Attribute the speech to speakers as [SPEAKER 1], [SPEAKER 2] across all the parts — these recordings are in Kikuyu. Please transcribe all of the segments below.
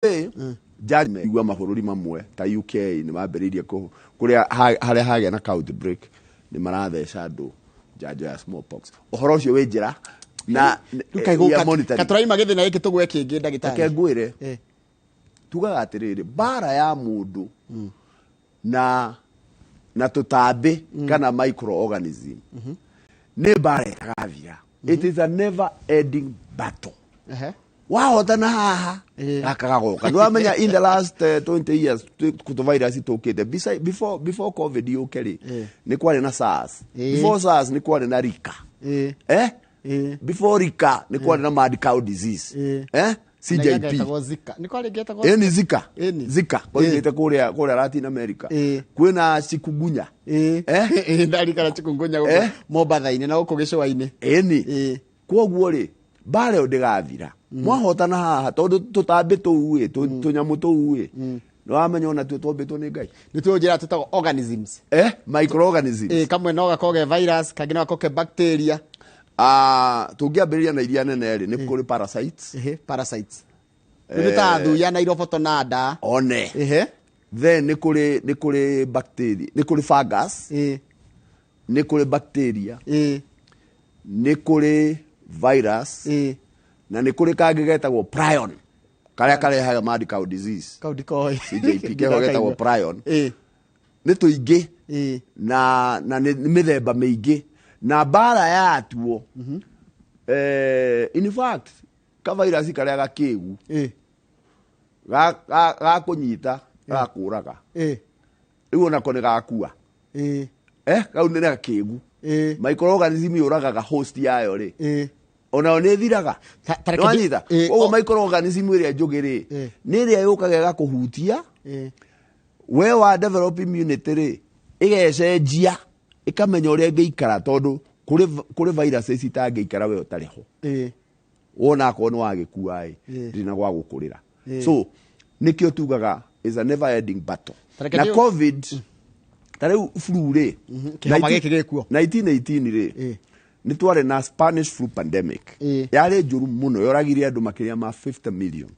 [SPEAKER 1] Way, judgment igua mabũrũri mamwe ta UK nĩ mambĩrĩirie kũrĩa harĩa hagĩa na outbreak nĩ maratheca andũ njanjo ya smallpox. Ũhoro ũcio wĩ njĩra na
[SPEAKER 2] we are monitoring. Katũraima gĩthĩna gĩkĩ tũgwe kĩngĩ, ndagĩtarĩ.
[SPEAKER 1] Reke ngwĩre, tugaga atĩrĩrĩ, mbara ya mũndũ na tũtambi kana microorganism nĩ mbara ĩtagathira. It is a never ending battle. Wahotana haha, gaka gagoka. Nĩ wamenya in the last 20 years tũ virus tũkĩte. Before COVID yũke rĩ, nĩ kwarĩ na SARS. Before SARS nĩ kwarĩ na Zika. Before Zika nĩ kwarĩ na mad cow disease. CJP.
[SPEAKER 2] Getagwo Zika. Nĩ kwarĩ getagwo
[SPEAKER 1] Ĩni Zika.
[SPEAKER 2] Ĩni.
[SPEAKER 1] Zika koimĩte kũrĩa Latin America. Kwĩna chikungunya.
[SPEAKER 2] Ndarikana chikungunya gũkũ Mombatha-inĩ na gũkũ gĩcũa-inĩ.
[SPEAKER 1] Ĩni. Kwoguo rĩ, mbara ĩyo ndĩgathira. Mwahotana haha, tondũ tũtambi tũu ĩ, tũnyamũ tũu ĩ, nĩ wamenya ona tuo twombĩtwo nĩ Ngai.
[SPEAKER 2] Nĩ tuo njĩra tũtagwo organisms.
[SPEAKER 1] Microorganisms.
[SPEAKER 2] Kamwe no gakorwo ke virus, kangĩ no gakorwo ke bacteria.
[SPEAKER 1] Ah, tũngĩambĩrĩria na iria nene rĩ, nĩ kũrĩ parasites.
[SPEAKER 2] Parasites nĩ ta thuya na iroboto na nda.
[SPEAKER 1] One. Then nĩ kũrĩ bacteria, nĩ kũrĩ fungus, nĩ kũrĩ bacteria, nĩ kũrĩ virus, na nĩ kũrĩ kangĩ getagwo prion, karĩa karehaga mad cow disease.
[SPEAKER 2] Kau ndikoĩ.
[SPEAKER 1] CJP keho getagwo prion. Nĩ tũingĩ na nĩ mĩthemba mĩingĩ na mbara yatuo. In fact, ka virus karĩa gakĩgu gakũnyita gakũraga, rĩu onako nĩ gakua. Kau nĩ gakĩgu. Microorganism yũragaga host yayo rĩ, onayo nĩ ĩthiraga.
[SPEAKER 2] Ta reke
[SPEAKER 1] Nĩwanyita? Koguo microorganism ĩrĩa njũgĩ rĩ, nĩ ĩrĩa yũkaga ĩgakũhutia we wa develop immunity rĩ, ĩgecenjia, ĩkamenya ũrĩa ĩngĩikara, tondũ kũrĩ viruses itangĩikara we ũtarĩ ho. Wona akorwo nĩ wagĩkua ĩ, ndĩrĩ na gwa gũkũrĩra. So nĩkĩo tugaga is a never ending battle.
[SPEAKER 2] Ta reke
[SPEAKER 1] Na COVID, ta rĩu flu rĩ,
[SPEAKER 2] Kĩhoma gĩkĩ gĩkuo.
[SPEAKER 1] 1918 rĩ, nĩ twarĩ na Spanish flu pandemic. Yarĩ njũru mũno, yoragire andũ makĩria ma 50 million.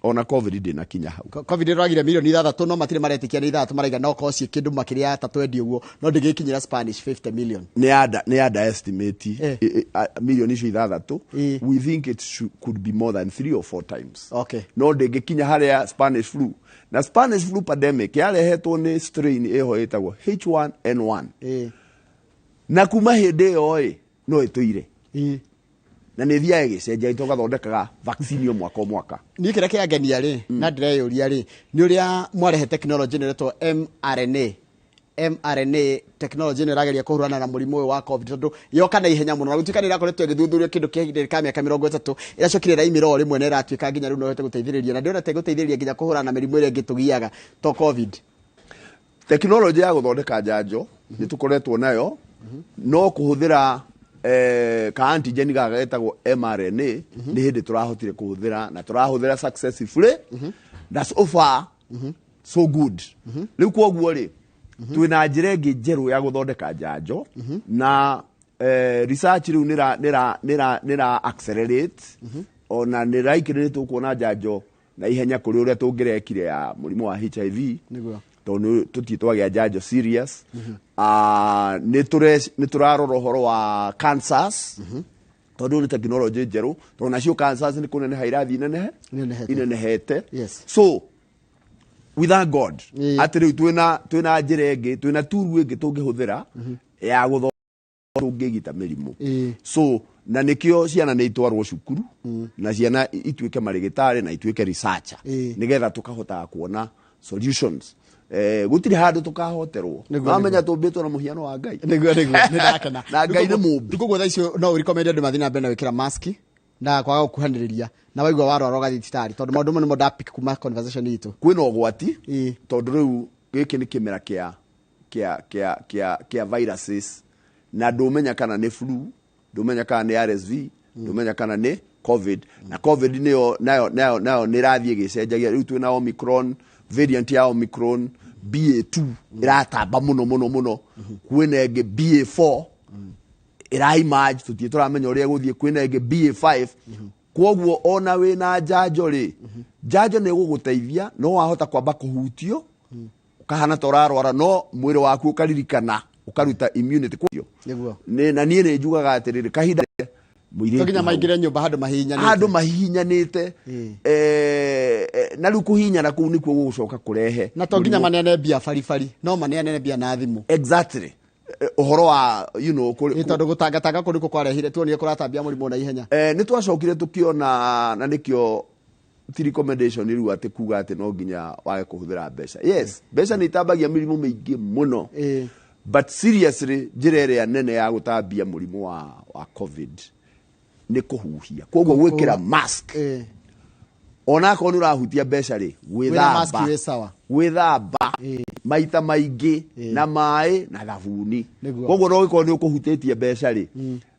[SPEAKER 1] Ona COVID ndĩnakinya hau.
[SPEAKER 2] COVID ĩroragire mirioni 6, no matirĩ maretĩkia nĩ ithathatũ, maraiga no korwo ciĩ kĩndũ makĩria ya 30 ũguo, no ndĩgĩkinyĩra Spanish 50 million.
[SPEAKER 1] Nĩ underestimate milioni icio 6. We think it could be more than three or four times. No ndĩngĩkinya harĩa Spanish flu. Na Spanish flu pandemic yarehetwo nĩ strain ĩho ĩtagwo H1N1. Na kuma hĩndĩ ĩyo ĩ, no ĩtũire na nĩ ĩthiaga ĩgĩcenjia, tũgathondekaga vaccine o mwaka o mwaka.
[SPEAKER 2] Niĩ kĩrĩa kĩangenia rĩ, na ndĩreyũria rĩ, nĩ ũrĩa mwarehe technology ĩno ĩretwo mRNA. mRNA technology ĩno ĩrageria kũhũrana na mũrimũ ũyũ wa COVID, tondũ yoka na ihenya mũno, na gũtuĩka nĩ ĩrakoretwo ĩgĩthuthurio kĩndũ kĩa ihinda ka mĩaka 30, ĩracokire ĩraimĩra o rĩmwe na ĩratuĩka nginya rĩu no ĩhote gũteithĩrĩria, na ndĩrona ta ĩgũteithĩrĩria nginya kũhũrana na mĩrimũ ĩrĩa ĩngĩ tũgiaga to COVID.
[SPEAKER 1] Tekinoronjĩ ya gũthondeka njanjo nĩ tũkoretwo nayo, no kũhũthĩra ka antigen gaka getagwo mRNA nĩ hĩndĩ tũrahotire kũhũthĩra na tũrahũthĩra successfully, na so far so good. Rĩu kwoguo rĩ, twĩna njĩra ĩngĩ njerũ ya gũthondeka njanjo na research rĩu nĩra accelerate, ona nĩ likely nĩ tũkuona njanjo na ihenya kũrĩ ũrĩa tũngĩrekire ya mũrimũ wa HIV, tondũ tũtirĩ twagĩa njanjo serious. Ah, nĩ tũrarora ũhoro wa cancers, tondũ nĩ tekinoronjĩ njerũ, tondũ nacio cancers nĩ kũneneha irathiĩ inenehe
[SPEAKER 2] Inenehete.
[SPEAKER 1] Inenehete. So we thank God atĩ rĩu twĩna njĩra ĩngĩ, twĩna turu ĩngĩ tũngĩhũthĩra ya gũthondeka tũngĩgita mĩrimũ. So na nĩkĩo ciana nĩ itwarwo cukuru na ciana ituĩke marĩgĩtarĩ na ituĩke researcher, nĩgetha tũkahotaga kuona solutions. Gũtirĩ handũ tũkahoterwo. Wamenya tũmbĩtwo na mũhiano wa Ngai.
[SPEAKER 2] Nĩguo, nĩ ndakena.
[SPEAKER 1] Na Ngai nĩ mũmbi.
[SPEAKER 2] Koguo thaa icio no ũrecommend andũ mathiĩ na mbere na gwĩkĩra maski na kwaga gũkuhanĩrĩria, na waigua warwara ũgathiĩ thibitarĩ, tondũ maũndũ mamwe nĩmo ndapick kuma conversation itũ.
[SPEAKER 1] Kwĩna ũgwati, tondũ rĩu gĩkĩ nĩ kĩmera kĩa viruses, na ndũmenya kana nĩ flu, ndũmenya kana nĩ RSV, ndũmenya kana nĩ COVID. Na COVID nĩyo nayo nĩ ĩrathiĩ ĩgĩcenjagia. Rĩu twĩna Omicron variant, ya Omicron BA2 ĩratamba mũno mũno mũno. Kwĩna ĩngĩ BA4 ĩra emerge, tũtirĩ tũramenya ũrĩa ĩgũthiĩ. Kwĩna ĩngĩ BA5. Kwoguo ona wĩna njanjo rĩ, njanjo nĩ ĩgũgũteithia, no wahota kwamba kũhutio ũkahana ta ũrarwara, no mwĩrĩ waku ũkaririkana ũkaruta immunity.
[SPEAKER 2] Nĩguo.
[SPEAKER 1] Na niĩ nĩ njugaga atĩrĩrĩ, kahinda
[SPEAKER 2] To
[SPEAKER 1] mũirĩtu
[SPEAKER 2] nginya
[SPEAKER 1] hau
[SPEAKER 2] maingĩre nyũmba handũ mahihinyanĩte.
[SPEAKER 1] Handũ mahihinyanĩte. Na rĩu kũhihinyana kũu nĩkuo gũgũcoka kũrehe
[SPEAKER 2] Na to nginya
[SPEAKER 1] mũrimũ.
[SPEAKER 2] maneane mbia baribari, no maneane mbia na thimũ.
[SPEAKER 1] Exactly. Ũhoro wa
[SPEAKER 2] Nĩ tondũ gũtangatanga kũu nĩkuo kwarehire tuonire kũratambia mũrimũ na ihenya.
[SPEAKER 1] Nĩ twacokire tũkĩona, na nĩkĩo ti recommendation rĩu atĩ kuga atĩ no nginya wage kũhũthĩra mbeca. Yes, mbeca nĩ itambagia mĩrimũ mĩingĩ mũno, but seriously, njĩra ĩrĩa nene ya gũtambia mũrimũ wa COVID nĩ kũhuhia. Koguo gwĩkĩra mask, onakorwo nĩ ũrahutia mbeca rĩ,
[SPEAKER 2] Wĩna mask
[SPEAKER 1] gwĩthamba
[SPEAKER 2] wĩ sawa.
[SPEAKER 1] Gwĩthamba maita maingĩ na maĩ na thabuni.
[SPEAKER 2] Nĩguo.
[SPEAKER 1] Koguo no gĩkorwo nĩ ũkũhutĩtie mbeca rĩ,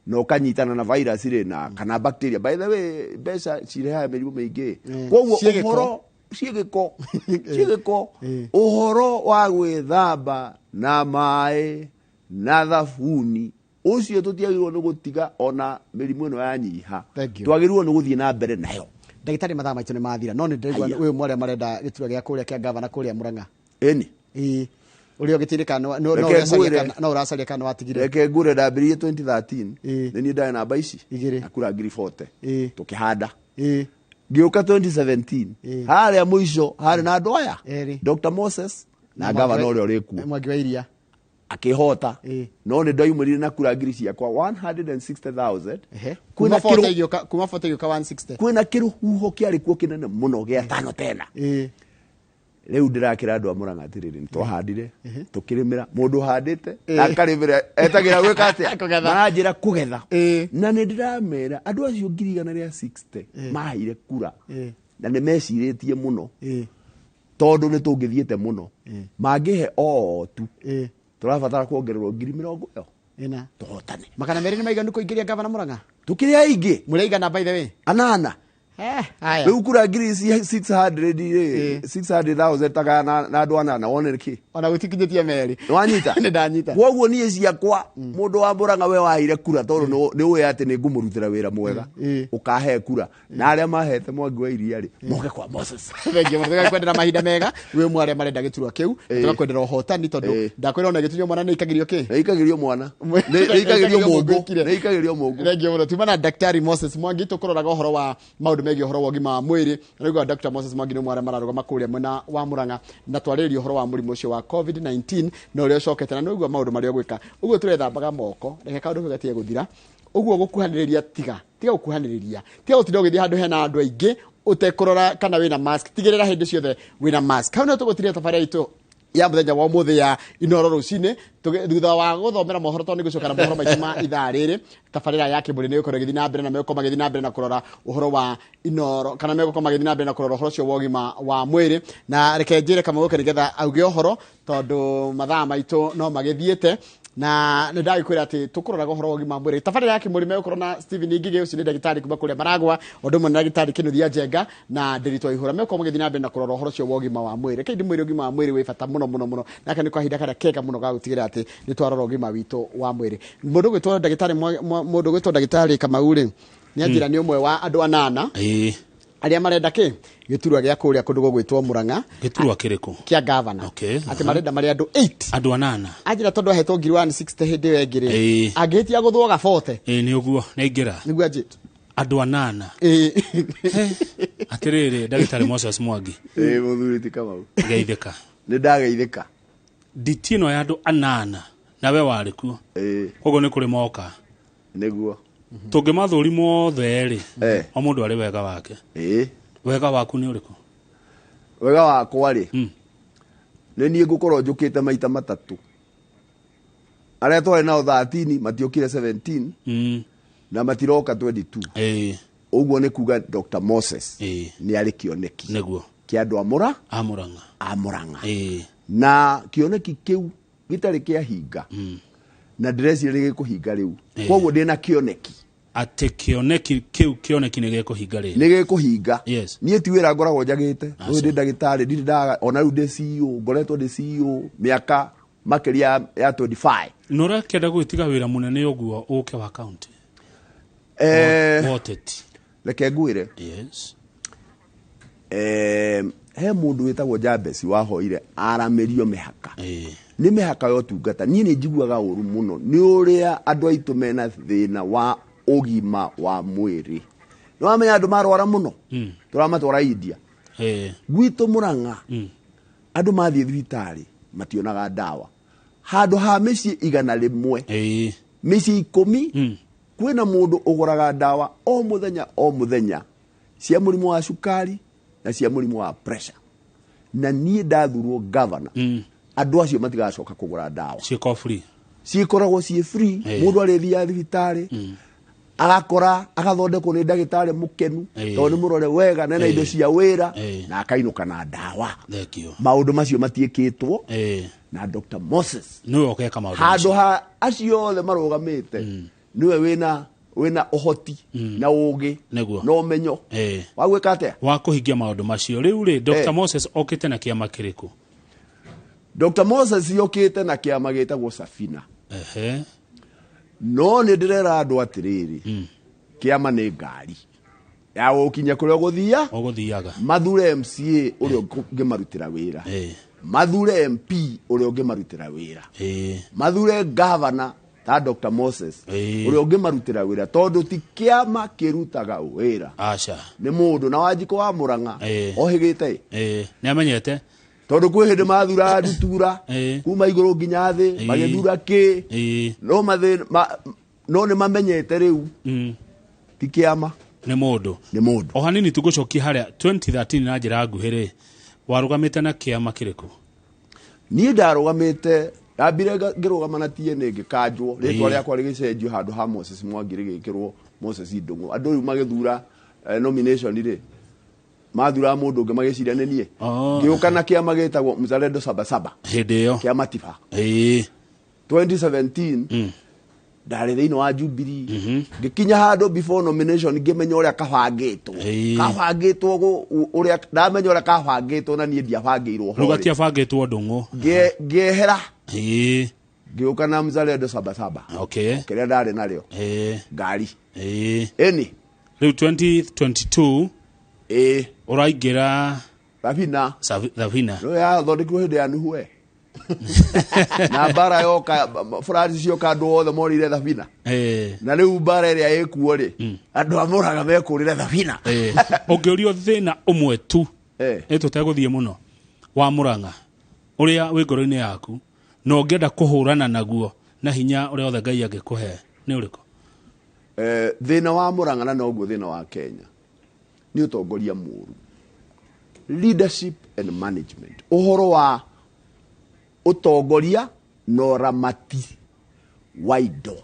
[SPEAKER 1] na ũkanyitana na virus rĩ, na kana bacteria. By the way, mbeca cirehaga mĩrimũ mĩingĩ. Koguo
[SPEAKER 2] Ciĩ gĩko.
[SPEAKER 1] ũhoro ciĩ gĩko, ciĩ gĩko. Ũhoro wa gwĩthamba na maĩ na thabuni ũcio tũtiagĩrĩirwo nĩ gũtiga ona mĩrimũ ĩno yanyiha.
[SPEAKER 2] Thank you.
[SPEAKER 1] Twagĩrĩirwo nĩ gũthiĩ na mbere nayo.
[SPEAKER 2] Ndagĩtarĩ, mathaa maitũ nĩ mathira, no nĩ ndĩraigua
[SPEAKER 1] Aya.
[SPEAKER 2] ũyũ mwarĩa marenda gĩturwa gĩa kũrĩa kĩa gavana kũrĩa Mũrang'a.
[SPEAKER 1] Ĩni.
[SPEAKER 2] Ĩĩ, ũrĩa ũgĩtĩrĩ kana no
[SPEAKER 1] Reke
[SPEAKER 2] ũracaria
[SPEAKER 1] ngwĩre.
[SPEAKER 2] kana no ũracaria kana watigire.
[SPEAKER 1] Reke ngure, ndambĩrĩirie 2013.
[SPEAKER 2] Ĩĩ.
[SPEAKER 1] Nĩ niĩ ndarĩ namba ici
[SPEAKER 2] Igĩrĩ.
[SPEAKER 1] na kura ngiri 40.
[SPEAKER 2] Ĩĩ.
[SPEAKER 1] Tũkĩhanda.
[SPEAKER 2] Ĩĩ.
[SPEAKER 1] Ngĩũka 2017.
[SPEAKER 2] Ĩĩ.
[SPEAKER 1] Harĩa mũico harĩ na andũ aya,
[SPEAKER 2] Erĩ.
[SPEAKER 1] Dr Moses na gavana ũrĩa ũrĩ kuo.
[SPEAKER 2] Mwangi wa Iria.
[SPEAKER 1] Akĩhota.
[SPEAKER 2] Ĩĩ.
[SPEAKER 1] No nĩ ndaumĩrire na kura ngiri ciakwa 160,000.
[SPEAKER 2] Ehe.
[SPEAKER 1] Kwĩna
[SPEAKER 2] Kuma
[SPEAKER 1] kĩrũ-
[SPEAKER 2] 40 igĩũka, kuma 40 igĩũka 160.
[SPEAKER 1] Kwĩna kĩrũhuho kĩarĩ kuo kĩnene mũno gĩa tano tena. Rĩu ndĩrakĩra andũ a Mũrang'a atĩrĩrĩ, nĩ twahandire, tũkĩrĩmĩra. Mũndũ ũhandĩte na akarĩmĩra etagĩra gwĩka atĩa?
[SPEAKER 2] Kũgetha.
[SPEAKER 1] Maranjĩra kũgetha.
[SPEAKER 2] Ĩĩ.
[SPEAKER 1] Na nĩ ndĩramera andũ acio 160,000 maheire kura na nĩ mecirĩtie mũno, tondũ nĩ tũngĩthiĩte mũno mangĩhe o tu. Tũrabatara kuongererwo 40,000 ĩyo
[SPEAKER 2] Ĩna.
[SPEAKER 1] tũhotane.
[SPEAKER 2] 200 nĩ maiganu kũingĩria gavana Mũrang'a?
[SPEAKER 1] Tũkĩrĩ aingĩ.
[SPEAKER 2] Mũrĩ aigana, by the way?
[SPEAKER 1] Anana.
[SPEAKER 2] Haya.
[SPEAKER 1] Rĩu kura ngiri ici 600 rĩ, 600,000 tagaya na andũ anana wone nĩkĩ.
[SPEAKER 2] Ona gũtikinyĩtie merĩ.
[SPEAKER 1] Nĩwanyita?
[SPEAKER 2] Nĩ ndanyita.
[SPEAKER 1] Koguo niĩ ciakwa, mũndũ wa Mũrang'a, we waheire kura tondũ nĩ ũĩ atĩ nĩ ngũmũrutĩra wĩra mwega, ũkahe kura, na arĩa mahete Mwangi wa Iria rĩ, moke kwa Moses.
[SPEAKER 2] Thengiũ mũno. Tũgakwendera mahinda mega wĩ ũmwe arĩa marenda gĩturwa kĩu.
[SPEAKER 1] Ĩĩ.
[SPEAKER 2] Tũgakwendera ũhotani tondũ ndakwĩra ona gĩtunywo mwana nĩ ikagĩrio kĩ.
[SPEAKER 1] Nĩ ikagĩrio mwana. Nĩ ikagĩrio mũngũ. Nĩ ikagĩrio mũngũ.
[SPEAKER 2] Thengiũ mũno. Tuma na Daktari Moses Mwangi tũkũroraga ũhoro wa maũndũ megiĩ ũhoro wa ũgima wa mwĩrĩ. Na rĩu Dr. Moses Mwangi nĩ ũmwe arĩa mararũgama kũrĩa mwena wa Murang'a, na twarĩrĩria ũhoro wa mũrimũ ũcio wa COVID-19 na ũrĩa ũcokete, na nĩũigua maũndũ marĩa ũgwĩka. Ũguo tũrethambaga moko, reke kaũndũ kau gatige gũthira. Ũguo gũkuhanĩrĩria, tiga tiga gũkuhanĩrĩria, tiga gũtinda ũgĩthiĩ handũ hena andũ aingĩ ũtekũrora kana wĩna mask. Tigĩrĩra hĩndĩ ciothe wĩna mask. Hau nĩho tũgũtiria tabarĩra itũ ya mũthenya wa ũmũthĩ ya Inoro rũcinĩ. Thutha wa gũthomera mohoro, tondũ nĩ gũcoka na mohoro maitũ ma ithaa rĩrĩ, tabarĩra ya Kĩmbũri nĩ ĩgũkorwo ĩgĩthiĩ na mbere, na megũkorwo magĩthiĩ na mbere na kũrora ũhoro wa Inoro, kana megũkorwo magĩthiĩ na mbere na kũrora ũhoro ũcio wa ũgima wa mwĩrĩ. Na reke njĩre Kamau oke nĩgetha auge ũhoro, tondũ mathaa maitũ no magĩthiĩte, na nĩ ndagĩkwĩra atĩ tũkũroraga ũhoro wa ũgima wa mwĩrĩ. Tabarĩra ya Kĩmũrĩ megũkorwo na Stephen Ngigĩ, ũcio nĩ ndagĩtarĩ kuma kũrĩa Maragwa, ũndũ ũmwe na ndagĩtarĩ Kĩnuthia Njenga na Ndĩritũ Ihũra, megũkorwo magĩthiĩ na mbere na kũrora ũhoro ũcio wa ũgima wa mwĩrĩ. Reke ndĩmwĩre, ũgima wa mwĩrĩ wĩ bata mũno mũno mũno, naka nĩ kahinda karĩa kega mũno ga gũtigĩrĩra atĩ nĩ twarora ũgima witũ wa mwĩrĩ. Mũndũ ũgwĩtwo ndagĩtarĩ mũndũ ũgwĩtwo ndagĩtarĩ Kamau rĩ, nĩ anjĩra nĩ ũmwe wa andũ anana arĩa marenda kĩ gĩturwa gĩa kũrĩa kũndũ gũgwĩtwo Mũrang'a.
[SPEAKER 3] Gĩturwa kĩrĩkũ?
[SPEAKER 2] Kĩa gavana. Atĩ marenda marĩ andũ 8.
[SPEAKER 3] Andũ anana.
[SPEAKER 2] Anjĩra tondũ ahetwo ngiri 160 hĩndĩ ĩyo ĩngĩ rĩ, angĩhĩtia gũthwo gabote.
[SPEAKER 3] Ĩĩ, nĩ ũguo nĩ aingĩra.
[SPEAKER 2] Nĩguo anjĩte.
[SPEAKER 3] Andũ anana. Atĩrĩrĩ, ndagĩtarĩ Moses Mwangi.
[SPEAKER 1] Ĩĩ, mũthuri ti Kamau.
[SPEAKER 3] Geithĩka.
[SPEAKER 1] Nĩ ndageithĩka.
[SPEAKER 3] Nditi ĩno ya andũ anana na we warĩ kuo, koguo nĩ kũrĩ moka.
[SPEAKER 1] Nĩguo.
[SPEAKER 3] Tũngĩmathũri mothe rĩ, o mũndũ arĩ wega wake. Wega waku nĩ ũrĩkũ?
[SPEAKER 1] Wega wakwa rĩ, nĩ niĩ ngũkorwo njũkĩte maita matatũ. Arĩa twarĩ nao 13 matiokire 17 na matiroka 22. Ũguo nĩ kuga Dr Moses nĩ arĩ kĩoneki kĩa andũ a Mũra
[SPEAKER 3] A Mũrang'a.
[SPEAKER 1] A Mũrang'a. Na kĩoneki kĩu gĩtarĩ kĩahinga, na ndĩreciria nĩ gĩkũhinga rĩu. Koguo ndĩna kĩoneki
[SPEAKER 3] atĩ kĩoneki kĩu, kĩoneki nĩ gĩkũhinga rĩrĩ.
[SPEAKER 1] Nĩ gĩkũhinga. Niĩ ti wĩra ngoragwo njagĩte.
[SPEAKER 3] Aca.
[SPEAKER 1] Ũyũ ndĩ ndagĩtarĩ, ndirĩ ndaga ona rĩu ndĩ CEO, ngoretwo ndĩ CEO mĩaka makĩria ya 25.
[SPEAKER 3] Na ũrakĩenda gwĩtiga wĩra mũnene ũguo ũke wa kaunti wa ũteti?
[SPEAKER 1] Reke ngwĩre.
[SPEAKER 3] Yes.
[SPEAKER 1] He mũndũ wĩtagwo Jabesi wahoire aramĩrio mĩhaka. Nĩ mĩhaka ya ũtungata. Niĩ nĩ njiguaga ũru mũno nĩ ũrĩa andũ aitũ mena thĩna wa ũgima wa mwĩrĩ. Nĩ wamenya andũ marwara mũno, tũramatwara India. Gwitũ Murang'a, andũ mathiĩ thibitarĩ mationaga ndawa. Handũ ha mĩciĩ 100, mĩciĩ 10, kwĩna mũndũ ũgũraga ndawa o mũthenya o mũthenya cia mũrimũ wa cukari na cia mũrimũ wa pressure. Na niĩ ndathurwo governor, andũ acio matigacoka kũgũra ndawa.
[SPEAKER 3] Ciĩko free.
[SPEAKER 1] Cikoragwo ciĩ free. Mũndũ arĩthiaga thibitarĩ, agakora agathondekwo nĩ ndagĩtarĩ mũkenu, tondũ nĩ mũrore wega na indo cia wĩra, na akainũka na ndawa. Maũndũ macio matiĩkĩtwo na Dr. Moses.
[SPEAKER 3] Nĩwe ũgeka maũndũ
[SPEAKER 1] Handũ
[SPEAKER 3] macio.
[SPEAKER 1] ha acio othe marũgamĩte, nĩwe wĩna ũhoti na ũgĩ na ũmenyo wa gwĩka atĩa?
[SPEAKER 3] Wa kũhingia maũndũ macio. Rĩu rĩ, Dr. Moses okĩte na kĩama kĩrĩkũ?
[SPEAKER 1] Dr. Moses okĩte na kĩama gĩtagwo Safina. No nĩ ndĩrera andũ atĩrĩrĩ, kĩama nĩ ngari ya gũkinya kũrĩa ũgũthia,
[SPEAKER 3] Ũgũthiaga.
[SPEAKER 1] Mathure MCA ũrĩa ũngĩmarutĩra wĩra. Mathure MP ũrĩa ũngĩmarutĩra wĩra. Mathure governor ta Dr. Moses ũrĩa ũngĩmarutĩra wĩra, tondũ ti kĩama kĩrutaga wĩra.
[SPEAKER 3] Aca.
[SPEAKER 1] Nĩ mũndũ na Wanjikũ wa Murang'a ohĩgĩte.
[SPEAKER 3] Nĩ amenyete.
[SPEAKER 1] Tondũ kwĩ hĩndĩ mathura ndutura kuma igũrũ nginya thĩ, magĩthura kĩ. No no nĩ mamenyete rĩu. Ti kĩama.
[SPEAKER 3] Nĩ mũndũ.
[SPEAKER 1] Nĩ mũndũ.
[SPEAKER 3] O hanini tũgũcokia harĩa 2013 na njĩra nguhĩ rĩ, warũgamĩte na kĩama kĩrĩkũ?
[SPEAKER 1] Niĩ ndarũgamĩte, ndambire ngĩrũgama na TNA ngĩkanjwo, rĩtwa rĩakwa rĩgĩcenjio handũ ha Moses Mwangi rĩgĩkĩrwo Moses Ndung'u. Andũ rĩu magĩthura nomination rĩ, mathura mũndũ ũngĩ magĩciria nĩ niĩ. Ngĩũka na kĩama gĩtagwo Mzalendo Sabasaba.
[SPEAKER 3] Hĩndĩ ĩyo.
[SPEAKER 1] Kĩama Tiba. 2017 ndarĩ thĩinĩ wa Jubilee. Ngĩkinya handũ before nomination ngĩmenya ũrĩa kabangĩtwo. Kabangĩtwo ũrĩa ndamenya ũrĩa kabangĩtwo na niĩ ndiabangĩirwo ho.
[SPEAKER 3] Rĩu gatiabangĩtwo Ndung'u.
[SPEAKER 1] Ngĩehera. Ngĩũka na Mzalendo Sabasaba. Kĩrĩa ndarĩ narĩo. Ngari. Ĩni.
[SPEAKER 3] Rĩu 2022 ũraingĩra
[SPEAKER 1] Thabina.
[SPEAKER 3] Thabina.
[SPEAKER 1] Rĩu yathondekirwo hĩndĩ ya Nuhu we. Na mbara yoka, Francis yoka andũ othe morire Thabina. Na rĩu mbara ĩrĩa ĩkuo rĩ, andũ a Murang'a mekũrĩre Thabina.
[SPEAKER 3] Ũngĩũrio thĩna ũmwe tu, nĩ tũtegũthiĩ mũno, wa Murang'a, ũrĩa wĩ ngoro-inĩ yaku, na ũngĩenda kũhũrana naguo na hinya ũrĩa wothe Ngai angĩkũhe, nĩ ũrĩkũ?
[SPEAKER 1] Thĩna wa Murang'a na noguo thĩna wa Kenya nĩ ũtongoria mũũru. Leadership and management. Ũhoro wa ũtongoria na ũramati wa indo.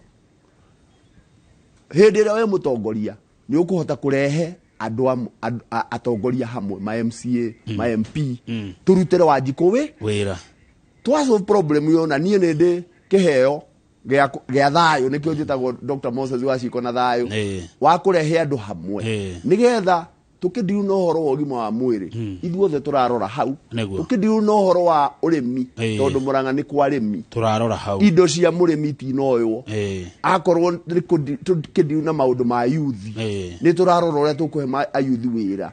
[SPEAKER 1] Hĩndĩ ĩrĩa wĩ mũtongoria nĩ ũkũhota kũrehe andũ atongoria hamwe, ma MCA, ma MP, tũrutĩre Wanjikũ
[SPEAKER 3] wĩra.
[SPEAKER 1] Twa solve problem yo, na niĩ nĩ ndĩ kĩheo gĩa thayũ, nĩkĩo njĩtagwo Dr. Moses wa Ciko na thayũ, wa kũrehe andũ hamwe nĩgetha tũkĩndiru na ũhoro wa ũgima wa mwĩrĩ, ithuothe tũrarora hau. Tũkĩndiru na ũhoro wa ũrĩmi, tondũ Murang'a nĩ kwa arĩmi,
[SPEAKER 3] tũrarora hau.
[SPEAKER 1] Indo cia mũrĩmi itinoywo. Akorwo tũkĩndiru na maũndũ ma yuthi, nĩ tũrarora ũrĩa tũkũhe ayuthi wĩra.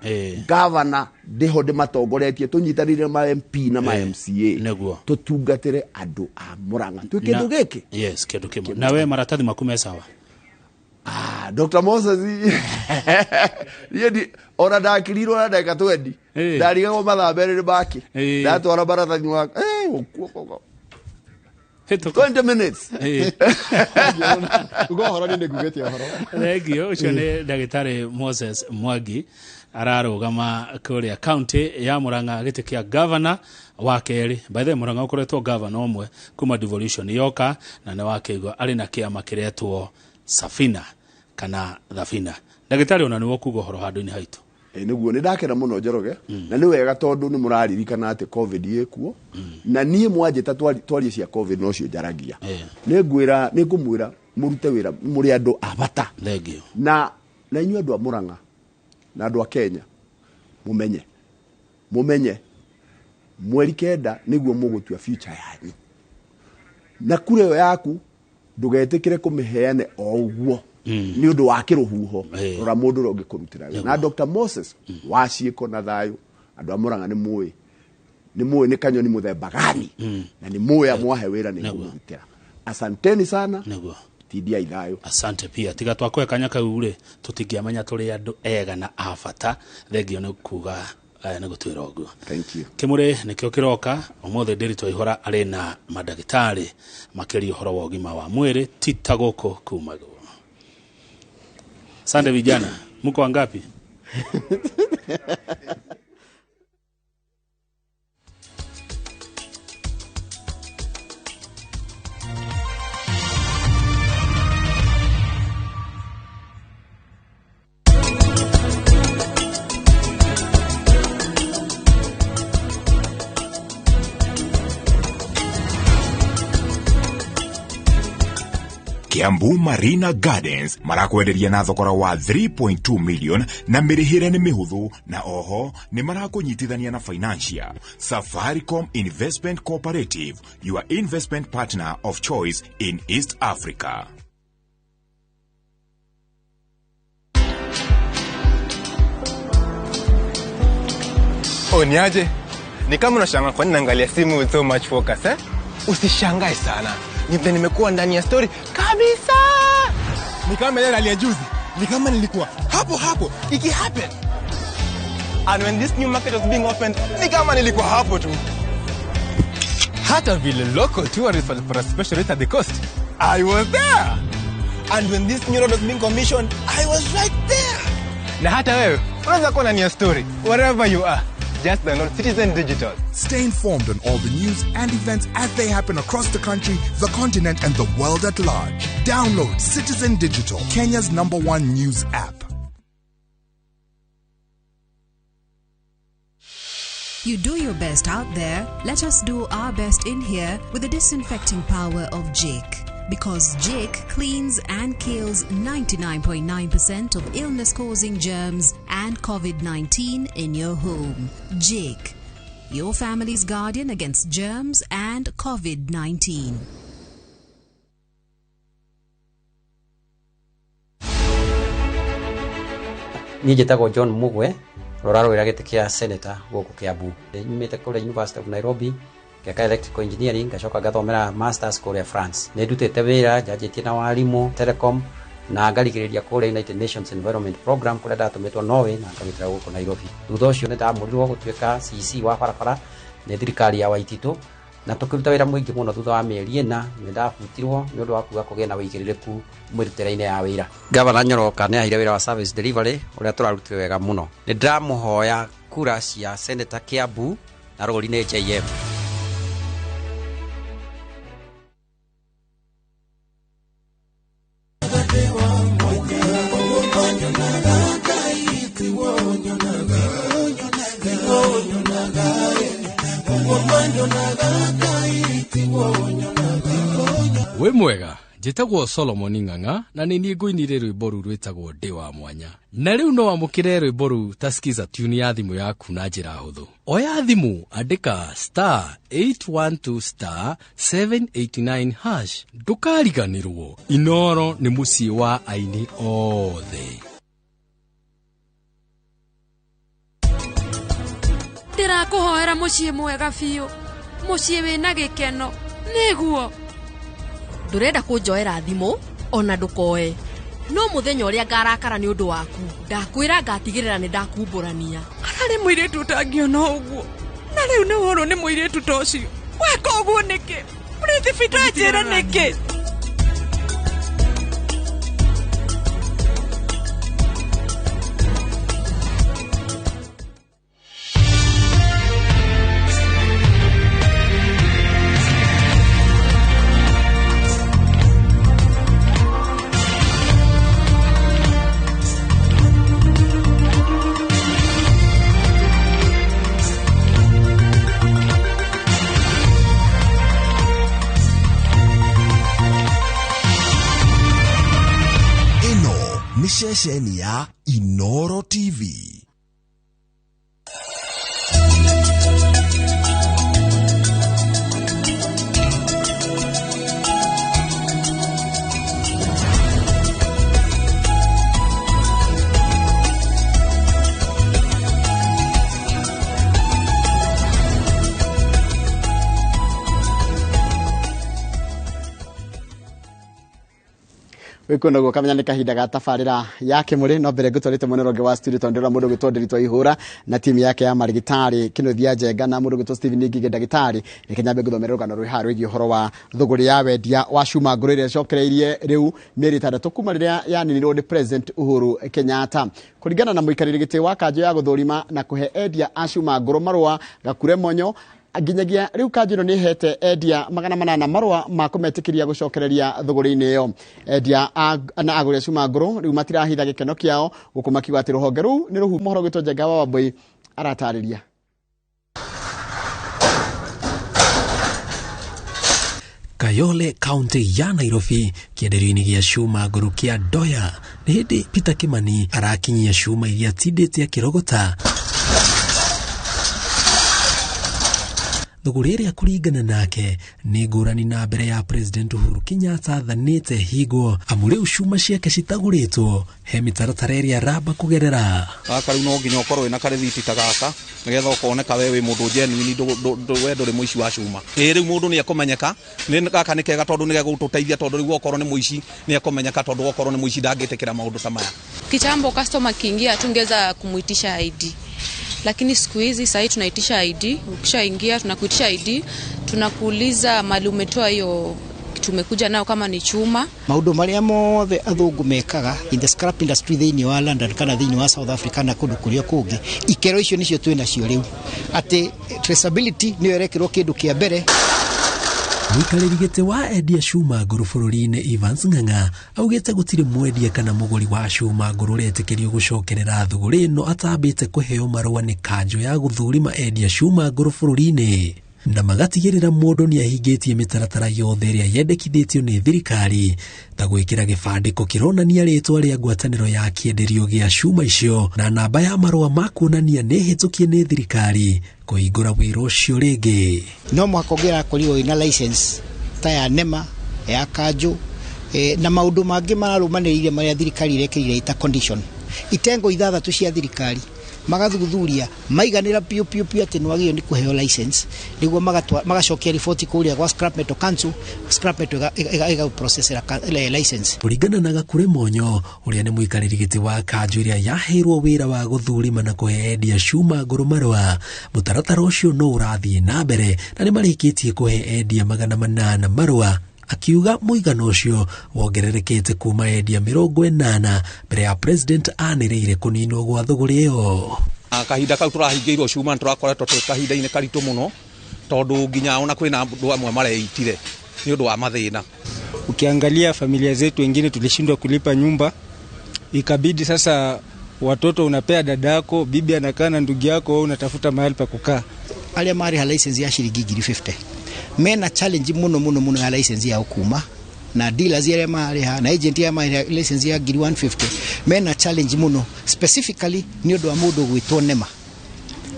[SPEAKER 1] Gavana ndĩho ndĩmatongoretie, tũnyitanĩire ma MP na ma MCA, tũtungatĩre andũ a Murang'a. Twĩ kĩndũ gĩkĩ?
[SPEAKER 3] Yes, kĩndũ kĩmwe. Na we maratathi maku me sawa?
[SPEAKER 1] Dr. Moses niĩ ona ndakirirwo na ndagĩka 20, ndarigagwo mathaa merĩ nĩ maki, ndatwara maratathi makwa, 20 minutes.
[SPEAKER 2] Ugo ũhoro nĩ ngugĩte ũhoro.
[SPEAKER 3] Thank you. Ũcio nĩ ndagĩtarĩ Moses Mwangi ararũgama kũrĩa county ya Murang'a gĩtĩ kĩa governor wa kerĩ. By the way, Murang'a ũkoretwo governor ũmwe kuma devolution yoka, na nĩ wakĩigua arĩ na kĩama kĩretwo Safina kana Thabina. Ndagĩtarĩ ona nĩwe ũkuga ũhoro handũ-inĩ haitũ.
[SPEAKER 1] Nĩguo nĩ ndakena mũno Njoroge, na nĩ wega tondũ nĩ mũraririkana atĩ COVID ĩkuo, na niĩ mwanjĩta twarie cia COVID nocio njaragia. Nĩ ngũmwĩra mũrute wĩra mũrĩ andũ a bata. Na inyuĩ andũ a Murang'a na andũ a Kenya, mũmenye mweri 9 nĩguo mũgũtua future yanyu, na kura ĩyo yaku ndũgetĩkĩre kũmĩheane o ũguo. Nĩ ũndũ wa kĩrũhuho. Rora mũndũ ũrĩa ũngĩkũrutĩra wĩra na Dr. Moses wa ciĩko na thayũ. Andũ a Murang'a nĩ mũĩ, nĩ mũĩ nĩ kanyoni mũthemba gani, na nĩ mũĩ amwahe wĩra nĩ ngũmũrutĩra. Asanteni sana.
[SPEAKER 3] Nĩguo.
[SPEAKER 1] Tindiai thayũ.
[SPEAKER 3] Asante pia. Tiga twakwe kanya kau rĩ, tũtingĩamenya tũrĩ andũ ega na a bata. Thengio nĩ kuga nĩ gũtwĩra ũguo.
[SPEAKER 1] Thank you.
[SPEAKER 3] Kĩmũrĩ nĩkĩo kĩroka ũmũthĩ. Ndĩritũ Ihũra arĩ na mandagĩtarĩ makĩria ũhoro wa ũgima wa mwĩrĩ ti ta gũkũ kumagwo. Asante vijana, mko wangapi?
[SPEAKER 4] Kiambu Marina Gardens marakwenderia na thogora wa 3.2 million na mĩrĩhĩre nĩ mĩhũthũ, na oho nĩ marakũnyitithania na financial. Safaricom Investment Cooperative, your investment partner of choice in East Africa.
[SPEAKER 5] Oh, niaje? Ni kama unashangaa kwa nini naangalia simu with so much focus, eh? Usishangae sana. Ni vile nimekuwa ndani ya story kabisa. Ni kama ile rally ya juzi. Ni kama nilikuwa hapo hapo iki happen. And when this new market was being opened, ni kama nilikuwa hapo tu. Hata vile local tourists walipata special rate at the coast, I was there. And when this new road was being commissioned, I was right there. Na hata wewe unaweza kuwa ndani ya story wherever you are. Just download Citizen Digital.
[SPEAKER 6] Stay informed on all the news and events as they happen across the country, the continent, and the world at large. Download Citizen Digital, Kenya's #1 news app.
[SPEAKER 7] You do your best out there, let us do our best in here with the disinfecting power of Jik. Because Jik cleans and kills 99.9% of illness-causing germs and COVID-19 in your home. Jik, your family's guardian against germs and COVID-19.
[SPEAKER 8] Niĩ njĩtagwo John Mugwe, rũrarũĩra gĩtĩ kĩa senator gũkũ Kiambu. Nyumĩte kũrĩa University of Nairobi, ngeka electrical engineering, ngacoka ngathomera masters kũrĩa France. Nĩ ndutĩte wĩra njanjĩtie na warimũ, telecom, na ngarigĩrĩria kũrĩa United Nations Environment Program kũrĩa ndatũmĩtwo Norway na ngarutĩra gũkũ Nairobi. Thutha ũcio nĩ ndamũrirwo gũtuĩka CC wa barabara nĩ thirikari ya Waititu, na tũkĩruta wĩra mũingĩ mũno. Thutha wa mĩeri 4 nĩ ndabutirwo nĩ ũndũ wa kuga kũgĩa na wĩigĩrĩrĩku mĩrutĩre-inĩ ya wĩra. Gavana Nyoroka nĩ aheire wĩra wa service delivery ũrĩa tũrarutire wega mũno. Nĩ ndĩramũhoya kura cia Senator Kiambu na rũri nĩ JM.
[SPEAKER 9] Wĩ mwega, njĩtagwo Solomon Ng'ang'a na nĩ niĩ ngũinire rwĩmbo rũu rwĩtagwo Ndĩ wa Mwanya. Na rĩu no wamũkĩre rwĩmbo rũu ta skiza tune ya thimũ yaku na njĩra hũthũ. Oya thimũ, andĩka *812*789#. Ndũkariganĩrwo, Inoro nĩ mũciĩ wa aini othe.
[SPEAKER 10] Ndĩrakũhoera mũciĩ mwega biũ, mũciĩ wĩna gĩkeno, nĩguo. Ndũrenda kũnjoera thimũ ona ndũkoe, no mũthenya ũrĩa ngarakara nĩ ũndũ waku ndakwĩra ngatigĩrĩra nĩ ndakumbũrania.
[SPEAKER 11] Harĩ mũirĩtu ũtangiona ũguo, na rĩu nĩ worwo nĩ mũirĩtu ta ũcio. Weka ũguo nĩkĩ? Ũrĩ thibitarĩ njĩra nĩkĩ?
[SPEAKER 6] Ceceni ya Inoro TV.
[SPEAKER 2] Wikuona guo kamenya nĩ kahinda ga tabarĩra ya kĩmũrĩ. No mbere ngũtwarĩte mwena ũrĩa ũngĩ wa studio, tondũ ndĩrona mũndũ ũgwĩtwo Ndĩritũ Ihũra na timu yake ya marigitari Kĩnuthia Njenga na mũndũ ũgwĩtwo Steven Ngige ndagĩtarĩ. Reke nyambe ngũthomere rũgano rwĩ haha rwĩgiĩ ũhoro wa thũgũrĩ ya wendia wa cuma ngũrũ ĩrĩa ĩcokereirie rĩu mĩeri 6 kuma rĩrĩa yaninirwo nĩ President Uhuru Kenyatta. Kũringana na mũikarĩri gĩtĩ wa kanjũ ya gũthũrima na kũhe endia a cuma ngũrũ marũa Gakure Monyo, nginyagia rĩu kanjũ ĩno nĩ ĩhete endia 800 marũa ma kũmetĩkĩria gũcokereria thũgũrĩ-inĩ ĩyo. Endia na agũri a cuma ngũrũ rĩu matirahitha gĩkeno kĩao gũkũ makiuga atĩ rũhonge rũu nĩ rũhu. Mohoro gwĩtwo Njenga wa Wambui aratarĩria.
[SPEAKER 9] Kayole kaunti ya Nairobi, kĩenderio-inĩ gĩa cuma ngũrũ kĩa Ndoya, nĩ hĩndĩ Peter Kimani arakinyia cuma iria atindĩte akĩrogota. Thũgũrĩ ĩrĩa kũringana nake nĩ ngũrani na mbere ya President Uhuru Kenyatta athanĩte hingwo, amu rĩu cuma ciake citagũrĩtwo he mĩtaratara ĩrĩa aramba kũgerera.
[SPEAKER 12] Gaka rĩu no nginya ũkorwo wĩna karĩthiti ta gaka nĩgetha ũkoneka we wĩ mũndũ genuine, we ndũrĩ mũici wa cuma. Ĩĩ, rĩu mũndũ nĩ ekũmenyeka. Nĩ gaka nĩ kega tondũ nĩ gegũtũteithia, tondũ rĩu okorwo nĩ mũici nĩ ekũmenyeka, tondũ okorwo nĩ mũici ndangĩtĩkĩra maũndũ ta maya.
[SPEAKER 13] Kitambo customer akiingia tungeweza kumuitisha ID, lakini siku hizi sahii tunaitisha ID. Ukishaingia tunakuitisha ID, tunakuuliza mali umetoa hiyo tumekuja nao kama ni chuma.
[SPEAKER 14] Maundu maria mothe athungu mekaga in the scrap industry thiini wa London kana thiini wa South Africa na kundu kuria kungi, ikero icio nicio twi nacio riu, ati traceability niyo irekirwo kindu kia mbere.
[SPEAKER 9] Mũikarĩri gĩtĩ wa endia cuma ngũrũ bũrũri-inĩ Evans Ng'ang'a augĩte gũtirĩ mwendia kana mũgũri wa cuma ngũrũ ũretĩkĩrio gũcokerera thũgũrĩ ĩno atambĩte kũheo marũa nĩ kanjũ ya gũthũrima endia cuma ngũrũ bũrũri-inĩ, na magatigĩrĩra mũndũ nĩ ahingĩtie mĩtaratara yothe ĩrĩa yendekithĩtio nĩ thirikari, ta gwĩkĩra gĩbandĩko kĩronania rĩtwa rĩa ngwatanĩro ya kĩenderio gĩa cuma icio na namba ya marũa ma kuonania nĩ hĩtũkie nĩ thirikari kũhingũra wĩra ũcio rĩngĩ.
[SPEAKER 14] No mũhaka ũngĩrakorirwo wĩna license ta ya NEMA ya kanjũ na maũndũ mangĩ mararũmanĩrĩire marĩa thirikari irekĩrire ita condition. Itengo 6 cia thirikari magathuthuria maiganĩra piũ piũ piũ atĩ nĩwagĩrĩirwo nĩ kũheo license, nĩguo magacokia riboti kũrĩa gwa Scrap Metal Council, Scrap Metal ĩgaprocessera license.
[SPEAKER 9] Kũringana na Gakure Monyo ũrĩa nĩ mũikarĩri gĩtĩ wa kanjũ ĩrĩa yaheirwo wĩra wa gũthurima na kũhe endia cuma ngũrũ marũa, mũtaratara ũcio no ũrathiĩ na mbere na nĩ marĩkĩtie kũhe endia 800 marũa, akiuga mũigana ũcio wongererekete kuma endia 80 mbere ya President anĩrĩire kũninwo gwa thũgũrĩ ĩyo.
[SPEAKER 12] Kahinda kau tũrahingĩirwo cuma nĩtũrakoretwo twĩ kahinda-inĩ karitũ mũno, tondũ nginya ona kwĩna andũ amwe mareitire nĩ ũndũ wa mathĩna.
[SPEAKER 15] Ukiangalia familia zetu wengine tulishindwa kulipa nyumba, ikabidi sasa watoto unapea dada yako, bibi anakaa na ndugu yako, wewe unatafuta mahali pa kukaa.
[SPEAKER 14] Arĩa marĩha license ya ciringi 50,000 mena challenge muno muno muno ya license ya kuma, na dealers arĩa marĩha na agent arĩa marĩha license ya 150,000 mena challenge muno specifically nĩ ũndũ wa mũndũ gwĩtwo NEMA.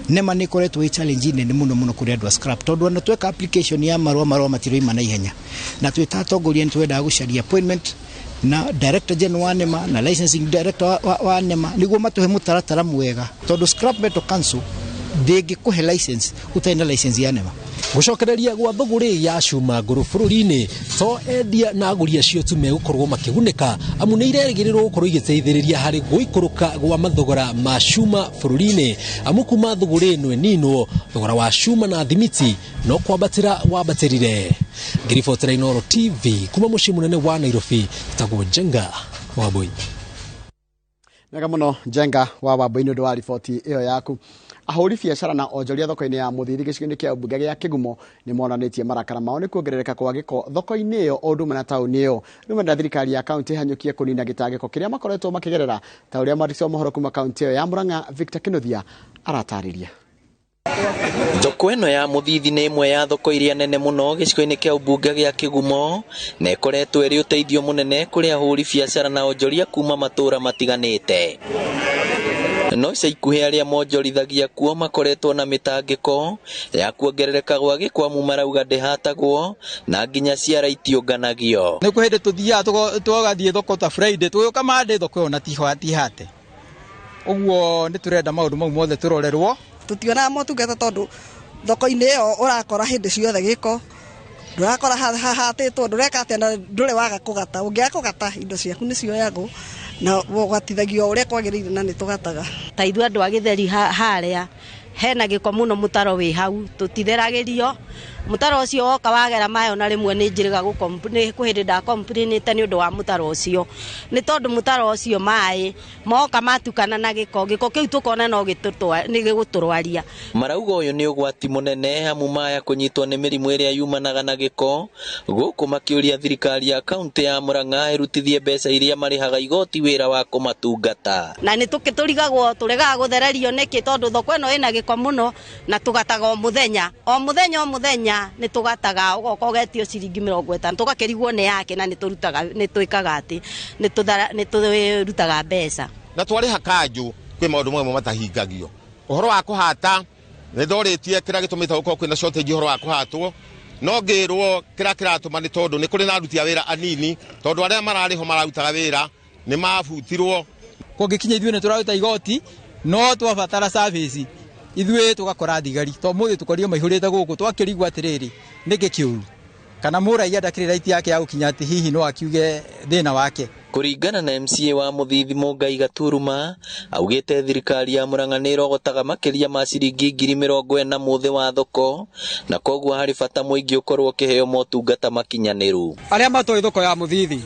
[SPEAKER 14] NEMA nĩ ĩkoretwo ĩ challenge nene muno muno kũrĩ andũ a scrap, tondũ ona tweka application ya marũa matiroima na ihenya, na twĩ ta atongoria nĩ twendaga gũcaria appointment na director general wa NEMA na licensing director wa NEMA nĩguo matũhe mũtaratara mwega, tondũ Scrap Metal Council ndĩngĩkũhe license ũtarĩ na license ya NEMA.
[SPEAKER 9] Gũcokereria gwa thũgũrĩ ya cuma ngũrũ bũrũri-inĩ to endia na agũri acio tu megũkorwo makĩgunĩka, amu nĩ irerĩgĩrĩrwo gũkorwo igĩteithĩrĩria harĩ gũikũrũka gwa mathogora ma cuma bũrũri-inĩ, amu kuma thũgũrĩ ĩno ĩninwo thogora wa cuma na thimiti no kwambatĩra wambatĩrire. Ngĩribotera Inooro TV kuma mũciĩ mũnene wa Nairobi, tagwo Njenga Wambui.
[SPEAKER 2] Mega mũno Njenga wa Wambui nĩ ũndũ wa riboti ĩyo yaku. Ahũri biacara na onjoria thoko-inĩ ya Mũthithi gĩcigo-inĩ kĩa mbunge gĩa Kĩgumo nĩ monanĩtie marakara mao nĩ kuongerereka kwa gĩko thoko-inĩ ĩyo o ũndũ ũmwe na taũni ĩyo. Rĩu marenda thirikari ya kaunti ĩhanyũkie kũnina gĩtangĩko kĩrĩa makoretwo makĩgerera, ta ũrĩa mwandĩki wa mohoro kuma kaunti ĩyo ya Murang'a Victor Kĩnuthia aratarĩria.
[SPEAKER 16] Thoko ĩno ya Mũthithi nĩ ĩmwe ya thoko iria nene mũno gĩcigo-inĩ kĩa ũmbunge gĩa Kĩgumo, na ĩkoretwo ĩrĩ ũteithio mũnene kũrĩ ahũri biacara na onjoria kuma matũũra matiganĩte. No ica ikuhĩ arĩa monjorithagia kuo makoretwo na mĩtangĩko ya kuongerereka gwa gĩko, amu marauga ndĩhatagwo na nginya ciara itiũnganagio.
[SPEAKER 17] Nĩ kwĩ hĩndĩ tũthiaga tũgathiĩ thoko ta Friday, tũgĩũka Monday thoko ĩyo na tihate. Ũguo nĩ tũrenda maũndũ mau mothe tũrorerwo.
[SPEAKER 18] Tũtionaga motungata tondũ thoko-inĩ ĩyo ũrakora hĩndĩ ciothe gĩko, Ndũrakora hahatĩtwo, ndũreka atĩa, na ndũrĩ waga kũgata. Ũngĩaga kũgata, indo ciaku nĩ cioyagwo na ũgatithagio ũrĩa kwagĩrĩire, na nĩ tũgataga.
[SPEAKER 19] Ta ithuĩ andũ a gĩtheri harĩa hena gĩko mũno, mũtaro wĩ hau tũtitheragĩrio. Mũtaro ũcio woka wagera maĩ, ona rĩmwe nĩ njĩrĩga nĩ kwĩ hĩndĩ ndakomplainĩte nĩ ũndũ wa mũtaro ũcio, nĩ tondũ mũtaro ũcio maĩ moka matukana na gĩko, gĩko kĩu tũkona no nĩ gĩgũtũrwaria.
[SPEAKER 16] Marauga ũyũ nĩ ũgwati mũnene amu maya kũnyitwo nĩ mĩrimũ ĩrĩa yumanaga na gĩko, gũkũ makĩũria thirikari ya kaunti ya Murang'a ĩrutithie mbeca iria marĩhaga igoti wĩra wa kũmatungata.
[SPEAKER 19] Na nĩ tũrigagwo tũregaga gũthererio nĩkĩ, tondũ thoko ĩno ĩna gĩko mũno na tũgataga o mũthenya o mũthenya o mũthenya, nĩ tũgataga, ũgoka ũgetio ciringi 50, tũgakĩrigwo nĩ yake, na nĩ tũrutaga, nĩ twĩkaga atĩ nĩ tũrutaga mbeca.
[SPEAKER 20] Na twarĩha kanjũ kwĩ maũndũ mamwe matahingagio. Ũhoro wa kũhata nĩ ndorĩtie kĩrĩa gĩtũmĩte gũkorwo kwĩna shortage ũhoro wa kũhatwo, no ngĩrwo kĩrĩa kĩratũma nĩ tondũ nĩ kũrĩ na aruti a wĩra anini, tondũ arĩa mararĩ ho mararutaga wĩra nĩ mabutirwo.
[SPEAKER 17] Kũngĩkinya ithuĩ nĩ tũraruta igoti, no twabatara service ithuĩ tũgakora thigari, to mũthĩ tũkorio maihũrĩte gũkũ, twakĩrigwo atĩrĩrĩ, nĩkĩ kĩũru, kana mũraiya ndakĩrĩ right yake ya gũkinya atĩ hihi no akiuge thĩna wake.
[SPEAKER 16] Kũringana na MCA wa Mũthithi Mũngai Gaturuma, augĩte thirikari ya Murang'a nĩ ĩrogotaga makĩria ma ciringi 40,000 mũthĩ wa thoko, na koguo harĩ bata mũingĩ ũkorwo ũkĩheo motungata makinyanĩru.
[SPEAKER 21] Arĩa matoĩ thoko ya Mũthithi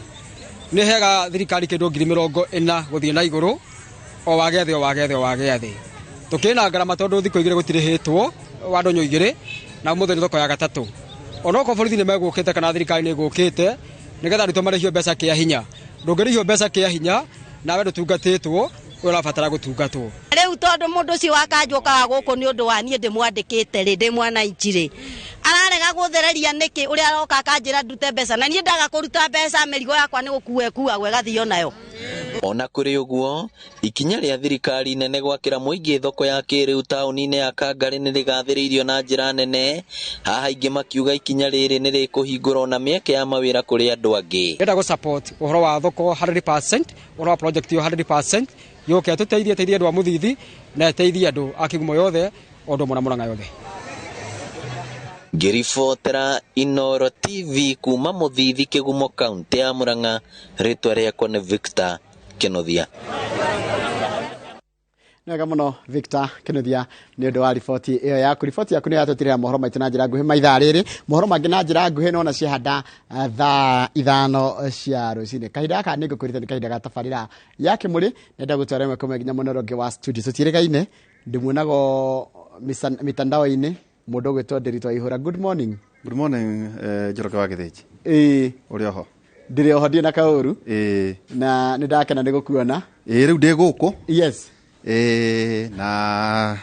[SPEAKER 21] nĩ hega thirikari kĩndũ 40,000 gũthiĩ na igũrũ, o wagĩathĩ o wagĩathĩ o wagĩathĩ. Tũkĩrĩ na ngarama tondũ thikũ igĩrĩ gũtirĩhĩtwo wa ndũnyũ igĩrĩ, na ũmũthĩ nĩ thoko ya gatatũ. Onokorwo borithi nĩ megũkĩte kana thirikari nĩ ĩgũkĩte nĩgetha arutwo marĩhio mbeca kĩa hinya, ndũngĩrĩhio mbeca kĩa hinya nawe ndũtungatĩtwo ũrĩa ũrabatara gũtungatwo.
[SPEAKER 19] Rĩu tondũ mũndũ ũcio wa kanjũ okaga gũkũ nĩ ũndũ wa niĩ ndĩmwandĩkĩte rĩ, ndĩ mwananchi rĩ, ararega gũthereria nĩkĩ? Ũrĩa aroka akanjĩra ndute mbeca, na niĩ ndaga kũruta mbeca, mĩrigo yakwa nĩ gũkua ĩkuagwo ĩgathio nayo.
[SPEAKER 16] Ona kũrĩ ũguo, ikinya rĩa thirikari nene gwakĩra mũingĩ thoko ya kĩrĩu taũni-inĩ ya Kangarĩ nĩ rĩgathĩrĩirio na njĩra nene, haha aingĩ makiuga ikinya rĩrĩ nĩ rĩkũhingũra ona mĩeke ya mawĩra kũrĩ andũ angĩ.
[SPEAKER 21] Ndĩrenda gũ support ũhoro wa thoko 100%, ũhoro wa project ĩyo 100%, yũke ĩtũteithie, ĩteithie andũ a Mũthithi na ĩteithie andũ a Kĩgumo yothe, o ũndũ ũmwe na Murang'a yothe.
[SPEAKER 16] Ngĩribotera Inooro TV kuma Mũthithi, Kĩgumo, kaunti ya Murang'a, rĩtwa rĩakwa nĩ Victor Kĩnuthia.
[SPEAKER 2] Nĩ wega mũno Victor Kĩnuthia nĩ ũndũ wa riboti ĩyo yaku. Riboti yaku nĩ yatũtirĩra mohoro maitũ na njĩra nguhĩ maithaa rĩrĩ, mohoro mangĩ na njĩra nguhĩ nona ciahanda thaa 5 cia rũcinĩ. Kahinda gaka nĩ ngũkwĩrĩte nĩ kahinda ga tabarĩra ya Kĩmũrĩ, nenda gũtwara ĩmwe kwa ĩmwe nginya mwena ũrĩa ũngĩ wa studio. Tũtiĩrĩgaine, ndĩmuonago mitandao-inĩ mũndũ ũgwĩtwo Ndiritu Waihũra. Good morning.
[SPEAKER 22] Good morning, Njoroge wa Gĩthĩnji.
[SPEAKER 2] Ĩĩ.
[SPEAKER 22] Ũrĩ oho?
[SPEAKER 2] Ndĩrĩ oho, ndirĩ na kaũru.
[SPEAKER 22] Ĩĩ.
[SPEAKER 2] Na nĩ ndakena nĩ gũkuona.
[SPEAKER 22] Ĩĩ, rĩu ndĩ gũkũ.
[SPEAKER 2] Yes.
[SPEAKER 22] Ĩĩ, na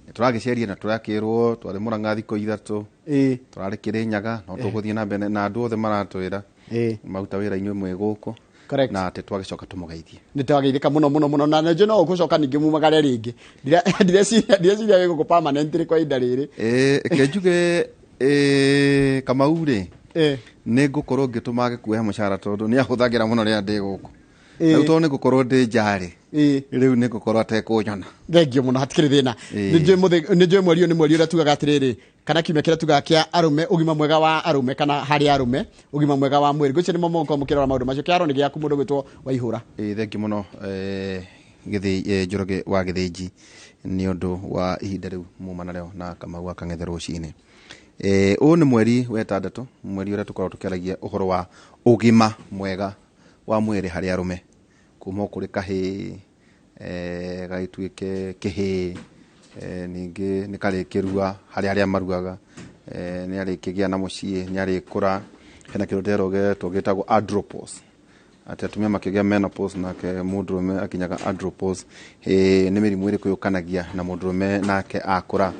[SPEAKER 22] nĩ tũragĩceria na tũrakĩrwo twarĩ Murang'a thikũ 3.
[SPEAKER 2] Ĩĩ.
[SPEAKER 22] Tũrarĩ Kĩrĩnyaga, no tũgũthiĩ na mbere na andũ othe maratwĩra.
[SPEAKER 2] Ĩĩ.
[SPEAKER 22] Maruta wĩra inyuĩ mwĩ gũkũ.
[SPEAKER 2] Correct.
[SPEAKER 22] Na atĩ twagĩcoka tũmũgeithie.
[SPEAKER 2] Nĩ twageithĩka mũno mũno mũno, na nĩ no ũgũcoka ningĩ mumagare rĩngĩ. Ndireciria wĩ gũkũ permanently kwa ihinda rĩrĩ.
[SPEAKER 22] Ĩĩ, reke njuge, Kamau rĩ, nĩ ngũkorwo ngĩtũma agĩkuoya mũcara tondũ nĩ ahũthagĩra mũno rĩrĩa ndĩ gũkũ. Rĩu tondũ nĩ ngũkorwo ndĩ nja rĩ, rĩu nĩ ngũkorwo atekũnyona.
[SPEAKER 2] Thengio mũno, hatikĩrĩ thĩna. Nĩ njũĩ mweri ũyũ nĩ mweri ũrĩa tugaga atĩrĩrĩ, kana kiumia kĩrĩa tugaga kĩa arũme, ũgima mwega wa arũme, kana harĩ arũme, ũgima mwega wa mwĩrĩ. Ngwĩciria nĩmo mũgũkorwo mũkĩrora maũndũ macio. Kĩharo nĩ gĩaku mũndũ ũgwĩtwo Waihũra.
[SPEAKER 22] Ĩĩ, thengio mũno, Njoroge wa Gĩthĩnji nĩ ũndũ wa ihinda rĩu muma narĩo na Kamau wa Kang'ethe rũcinĩ. Ũyũ nĩ mweri wa ĩtandatũ, mweri ũrĩa tũkoragwo tũkĩaragia ũhoro wa ũgima mwega wa mwĩrĩ harĩ arũme, kuma kũrĩ kahĩĩ, gagĩtuĩke kĩhĩĩ, ningĩ nĩ karĩkĩrua harĩ arĩa maruaga, nĩ arĩkĩgĩa na mũciĩ, nĩ arĩkũra. Hena kĩndũ ndĩrerwo gĩtagwo andropause, atĩ atumia makĩgĩa menopause nake mũndũrũme akinyaga andropause. Nĩ mĩrimũ ĩrĩkũ yũkanagia na mũndũrũme nake akũra,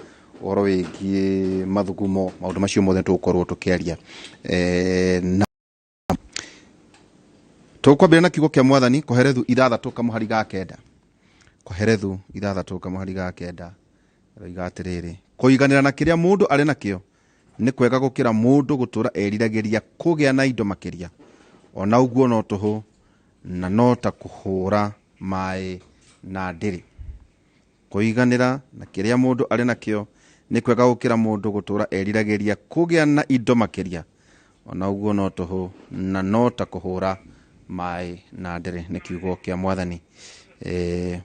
[SPEAKER 22] ũhoro wĩgiĩ mathugumo, maũndũ macio mothe tũgũkorwo tũkĩaria. Na tũkwambĩrĩria na kiugo kĩa mwathani, Koherethu 6 kamũhari ga 9. Koherethu 6 kamũhari ga 9 ĩroiga atĩrĩrĩ, kũiganĩra na kĩrĩa mũndũ arĩ nakĩo nĩ kwega gũkĩra mũndũ gũtũũra eriragĩria kũgĩa na indo makĩria, ona ũguo no tũhũ na no ta kũhũra maĩ na ndĩrĩ. Kũiganĩra na kĩrĩa mũndũ arĩ nakĩo nĩ kwega gũkĩra mũndũ gũtũũra eriragĩria kũgĩa na indo makĩria, Ona ũguo no tũhũ na no ta kũhũra maĩ na ndĩrĩ, nĩ kiugo kĩa mwathani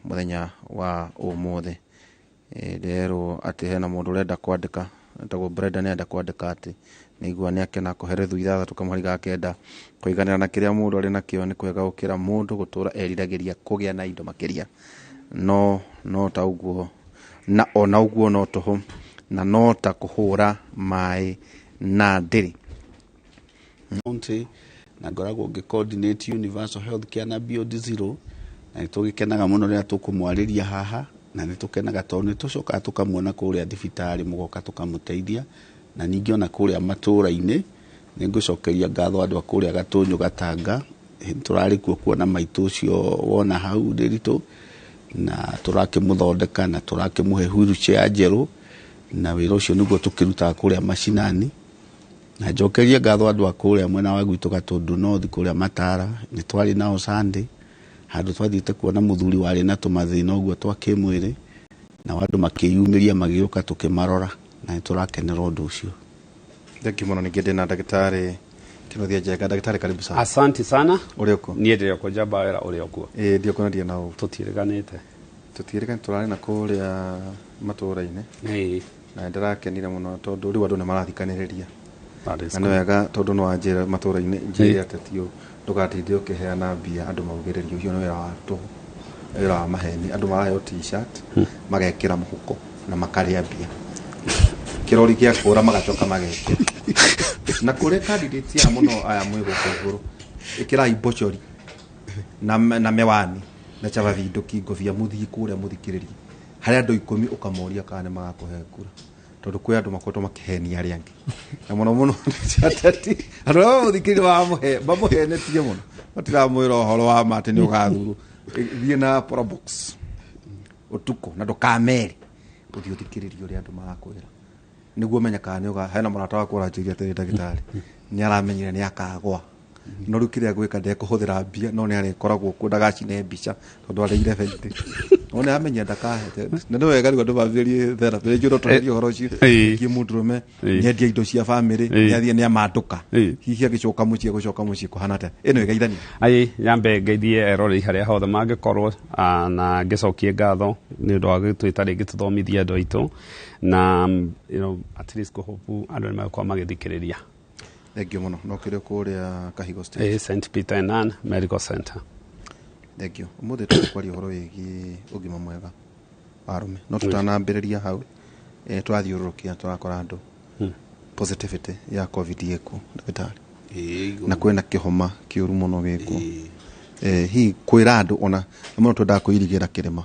[SPEAKER 22] mũthenya wa ũmũthĩ. Nderwo atĩ hena mũndũ ũrenda kwandĩka, etagwo Brenda, nĩarenda kwandĩka atĩ nĩaigua nĩakena kũhe 6 kamũhari ga 9. Kũiganĩra na kĩrĩa mũndũ arĩ nakĩo nĩ kwega gũkĩra mũndũ gũtũra eriragĩria kũgĩa na indo makĩria. No no ta ũguo na ona ũguo no tũhũ na no ta kũhũra maĩ na ndĩrĩ.
[SPEAKER 1] County na ngoragwo ngĩ coordinate universal health care na Beyond Zero, na nĩ tũgĩkenaga mũno rĩrĩa tũkũmwarĩria haha, na nĩ tũkenaga tondũ nĩ tũcokaga tũkamuona kũrĩa thibitarĩ mũgoka tũkamũteithia, na ningĩ ona kũrĩa matũũra-inĩ nĩ ngũcokeria ngatho andũ a kũrĩa Gatũnyũ Gatanga, tũrarĩ kuo kuona maitũ ũcio wona hau Ndĩritũ, na tũrakĩmũthondeka na tũrakĩmũhe wheelchair njerũ, na wĩra ũcio nĩguo tũkĩrutaga kũrĩa macinani. Na njokerie ngatho andũ a kũrĩa mwena wa gwitũ Gatũndũ North, kũrĩa Matara, nĩ twarĩ nao Sunday, handũ twathiĩte kuona mũthuri warĩ na tũmathĩna ũguo twa kĩmwĩrĩ, nao andũ makĩyumĩria magĩũka tũkĩmarora, na nĩ tũrakenera ũndũ ũcio.
[SPEAKER 22] Thank you mũno. Ningĩ ndĩna ndagĩtarĩ Kĩnuthia Njenga. Ndagĩtarĩ, karibu sana.
[SPEAKER 3] Asante sana.
[SPEAKER 22] Ũrĩ ũkũ?
[SPEAKER 3] Niĩ ndĩrĩ oko, njamba wĩra ũrĩ okuo.
[SPEAKER 22] Ĩĩ, ndiũkũ na ndirĩ na ũũ.
[SPEAKER 3] Tũtiĩrĩganĩte.
[SPEAKER 22] Tũtiĩrĩganĩte, tũrarĩ na kũrĩa matũũra-inĩ.
[SPEAKER 3] Ĩĩ.
[SPEAKER 22] Na nĩndĩrakenire mũno tondũ rĩu andũ nĩ marathikanĩrĩria.
[SPEAKER 3] That is
[SPEAKER 22] Na nĩ
[SPEAKER 3] good.
[SPEAKER 22] wega tondũ nĩ wanjĩra matũũra-inĩ, njĩre atĩ ti ũũ, ndũgatinde ũkĩheana mbia andũ maugĩrĩrie, ũcio nĩ wĩra wa tũhũ, wĩra wa maheni. Andũ maraheo t-shirt magekĩra mũhuko na makarĩa mbia, kĩrori gĩa kũra magacoka magekĩra. Na kũrĩ candidate aya mũno aya mwĩ gũkũ igũrũ, ĩkĩrai mbochori na mewani na chababinduki ngobia, mũthiĩ kũrĩa mũthikĩrĩrie harĩ andũ 10, ũkamoria kana nĩ magakũhe kura, tondũ kwĩ andũ makoretwo makĩhenia arĩa angĩ, na mũno mũno ateti, andũ arĩa mamũthikĩrĩria mamũhenetie mũno, matiramwĩra ũhoro wa ma atĩ nĩ ũgathurwo. Thiĩ na probox ũtukũ na ndũkamere, ũthiĩ ũthikĩrĩrie ũrĩa andũ marakwĩra nĩguo ũmenye kana nĩ ũga. Hena mũrata wakwa ũranjĩire atĩrĩ, ndagĩtarĩ nĩ aramenyire nĩ akagwa, no rĩu kĩrĩa gwĩka ndekũhũthĩra mbia, no nĩ arĩkoragwo kuo ndagacine mbica tondũ arĩire bengi, no nĩ amenya ndakahete. Na nĩ wega rĩu andũ mambĩrĩrie therapy rĩngĩ, no tũherie ũhoro ũcio. Ningĩ mũndũrũme nĩendia indo cia bamĩrĩ, nĩathiĩ nĩamandũka, hihi agĩcoka mũciĩ, gũcoka mũciĩ kũhana atĩa? Ĩno ĩgeithania.
[SPEAKER 3] Ai, nyambe ngeithie eroreri harĩa hothe mangĩkorwo, na ngĩcokie ngatho nĩ ũndũ wa gũtwĩta rĩngĩ tũthomithie andũ aitũ, na at least ngũhope andũ nĩ megũkorwo magĩthikĩrĩria.
[SPEAKER 22] Thank you mũno. No kĩrĩ kũrĩa Kahigo State?
[SPEAKER 3] St Peter and Ann Medical Center.
[SPEAKER 22] Thank you. Ũmũthĩ tũkwaria ũhoro wĩgiĩ ũgima mwega wa arũme, no tũtanambĩrĩria hau, twathiũrũrũkia tũrakora andũ positivity ya COVID ĩkuo, ndagĩtarĩ, na kwĩna kĩhoma kĩũru mũno gĩkuo. Hihi kwĩra andũ ona na mũno twendaga kwĩirigĩra kĩrĩma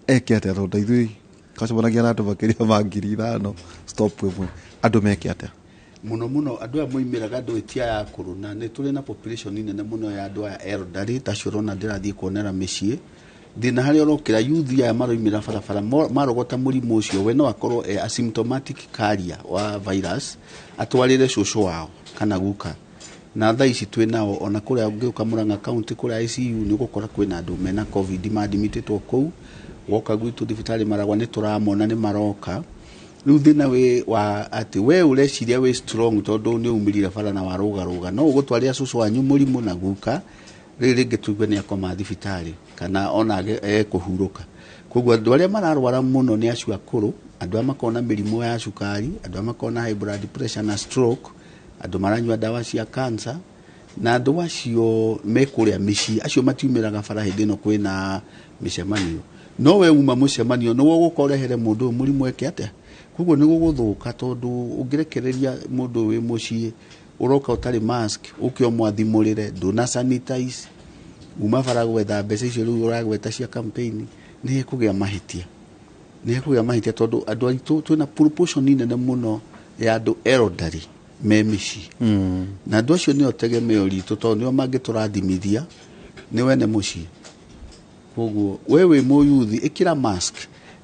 [SPEAKER 22] eke atĩa, tondũ ithuĩ twacemanagia na andũ makĩria ma 5,000 stop ĩmwe, andũ meke atĩa?
[SPEAKER 1] Mũno mũno andũ aya moimĩraga, andũ ti aya akũrũ, na nĩ tũrĩ na population nene mũno ya andũ aya elderly, ta acio ũrona ndĩrathiĩ kuonera mĩciĩ. Thĩna harĩa ũrokĩra, youth aya maroimĩra barabara marogota mũrimũ ũcio, we no akorwo e asymptomatic carrier wa virus, atwarĩre cũcũ wao kana guka. Na thaa ici twĩ nao ona kũrĩa ũngĩũka Murang'a County, kũrĩa ICU, nĩ ũgũkora kwĩna andũ mena COVID madmitĩtwo kũu. Woka gwitũ thibitarĩ Maragwa nĩ tũramona nĩ maroka. Rĩu thĩna wĩ wa atĩ we ũreciria wĩ strong tondũ nĩ umĩrire bara na warũgarũga, no ũgũtwarĩra cũcũ wanyu mũrimũ na guka, rĩrĩ rĩngĩ tuge nĩ akoma thibitarĩ kana ona ekũhurũka. Koguo andũ arĩa mararwara mũno nĩ acio akũrũ, andũ arĩa makoragwo na mĩrimũ ya cukari, andũ arĩa makoragwo na high blood pressure na stroke, andũ maranyua ndawa cia cancer, na andũ acio me kũrĩa mĩciĩ, acio matiumĩraga bara hĩndĩ ĩno kwĩna mĩcemanio. No we uma mũcemanio nĩwe ũgũka ũrehere mũndũ ũyũ mũrimũ eke atĩa? Koguo nĩ gũgũthũka, tondũ ũngĩrekereria mũndũ ũyũ wĩ mũciĩ, ũroka ũtarĩ mask, ũke ũmwathimũrĩre, ndũna sanitize, uma bara gwetha mbeca icio rĩu ũragweta cia campaign, nĩ hekũgĩa mahĩtia, nĩ hekũgĩa mahĩtia, tondũ andũ aitũ twĩna proportion nene mũno ya andũ elderly me mĩciĩ, na andũ acio nĩo tegemeo ritũ, tondũ nĩo mangĩtũrathimithia nĩ wene mũciĩ. Koguo we wĩ mũyuthi, ĩkĩra mask.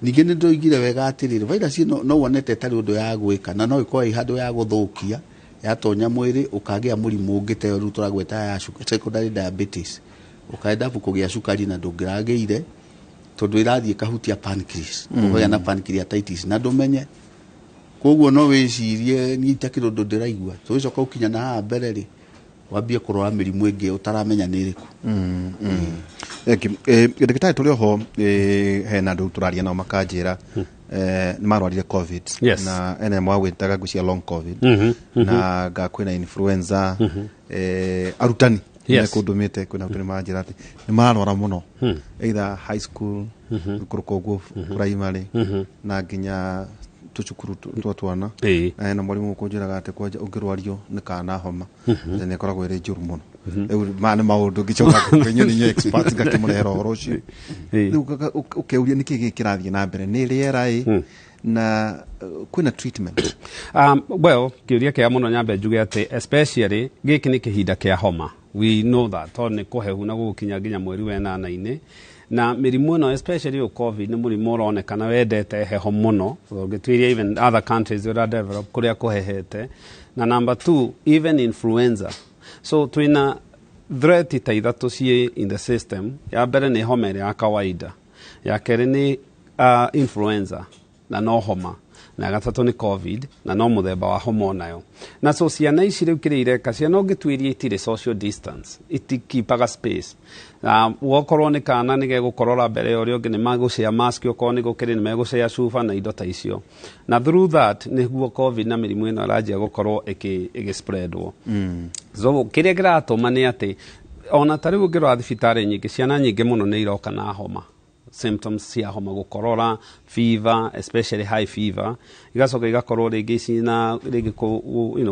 [SPEAKER 1] Ningĩ nĩ ndoigire wega atĩrĩrĩ, virus ĩno no wonete ĩtarĩ ũndũ ya gwĩka, na no ĩkorwo ĩ handũ ya gũthũkia, yatonya mwĩrĩ ũkagĩa mũrimũ ũngĩ ta ũyũ rĩu tũragweta ya secondary diabetes, ũkaenda kũgĩa cukari na ndũngĩragĩire, tondũ ĩrathiĩ ĩkahutia pancreas, ũkagĩa na pancreatitis na ndũmenye. Koguo no wĩcirie niĩ itakĩrĩ ũndũ ndĩraigua, tũgĩcoka ũkinya na haha mbere rĩ, wambie kũrwara mĩrimũ ĩngĩ ũtaramenya nĩ ĩrĩkũ.
[SPEAKER 22] Ndagĩtarĩ, tũrĩ oho hena andũ tũraria nao makanjĩra nĩ marwarire COVID. Na ena ĩmwe agwĩtaga ngwĩciria long COVID, na nga kwĩna influenza. Arutani mekũndũmĩte, kwĩna arutani maranjĩra atĩ nĩ mararwara mũno, either high school, thukuru koguo primary, na nginya tũcukuru twa twana. Na hena mwarimũ ũkũnjĩraga atĩ kwanja ũngĩrwario nĩ kana homa, atĩ nĩ ĩkoragwo ĩrĩ njũru mũno. Rĩu maya nĩ maũndũ ngĩcoka kwĩ inyuĩ, nĩ inyuĩ expert, ngakĩmũrehera ũhoro ũcio. Rĩu ũkeuria nĩkĩ gĩkĩ kĩrathiĩ na mbere, nĩ rĩera ĩ, na kwĩna treatment?
[SPEAKER 3] Well, kĩũria kĩega mũno. Nyambe njuge atĩ especially gĩkĩ nĩ kĩhinda kĩa homa, we know that, tondũ nĩ kũhehu na gũgũkinya nginya mweri wa ĩnana-inĩ, na mĩrimũ ĩno, especially ũyũ COVID, nĩ mũrimũ ũronekana wendete heho mũno. Ũngĩtuĩria even other countries ũrĩa develop kũrĩa kũhehete. Na number two, even influenza. So twĩna threat ta ithatũ ciĩ in the system. Ya mbere nĩ homa ĩrĩa ya kawaida, ya kerĩ nĩ influenza na no homa, na ya gatatũ nĩ COVID na no mũthemba wa homa onayo. Na so ciana ici rĩu kĩrĩa ireka, ciana ũngĩtuĩria itirĩ social distance, itikipaga space, na wokorwo nĩ kana nĩ gegũkorora mbere ya ũrĩa ũngĩ, nĩ magũcea mask, okorwo nĩ gũkĩrĩ nĩ megũcea cuba na indo ta icio, na through that nĩguo COVID na mĩrimũ ĩno ĩranjia gũkorwo ĩgĩ-spreadwo. So kĩrĩa kĩratũma nĩ atĩ ona ta rĩu ũngĩrora thibitarĩ nyingĩ, ciana nyingĩ mũno nĩ iroka na homa, symptoms cia homa, gũkorora, fever, especially high fever, igacoka igakorwo rĩngĩ cina rĩngĩ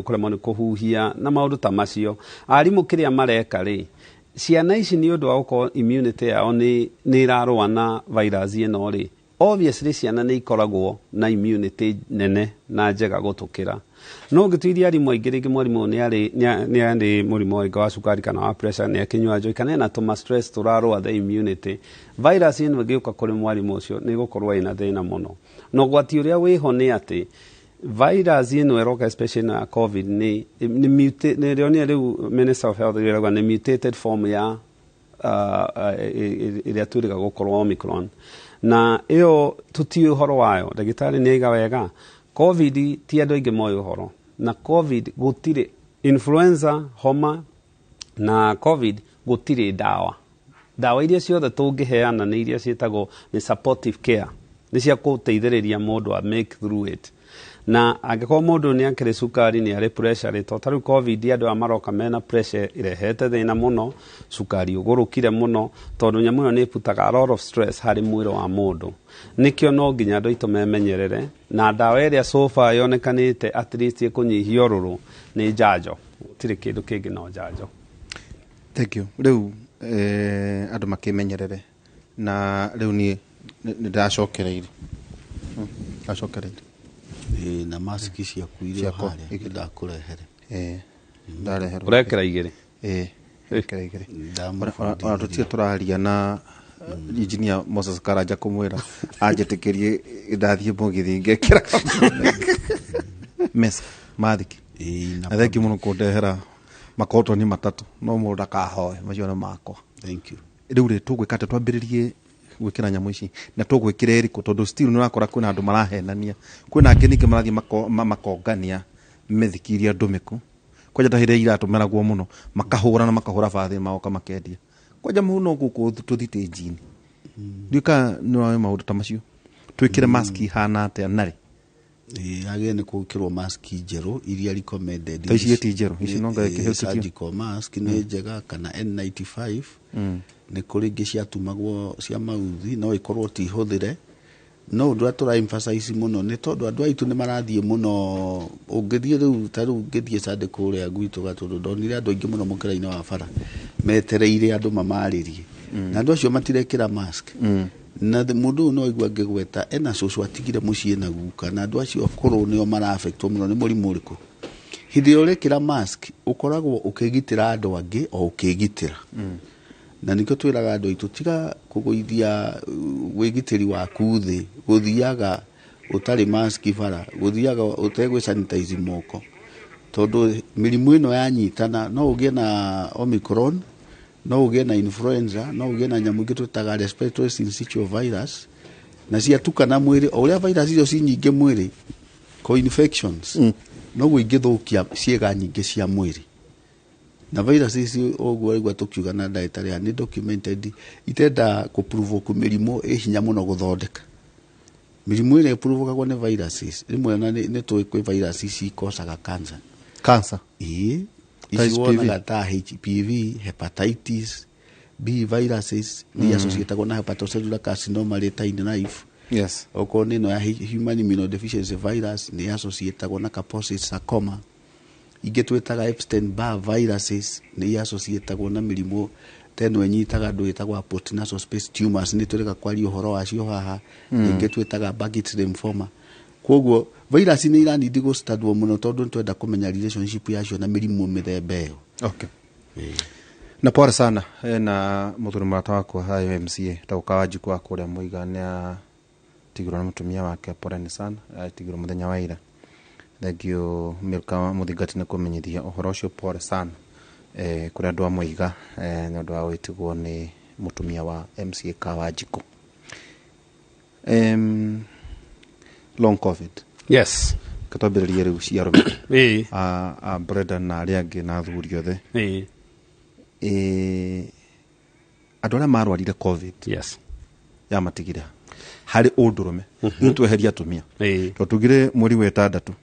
[SPEAKER 3] kũremwo nĩ kũhuhia na maũndũ ta macio. Arimũ kĩrĩa mareka rĩ, ciana ici nĩ ũndũ wa gũkorwo immunity yao nĩ ĩrarũa na virus ĩno rĩ, obviously ciana nĩ ikoragwo na immunity nene na njega gũtũkĩra. No ũngĩtuiria arimũ aingĩ, rĩngĩ mwarimũ nĩ arĩ mũrimũ rĩngĩ wa cukari kana wa pressure, nĩ akĩnyua njohi kana ena tũma stress tũrarũa the immunity, virus ĩno ĩngĩũka kũrĩ mwarimũ ũcio nĩ ĩgũkorwo ĩna thĩna mũno. Na ũgwati ũrĩa wĩho nĩ atĩ virus ĩno ĩroka, especially ĩno ya COVID, nĩ ndĩronire rĩu Minister of Health ĩrauga nĩ mutated form ya ĩrĩa twĩrĩga gũkorwo Omicron, na ĩyo tũtiũĩ ũhoro wayo. Ndagĩtarĩ nĩ aiga wega, COVID ti andũ aingĩ moĩ ũhoro na COVID. Gũtirĩ influenza, homa na COVID gũtirĩ ndawa. Ndawa iria ciothe tũngĩheana nĩ iria ciĩtagwo nĩ supportive care, nĩ cia gũteithĩrĩria mũndũ a make through it. Na angĩkorwo mũndũ nĩ akĩrĩ cukari, nĩ arĩ pressure rĩ, to ta rĩu COVID andũ aya maroka mena pressure ĩrehete thĩna mũno, cukari ũgũrũkire mũno, tondũ nyamũ ĩyo nĩ ĩputaga a lot of stress harĩ mwĩrĩ wa mũndũ. Nĩkĩo no nginya andũ aitũ memenyerere, na ndawa ĩrĩa so far yonekanĩte at least ĩkũnyihia ũrũrũ nĩ njanjo. Gũtirĩ kĩndũ kĩngĩ no njanjo.
[SPEAKER 22] Thank you. Rĩu andũ makĩmenyerere, na rĩu niĩ nĩ ndacokereire. Ndacokereire.
[SPEAKER 1] Ĩĩ, na maski ciaku irĩ o
[SPEAKER 22] Ciakwa,
[SPEAKER 1] harĩa
[SPEAKER 22] igĩrĩ.
[SPEAKER 1] Ndakũrehere.
[SPEAKER 22] Eh, ndareherwo.
[SPEAKER 3] Ũrekĩra igĩrĩ?
[SPEAKER 22] Ĩĩ, ekĩra igĩrĩ. Ona tũtirĩ tũraria na engineer Moses Karanja kũmwĩra anjĩtĩkĩrie ndathiĩ mũgithi ngekĩra mesa mathiki. Na thengiũ mũno kũndehera makotoni matatũ, no mũndũ ndakahoe, macio nĩ makwa.
[SPEAKER 1] Thank you.
[SPEAKER 22] Rĩu rĩ, tũgwĩka atĩa? Twambĩrĩrie gwĩkĩra nyamũ ici na tũgwĩkĩra ĩrĩkũ? Tondũ still nĩ ũrakora kwĩna andũ marahenania, kwĩna angĩ ningĩ marathiĩ makongania mĩthiki iria ndũmĩku, kwanja ta hĩndĩ ĩrĩa iratũmĩragwo mũno, makahũra na makahũra bathĩ, magoka makendia kwanja mũno gũkũ tũthitĩnji-inĩ. Ndiũĩ kana nĩ ũroĩ maũndũ ta macio. Twĩkĩre maski ihana atĩa narĩ?
[SPEAKER 1] Ĩĩ, yagĩrĩire nĩ gwĩkĩrwo maski njerũ iria recommended.
[SPEAKER 22] Ta ici ti njerũ, ici no nga ĩkĩhĩtũkio.
[SPEAKER 1] Surgical mask nĩ njega kana N95. Nĩ kũrĩ ingĩ ciatumagwo cia mauthi, no ikorwo ti hũthĩre. No ũndũ ũrĩa tũra emphasize mũno nĩ tondũ andũ aitũ nĩ marathiĩ mũno. Ũngĩthiĩ rĩu, ta rĩu ngĩthiĩ Sunday kũrĩa gwitũ Gatũndũ, ndonire andũ aingĩ mũno mũkĩra-inĩ wa bara metereire andũ mamarĩrie, na andũ acio matirekĩra mask. Na mũndũ ũyũ no aigua ngĩgweta ena cũcũ atigire mũciĩ na guka, na andũ acio akũrũ nĩo mara-affectwo mũno nĩ mũrimũ ũrĩkũ. Hĩndĩ ĩrĩa ũrekĩra mask, ũkoragwo ũkĩgitĩra andũ angĩ o ũkĩgitĩra, na nĩkĩo twĩraga andũ aitũ tiga kũgũithia wĩgitĩri waku thĩ, gũthiaga ũtarĩ maski bara, gũthiaga ũtegwĩ sanitize moko, tondũ mĩrimũ ĩno yanyitana, no ũgĩe na Omicron, no ũgĩe na influenza, no ũgĩe na nyamũ ingĩ twĩtaga respiratory syncytial virus, na ciatukana mwĩrĩ, o ũrĩa virus icio ci nyingĩ mwĩrĩ. Co-infections noguo ingĩthũkia ciĩga nyingĩ cia mwĩrĩ. Na virus ici ũguo raigua tũkiuga na ndagĩtarĩ aya nĩ documented, itenda kũprovoke mĩrimũ ĩ hinya mũno gũthondeka. Mĩrimũ ĩrĩa ĩprovokagwo nĩ viruses rĩmwe na nĩ tũĩ kwĩ virus ici ikocaga cancer.
[SPEAKER 22] Cancer.
[SPEAKER 1] Ĩĩ.
[SPEAKER 22] Ta
[SPEAKER 1] Ici
[SPEAKER 22] HPV.
[SPEAKER 1] wonaga ta HPV, hepatitis B viruses nĩ associatagwo na hepatocellular carcinoma later in life. Okorwo nĩ ĩno ya human immunodeficiency virus nĩ associatagwo na Kaposi's sarcoma. Ingĩ twĩtaga Epstein Barr viruses nĩ associatagwo na mĩrimũ ta ĩno ĩnyitaga andũ ĩtagwo apotinasal space tumors, nĩ tũrega kwaria ũhoro wacio haha. Ingĩ twĩtaga Burkitt's lymphoma. Koguo virus nĩ iranindi gũstandwo mũno tondũ nĩ twenda kũmenya relationship yacio na mĩrimũ mĩthemba ĩyo.
[SPEAKER 22] Okay. Na pole sana na muthuri mũrata wakwa hayo MCA taũka wa Njukũ wa kũrĩa Mũiga nĩ atigirwo nĩ mũtumia wake. Poleni sana, atigirwo mũthenya wa ira. Thank you Milka Mũthingati nĩ kũmenyithia ũhoro ũcio. Pole sana kũrĩ andũ a Mũiga nĩ ũndũ wa gwĩtigwo nĩ mũtumia wa MCA Kawanjikũ. Long COVID. Katwambĩrĩrie rĩu cia arũme a Brenda na arĩa angĩ na athuri othe. Andũ arĩa marwarire COVID yamatigire harĩ ũndũrũme, nĩ tweheria atumia tondũ tugire mweri wa ĩtandatũ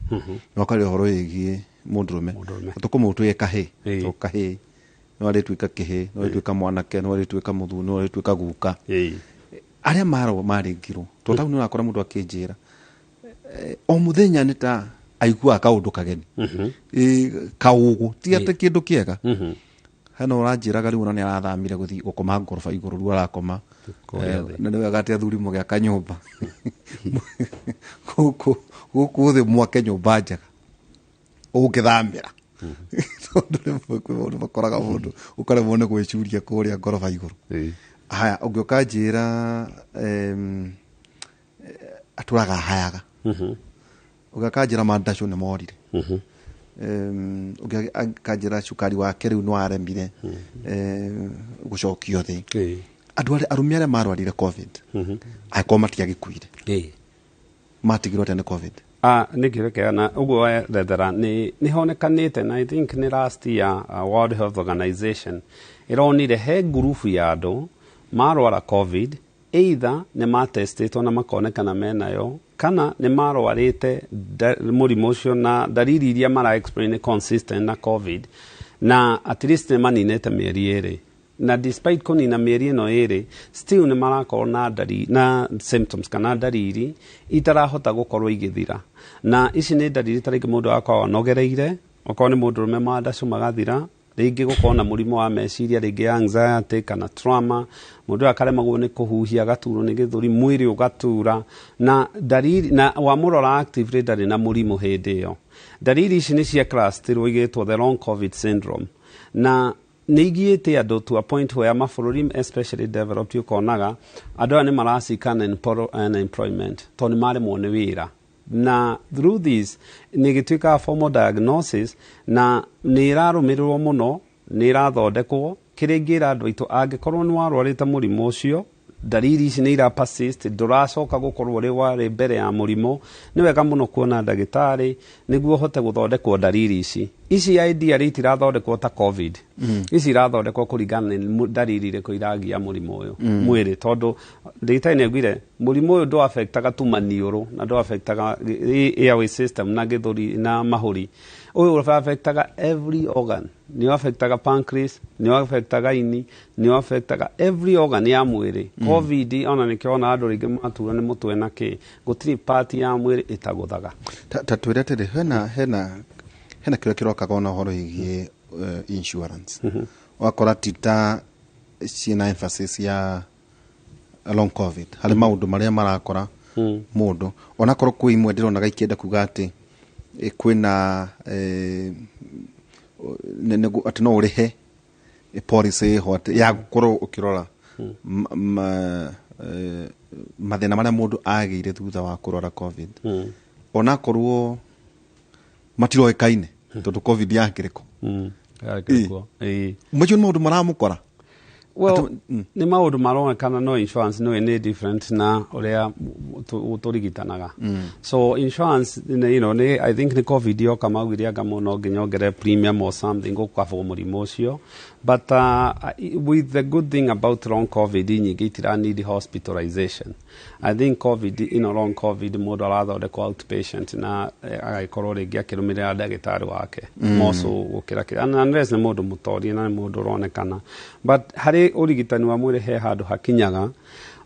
[SPEAKER 22] nĩwakaria ũhoro wĩgiĩ mũndũrũme, tũkũmũtwĩe kahĩ, tondũ kahĩ no arĩtuĩka kĩhĩ, no arĩtuĩka mwanake, no arĩtuĩka mũthuri, no arĩtuĩka guka. Arĩa marwo marĩngirwo tondũ tau nĩ ũrakora mũndũ akĩnjĩra o mũthenya nĩ ta aiguaga kaũndũ kageni. Kaũgũ ti atĩ kĩndũ kĩega. Hena ũranjĩraga rĩu ona nĩ arathamire gũthiĩ gũkoma ngoroba igũrũ, rĩu arakoma.
[SPEAKER 3] Kũrĩa thĩ.
[SPEAKER 22] Na nĩ wega atĩ athuri mũgĩaka nyũmba gũkũ gũkũ thĩ, mwake nyũmba njega ũngĩthamĩra, tondũ rĩmwe kwĩ maũndũ makoraga mũndũ ũkaremwo nĩ gwĩcuria kũrĩa ngoroba igũrũ. Haya, ũngĩũka njĩra atũraga hayaga, ũgĩũka njĩra mandacũ nĩ morire, ũngĩkanjĩra cukari wake rĩu nĩ waremire gũcokio thĩ. Andũ arĩa arũme arĩa marwarire COVID, angĩkorwo matiagĩkuire, matigirwo atĩa nĩ COVID?
[SPEAKER 3] Ah, nä kä kĩega na ũguo werethera nĩ honekanĩte na I think nĩ last year World Health Organization ĩronire he ngurubu ya andũ marwara COVID, either nĩ matestĩtwo na makonekana menayo kana nĩ marwarĩte mũrimũ ũcio na ndariri iria mara explain nĩ consistent na COVID, na at least nĩ maninĩte mĩeri 2, na despite kũnina mĩeri ĩno 2 still nĩ marakorwo na ndari, na symptoms kana ndariri itarahota gũkorwo igĩthira. Na ici nĩ ndariri ta rĩngĩ mũndũ agakorwo anogereire, okorwo nĩ mũndũrũme mandacu magathira, rĩngĩ gũkorwo na mũrimũ wa meciria, rĩngĩ anxiety kana trauma, mũndũ ũyũ akaremagwo nĩ kũhuhia, agaturwo nĩ gĩthũri, mwĩrĩ ũgatura, na ndariri na wamũrora actively ndarĩ na mũrimũ hĩndĩ ĩyo. Ndariri ici nĩ cia clusterwo igĩtwo the long COVID syndrome, na nĩ igiĩte andũ to a point where mabũrũri especially developed ũkonaga andũ aya nĩ maracika unemployment tondũ nĩ maremwo nĩ wĩra. Na through this nĩ ĩgĩtuĩkaga formal diagnosis na nĩ ĩrarũmĩrĩrwo mũno, nĩ ĩrathondekwo. Kĩrĩa ingĩra andũ aitũ, angĩkorwo nĩ warwarĩte mũrimũ ũcio, ndariri ici nĩ ira persist, ndũracoka gũkorwo ũrĩ warĩ mbere ya mũrimũ, nĩ wega mũno kuona ndagĩtarĩ nĩguo ũhote gũthondekwo ndariri ici. Ici ideally itirathondekwo ta COVID. Ici irathondekwo kũringana na ndariri irĩkũ iragia mũrimũ ũyũ mwĩrĩ, tondũ ndagĩtarĩ nĩ augire mũrimũ ũyũ ndũ affectaga tu maniũrũ na ndũ affectaga airway system na gĩthũri na mahũri. Ũyũ affectaga every organ, nĩ affectaga pancreas, nĩ affectaga ini, nĩ affectaga every organ ya mwĩrĩ. COVID ona nĩkĩo ona andũ rĩngĩ matura nĩ mũtwe na kĩ, gũtirĩ part ya mwĩrĩ ĩtagũthaga.
[SPEAKER 22] Ta twĩre atĩrĩ, hena kĩrĩa kĩrokaga ona ũhoro wĩgiĩ insurance, ũgakora ti ta ciĩna emphasis ya long COVID harĩ maũndũ marĩa marakora mũndũ, onakorwo kwĩ imwe ndĩronaga ikĩenda kuga atĩ kwĩna atĩ no ũrĩhe policy ĩho atĩ ya gũkorwo ũkĩrora mathĩna marĩa mũndũ agĩire thutha wa kũrwara COVID, onakorwo matiroĩkaine tondũ COVID yakĩrĩ kũ. Macio nĩ maũndũ maramũkora.
[SPEAKER 3] Well, nĩ maũndũ maronekana no insurance no nĩ different na ũrĩa tũrigitanaga. So insurance nĩ, I think nĩ COVID yoka maugire anga mũno nginya ongerere premium or something gũkabwo mũrimũ ũcio. But with the good thing about long COVID, nyingĩ itira need hospitalization. I think COVID, long COVID mũndũ arathondekwo outpatient na agagĩkorwo rĩngĩ akĩrũmĩrĩra ndagĩtarĩ wake more so gũkĩra kĩrĩa, unless nĩ mũndũ mũtorie na nĩ mũndũ ũronekana. But harĩ ũrigitani wa mwĩrĩ, he handũ hakinyaga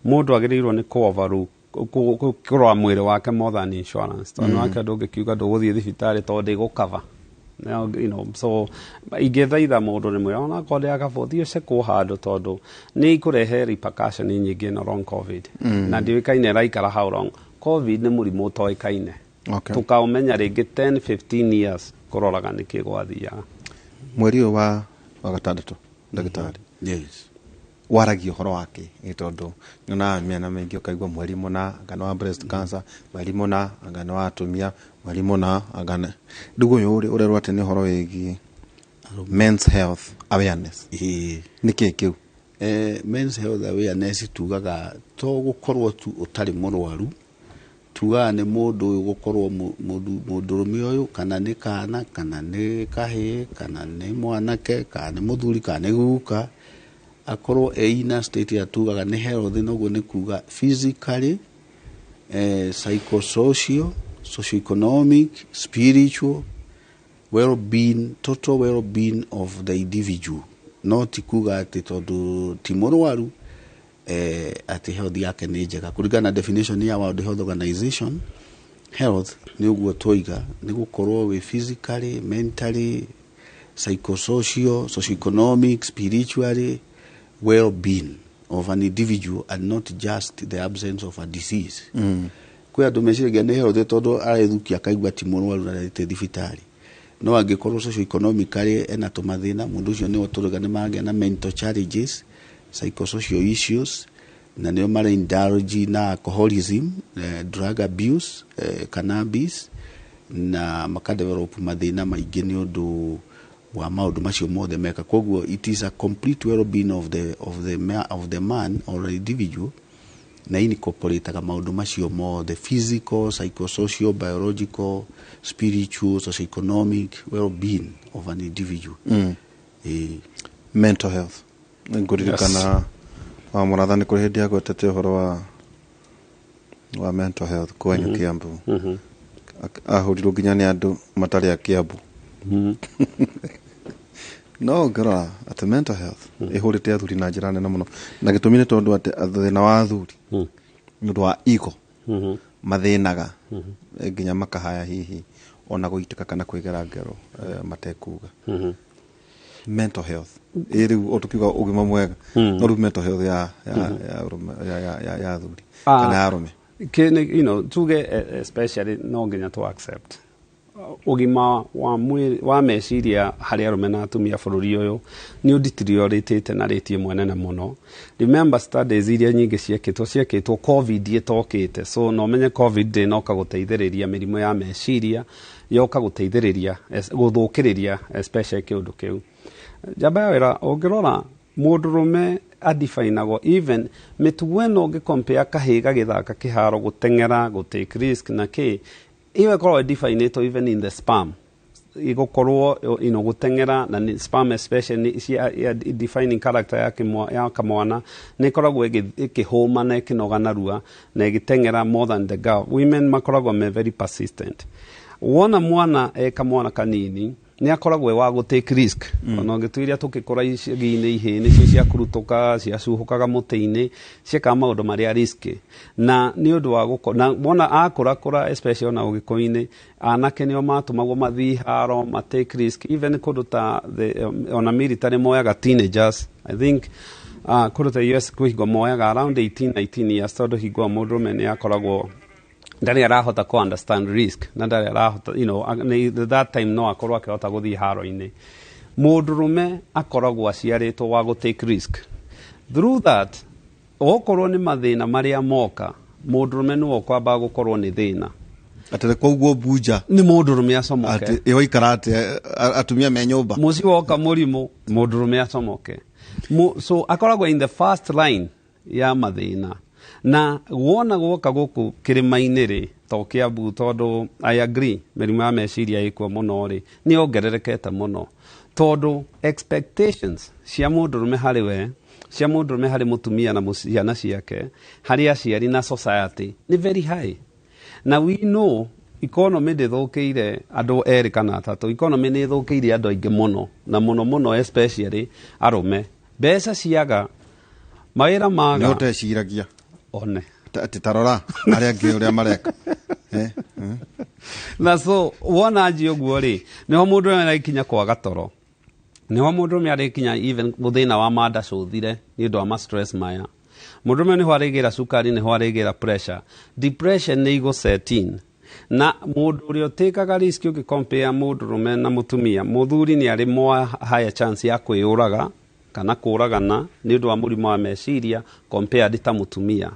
[SPEAKER 3] mũndũ agĩrĩirwo nĩ kũ kũrora mwĩrĩ wake more than insurance, tondũ wake ndũngĩkiuga ndũgũthiĩ thibitarĩ tondũ ndĩgũkava. So ingĩthaitha mũndũ nĩ mwĩra onakorwo ndĩ akaba ũthiĩ ũcekwo handũ, tondũ nĩ ikũrehe repercussion nyingĩ no long COVID. Na ndiũĩkaine ĩraikara how long. COVID nĩ mũrimũ ũtoĩkaine. Tũkaũmenya rĩngĩ 10 15 years kũroraga nĩkĩ gwathiaga.
[SPEAKER 22] Mweri ũyũ wa gatandatũ, ndagĩtarĩ,
[SPEAKER 1] Yes.
[SPEAKER 22] waragia ũhoro wake? Ĩ tondũ nyonaga mĩena mĩingĩ ũkaigua mweri mũna anga nĩ wa breast cancer, mweri mũna anga nĩ wa atumia, mweri mũna anga nĩ rĩu ũyũ ũrĩ ũrerwo atĩ nĩ ũhoro wĩgiĩ men's health awareness. Nĩ kĩĩ kĩu?
[SPEAKER 1] Men's health awareness tugaga to gũkorwo tu ũtarĩ mũrwaru. Tugaga nĩ mũndũ ũyũ gũkorwo mũndũ mũndũrũme ũyũ, kana nĩ kana, kana nĩ kahĩĩ, kana nĩ mwanake, kana nĩ mũthuri, kana nĩ guka, akorwo e in a state ya tugaga nĩ health. Noguo nĩ kuga physically, psychosocial, socioeconomic, spiritual well-being, total well-being of the individual. No ti kuga atĩ tondũ ti mũrwaru atĩ health yake nĩ njega. Kũringana na definition ya World Health Organization, health nĩ ũguo twoiga, nĩ gũkorwo wĩ physically, mentally, psychosocial, socioeconomic, spiritually well-being of an individual and not just the absence of a disease. Kwĩ andũ meciragia nĩ health tondũ arethukia akaigua ti mũrwaru na ndathiĩte thibitarĩ. No angĩkorwo socioeconomically ena tũmathĩna, mũndũ ũcio nĩwe tũrauga nĩ magĩa na mental challenges, psychosocial issues, na nĩo mara indulge na alcoholism, drug abuse, cannabis, na makadevelop mathĩna maingĩ nĩ ũndũ wa maũndũ macio mothe meka. Koguo it is a complete well-being of the man or the individual, na incorporataga maũndũ macio mothe: physical, psychosocial, biological, spiritual, socioeconomic well-being of an individual.
[SPEAKER 22] Mental health, ngũririkana wa mũratha nĩ kũrĩ hĩndĩ agwetete ũhoro wa mental health kwenyu Kiambu. Ahũrirwo nginya nĩ andũ matarĩ a Kiambu. No ũngĩrora atĩ mental health ĩhũrĩte athuri na njĩra nene mũno, na gĩtũmi nĩ tondũ atĩ thĩna wa athuri nĩ ũndũ wa ego, mathĩnaga nginya makahaya hihi ona gũitĩka kana kwĩgera ngero matekuga. Mental health ĩ rĩu o tũkiuga ũgima mwega, no rĩu mental health ya ya athuri kana ya arũme?
[SPEAKER 3] Tuge especially no nginya to accept ũgima wa mwĩrĩ wa meciria harĩ arũme na atumia bũrũri ũyũ nĩ ũdeterioratĩte na rate ĩmwe nene mũno. Remember, studies iria nyingĩ ciekĩtwo COVID ĩtokĩte, so no menye COVID ndĩnoka gũteithĩrĩria mĩrimũ ya meciria, yoka gũteithĩrĩria gũthũkĩrĩria especially kĩũndũ kĩu. Njamba ya wĩra, ũngĩrora mũndũrũme adifinagwo even mĩtugo ĩno, ũngĩcompare kahĩĩ gagĩthaka kĩharo, gũteng'era, gũtake risk na kĩ, ĩyo ĩkoragwo ĩdefinĩtwo even in the sperm, igũkorwo gũteng'era na sperm especially nĩ defining character ya kamwana nĩ ĩkoragwo ĩkĩhũma na ĩkĩnoga narua na ĩgĩteng'era more than the girl. Women makoragwo me very persistent. Wona mwana e kamwana kanini nĩ akoragwo e wa gũ take risk. Ona ũngĩtuiria tũgĩkũra icagi-inĩ, ihĩĩ nĩcio ciakurutũka, ciacuhũkaga mũtĩ-inĩ, ciekaga maũndũ marĩa risky, na nĩ ũndũ wa gũko na wona akũrakũra, especially ona ũgĩkũyũ-inĩ, anake nĩo matũmagwo mathiĩ haro, ma take risk. Even kũndũ ta ona military moyaga teenagers. I think kũndũ ta US kwĩ hingo moyaga around 18 19 years, tondũ hingo ĩyo mũndũrũme nĩ akoragwo ndarĩ arahota ku understand risk na ndarĩ arahota that time no akorwo akĩhota gũthiĩ haro-inĩ. Mũndũrũme akoragwo aciarĩtwo wa gũ take risk. Through that, okorwo nĩ mathĩna marĩa moka, mũndũrũme nĩwe ũkwamba gũkorwo nĩ thĩna.
[SPEAKER 22] Atĩ koguo bunja
[SPEAKER 3] nĩ mũndũrũme acomoke.
[SPEAKER 22] Atĩ ĩwaikara atĩ atumia me nyũmba.
[SPEAKER 3] Mũciĩ woka mũrimũ, mũndũrũme acomoke. So akoragwo in the first line ya mathĩna. Na wona gwoka gũkũ kĩrĩma-inĩ rĩ, to Kĩambu, tondũ I agree mĩrimũ ya meciria ĩkuo mũno rĩ, nĩ yongererekete mũno tondũ expectations cia mũndũrũme harĩ we, cia mũndũrũme harĩ mũtumia na ciana ciake, harĩ aciari na society nĩ very high. Na we know economy ndĩthũkĩire andũ erĩ kana atatũ, economy nĩ ĩthũkĩire andũ aingĩ mũno, na mũno mũno especially arũme. Mbeca ciaga, mawĩra maga,
[SPEAKER 22] nĩ ũteciragia
[SPEAKER 3] one
[SPEAKER 22] atĩ tarora arĩa angĩ ũrĩa mareka.
[SPEAKER 3] Na so wona anjia ũguo rĩ, nĩho mũndũ ũrĩa arĩkinya kwaga toro, nĩho mũndũrũme arĩkinya even mũthĩna wa manda cũthire nĩ ũndũ wa ma stress maya. Mũndũrũme nĩho arĩgĩra cukari, nĩho arĩgĩra pressure, depression nĩ igũ set in. Na mũndũ ũrĩa ũtĩkaga risk, ũngĩ compare mũndũrũme na mũtumia, mũthuri nĩ arĩ more higher chance ya kwĩyũraga kana kũragana nĩ ũndũ wa mũrimũ wa meciria compared ta mũtumia,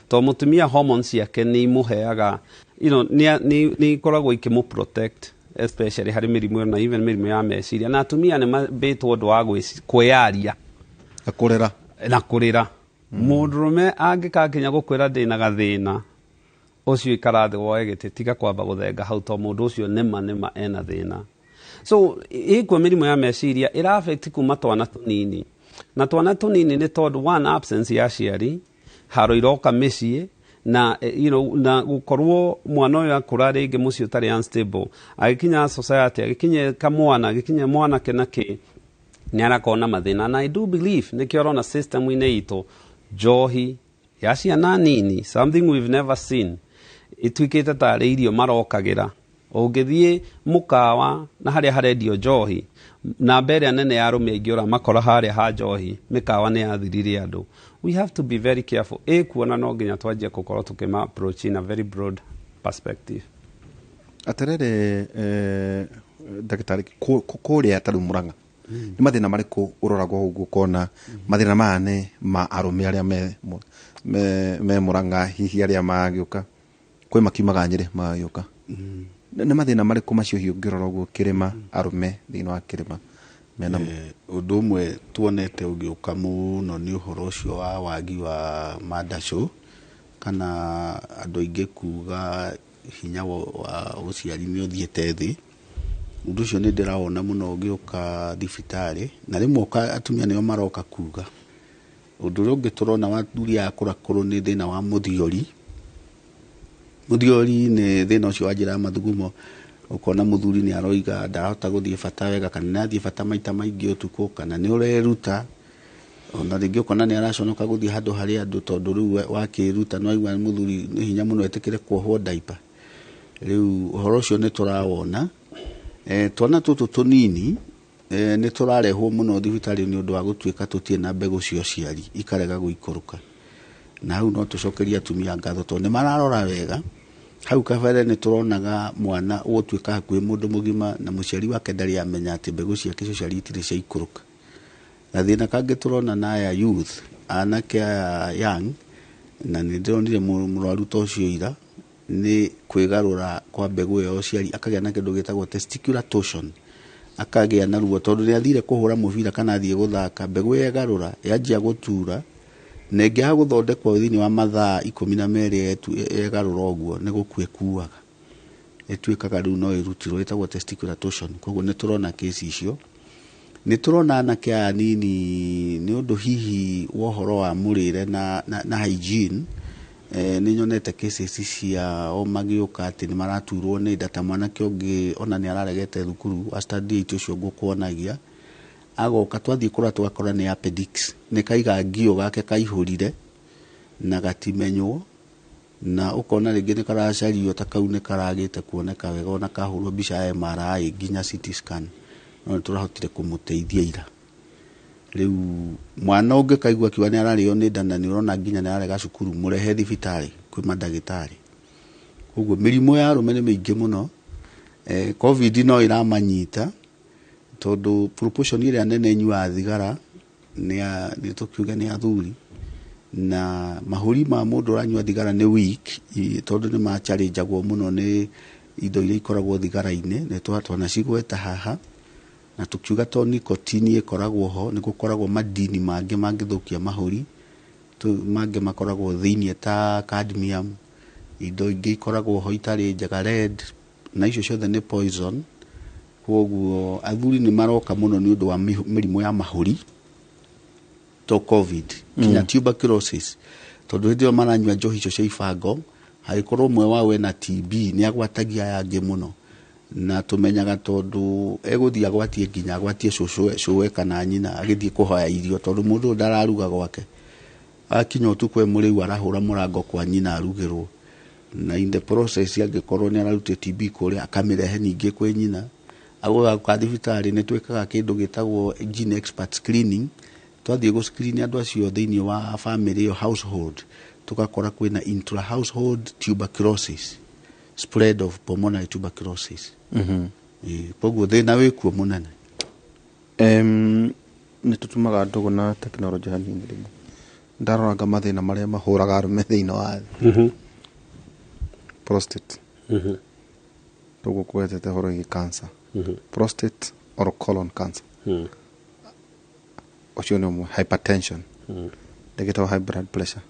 [SPEAKER 3] to mũtumia hormones ciake nĩ imũheaga nĩ ikoragwo ikĩmũ protect especially harĩ mĩrimũ ĩno na even mĩrimũ ya meciria. Na atumia nĩ mambĩtwo ũndũ wa kwĩyaria
[SPEAKER 22] na kũrĩra.
[SPEAKER 3] Na kũrĩra. Mũndũrũme angĩkakinya gũkwĩra ndĩna gathĩna, ũcio ikara thĩ woe gĩtĩ, tiga kwamba gũthenga hau, to mũndũ ũcio nĩma nĩma ena thĩna. So ĩkuo mĩrimũ ya meciria ĩra affect kuma twana tũnini, na twana tũnini nĩ tondũ one, absence ya aciari, haro iroka mĩciĩ na na gũkorwo mwana ũyũ akũra rĩngĩ mũciĩ ũtarĩ unstable, agĩkinya society, agĩkinya kamwana, agĩkinya mwanake na kĩ, nĩ arakorwo na mathĩna. Na I do believe nĩkĩo ũrona system-inĩ itũ njohi ya ciana nini, something we've never seen, ituĩkĩte tarĩ irio marokagĩra. Ũngĩthiĩ mũkawa na harĩa harendio njohi, namba ĩrĩa nene ya arũme aingĩ ũramakora harĩa ha njohi, mĩkawa nĩ yathirire andũ. We have to be very careful. Ĩkuona no nginya twanjie gũkorwo tũkĩma approach in a very broad perspective.
[SPEAKER 22] Atĩrĩrĩ, ndagĩtarĩ, kũrĩa ta rĩu Mũrang'a, nĩ mathĩna marĩkũ ũroragwo ũguo ũkona mathĩna maya nĩ ma arũme arĩa me Mũrang'a, hihi arĩa magĩũka kwĩ makiumaga Nyĩrĩ magĩũka, nĩ mathĩna marĩkũ macio hihi ũngĩrora ũguo kĩrĩma, arũme thĩinĩ wa kĩrĩma menamo?
[SPEAKER 1] Ũndũ ũmwe tuonete ũgĩũka mũno nĩ ũhoro ũcio wa wagi wa mandacũ, kana andũ aingĩ kuga hinya wa ũciari nĩ ũthiĩte thĩ. Ũndũ ũcio nĩ ndĩrawona mũno ũgĩũka thibitarĩ, na rĩmwe atumia nĩo maroka kuga. Ũndũ ũrĩa ũngĩ tũrona wa athuri aya akũrakũrũ nĩ thĩna wa mũthiori. Mũthiori nĩ thĩna ũcio wa njĩra ya mathugumo, ũkona mũthuri nĩ aroiga ndarahota gũthiĩ bata wega, kana nĩ athiĩ bata maita maingĩ ũtukũ, kana nĩ ũreruta. Ona rĩngĩ ũkona nĩ araconoka gũthiĩ handũ harĩ andũ, tondũ rĩu wakĩruta no aigua mũthuri nĩ hinya mũno etĩkĩre kuohwo diaper. Rĩu ũhoro ũcio nĩ tũrawona. Twana tũtũ tũnini nĩ tũrarehwo mũno thibitarĩ nĩ ũndũ wa gũtuĩka tũtirĩ na mbegũ cia ũciari, ikarega gũikũrũka. Na hau no tũcokerie atumia ngatho tondũ nĩ mararora wega. Hau kabere nĩ tũronaga mwana ũgũtuĩka hakuhĩ mũndũ mũgima na mũciari wake ndarĩ amenya atĩ mbegũ ciake cia ũciari itirĩ ciaikũrũka. Gathĩna kangĩ tũrona na aya youth, anake aya young, na nĩ ndĩronire mũrwaru ta ũcio ira, nĩ kwĩgarũra kwa mbegũ ĩyo ya ũciari, akagĩa na kĩndũ gĩtagwo testicular torsion, akagĩa na ruo tondũ nĩ athire kũhũra mũbira kana athiĩ gũthaka, mbegũ yegarũra yanjia gũtura, na ĩngĩaga gũthondekwo thĩinĩ wa mathaa 12 yegarũra ũguo nĩ gũkua ĩkuaga, ĩtuĩkaga rĩu no ĩrutirwo, ĩtagwo testicular torsion. Koguo nĩ tũrona kesi icio. Nĩ tũrona anake aya anini nĩ ũndũ hihi wa ũhoro wa mũrĩre na hygiene. Nĩ nyonete cases cia o magĩũka atĩ nĩ maraturwo nĩ nda, ta mwanake ũngĩ ona nĩ araregete thukuru wa standard 8 ũcio ngũkuonagia, agoka twathiĩ kũrora tũgakora nĩ appendix, nĩ kaiga ngio gake kaihũrire na gatimenywo, na ũkona rĩngĩ nĩ karacario ta kau nĩ karagĩte kuoneka wega, ona kahũrwo mbica ya MRI nginya CT scan, no nĩ tũrahotire kũmũteithia ira. Rĩu mwana ũngĩ kaigua akiuga nĩ ararĩo nĩ nda na nĩ ũrona nginya nĩ ararega cukuru, mũrehe thibitarĩ kwĩ mandagĩtarĩ. Koguo mĩrimũ ya arũme nĩ mĩingĩ mũno. Covid no ĩramanyita tondũ proportion ĩrĩa nene ĩnyuaga thigara nĩ tũkiuge nĩ athuri, na mahũri ma mũndũ ũranyua thigara nĩ weak, tondũ nĩ machallenjagwo mũno nĩ indo iria ikoragwo thigara-inĩ, nĩ twanacigweta haha. Na Na tukiuga to nicotine ĩkoragwo ho, nĩ gũkoragwo madini mangĩ mangĩthũkia mahũri, mangĩ makoragwo thĩiniĩ ta cadmium, indo ingĩ ikoragwo ho itarĩ njega, lead, na icio ciothe nĩ poison. Koguo athuri nĩ maroka mũno nĩ ũndũ wa mĩrimũ ya mahũri to COVID kinya tuberculosis, tondũ hĩndĩ ĩyo maranyua njohi icio cia ibango, hangĩkorwo ũmwe wao ena TB nĩ agwatagia aya angĩ mũno. Na tũmenyaga tondũ egũthiĩ agwatie nginya agwatie cũcũ cũwe kana nyina agĩthiĩ kũhoya irio, tondũ mũndũ ũyũ ndararuga gwake, akinya ũtukũ e mũrĩu arahũra mũrango kwa nyina arugĩrwo, na in the process angĩkorwo nĩ ararutire TB kũrĩa akamĩrehe ningĩ kwĩ nyina. Agũka thibitarĩ nĩ twĩkaga kĩndũ gĩtagwo gene expert screening. Twathiĩ gũ screen andũ acio thĩinĩ wa family ĩyo, household, tũgakora kwĩna intra household tuberculosis, spread of pulmonary tuberculosis. Koguo thĩna wĩkuo mũnene.
[SPEAKER 22] Nĩ tũtumaga ndũgũ na tekinoronjĩ hanini. Rĩmwe ndaroranga mathĩna marĩa mahũraga arũme thĩinĩ wa thĩ, prostate, tũguo kũgwetete ũhoro wĩgiĩ cancer, prostate or colon cancer, ũcio nĩ ũmwe, hypertension, ndĩgĩtagwo high blood pressure,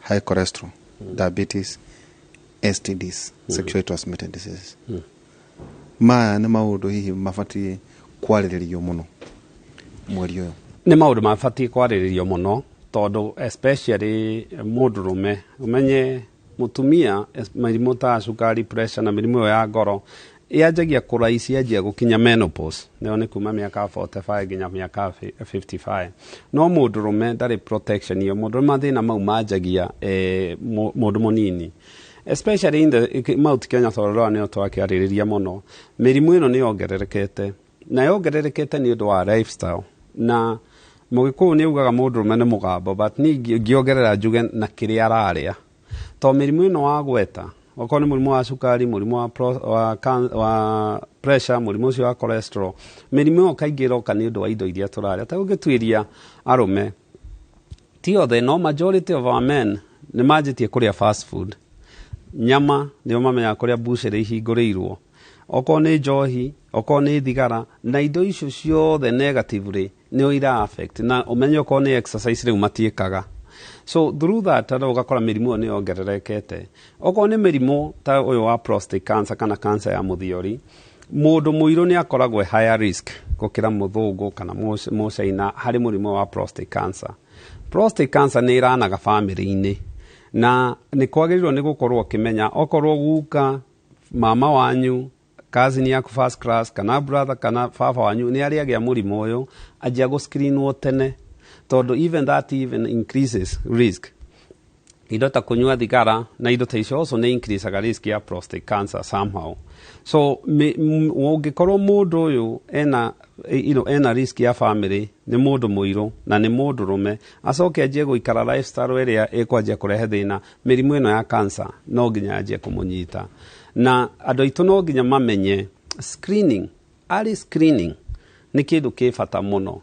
[SPEAKER 22] high cholesterol, diabetes, STDs, sexually transmitted diseases. Maya nĩ maũndũ hihi mabatiĩ kwarĩrĩrio mũno mweri ũyũ?
[SPEAKER 3] Nĩ maũndũ mabatiĩ kwarĩrĩrio mũno, tondũ especially mũndũrũme, ũmenye mũtumia mĩrimũ ta cukari, pressure na mĩrimũ ĩyo ya ngoro yanjagia kũraici yanjia gũkinya menopause, nĩyo nĩ kuma mĩaka 45 nginya mĩaka 55. No mũndũrũme ndarĩ protection ĩyo. Mũndũrũme mathĩna mau manjagia mũndũ mũnini, especially in the Mount Kenya, tondũ nĩyo twakĩarĩrĩria mũno. Mĩrimũ ĩno nĩ yongererekete, na yongererekete nĩ ũndũ wa lifestyle, na Mũgĩkũyũ nĩ augaga mũndũrũme nĩ mũgambo, but niĩ ngĩongerera njuge na kĩrĩa ararĩa, to mĩrimũ ĩno wagweta, okorwo nĩ mũrimũ wa cukari, mũrimũ wa pressure, mũrimũ ũcio wa cholesterol, mĩrimũ ĩyo kaingĩ ĩroka nĩ ũndũ wa indo iria tũrarĩa. Ta ũngĩtuĩria arũme, ti othe, no majority of our men nĩ manjĩtie kũrĩa fast food, nyama nĩo mamenyaga kũrĩa bucĩrĩ ihingũrĩirwo, okorwo nĩ njohi, okorwo nĩ thigara, na indo icio ciothe negatively nĩo ira affect. Na ũmenye okorwo nĩ exercise rĩu matiĩkaga, so through that rĩu ũgakora mĩrimũ ĩyo nĩ yongererekete. Okorwo nĩ mĩrimũ ta ũyũ wa prostate cancer kana cancer ya mũthiori, mũndũ mũirũ nĩ akoragwo e higher risk gũkĩra mũthũngũ kana mũcaina harĩ mũrimũ wa prostate cancer. Prostate cancer nĩ ĩranaga famĩlĩ-inĩ, na nĩ kwagĩrĩirwo nĩ gũkorwo ũkĩmenya okorwo guka, mama wanyu, cousin yaku first class, kana brother kana baba wanyu nĩ arĩ agĩa mũrimũ ũyũ, anjia gũ-screenwo tene, tondũ even that even increases risk. Indo ta kũnyua thigara na indo ta icio also nĩ increasaga risk ya prostate cancer somehow. So ũngĩkorwo mũndũ ũyũ ena ena risk ya family, nĩ mũndũ mũirũ na nĩ mũndũ rũme, acoke anjie gũikara lifestyle ĩrĩa ĩkwanjia kũrehe thĩna, mĩrimũ ĩno ya cancer no nginya yanjie kũmũnyita. Na andũ aitũ no nginya mamenye screening, early screening nĩ kĩndũ kĩ bata mũno.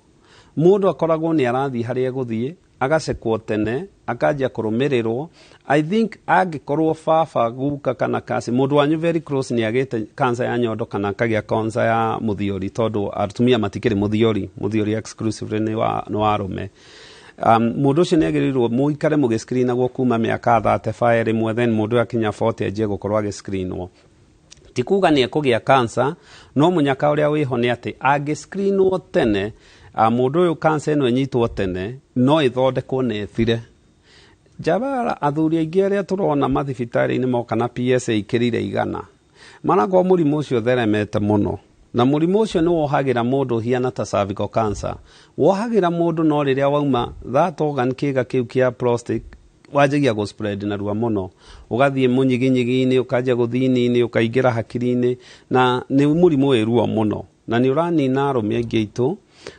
[SPEAKER 3] Mũndũ akoragwo nĩ arathiĩ harĩa egũthiĩ agacekwo tene, akanjia kũrũmĩrĩrwo. I think angĩkorwo baba, guka kana kasi, mũndũ wanyu very close nĩ agĩte cancer ya nyondo kana akagĩa cancer ya mũthiori, tondũ atumia matikĩrĩ mũthiori, mũthiori exclusively nĩ wa arũme, mũndũ ũcio nĩ agĩrĩirwo mũikare mũgĩscreenagwo kuma mĩaka 35 rĩmwe, then mũndũ ũyũ akinya 40 anjie gũkorwo agĩscreenwo. Ti kuga nĩ ekũgĩa cancer, no mũnyaka ũrĩa wĩho nĩ atĩ angĩscreenwo tene, mũndũ ũyũ cancer ĩno ĩnyitwo tene no ĩthondekwo na ĩthire. Njabara athuri aingĩ arĩa tũrona mathibitarĩ-inĩ moka na PSA ikĩrire 100, marakorwo mũrimũ ũcio ũtheremete mũno, na mũrimũ ũcio nĩ wohagĩra mũndũ ũhiana ta cervical cancer, wohagĩra mũndũ, no rĩrĩa wauma that organ, kĩga kĩu kĩa prostate, wanjagia gũ spread narua mũno, ũgathiĩ mũnyiginyigi-inĩ, ũkanjia gũthiĩ ini-inĩ, ũkaingĩra hakiri-inĩ, na nĩ mũrimũ wĩ ruo mũno na nĩ ũranina arũme aingĩ aitũ.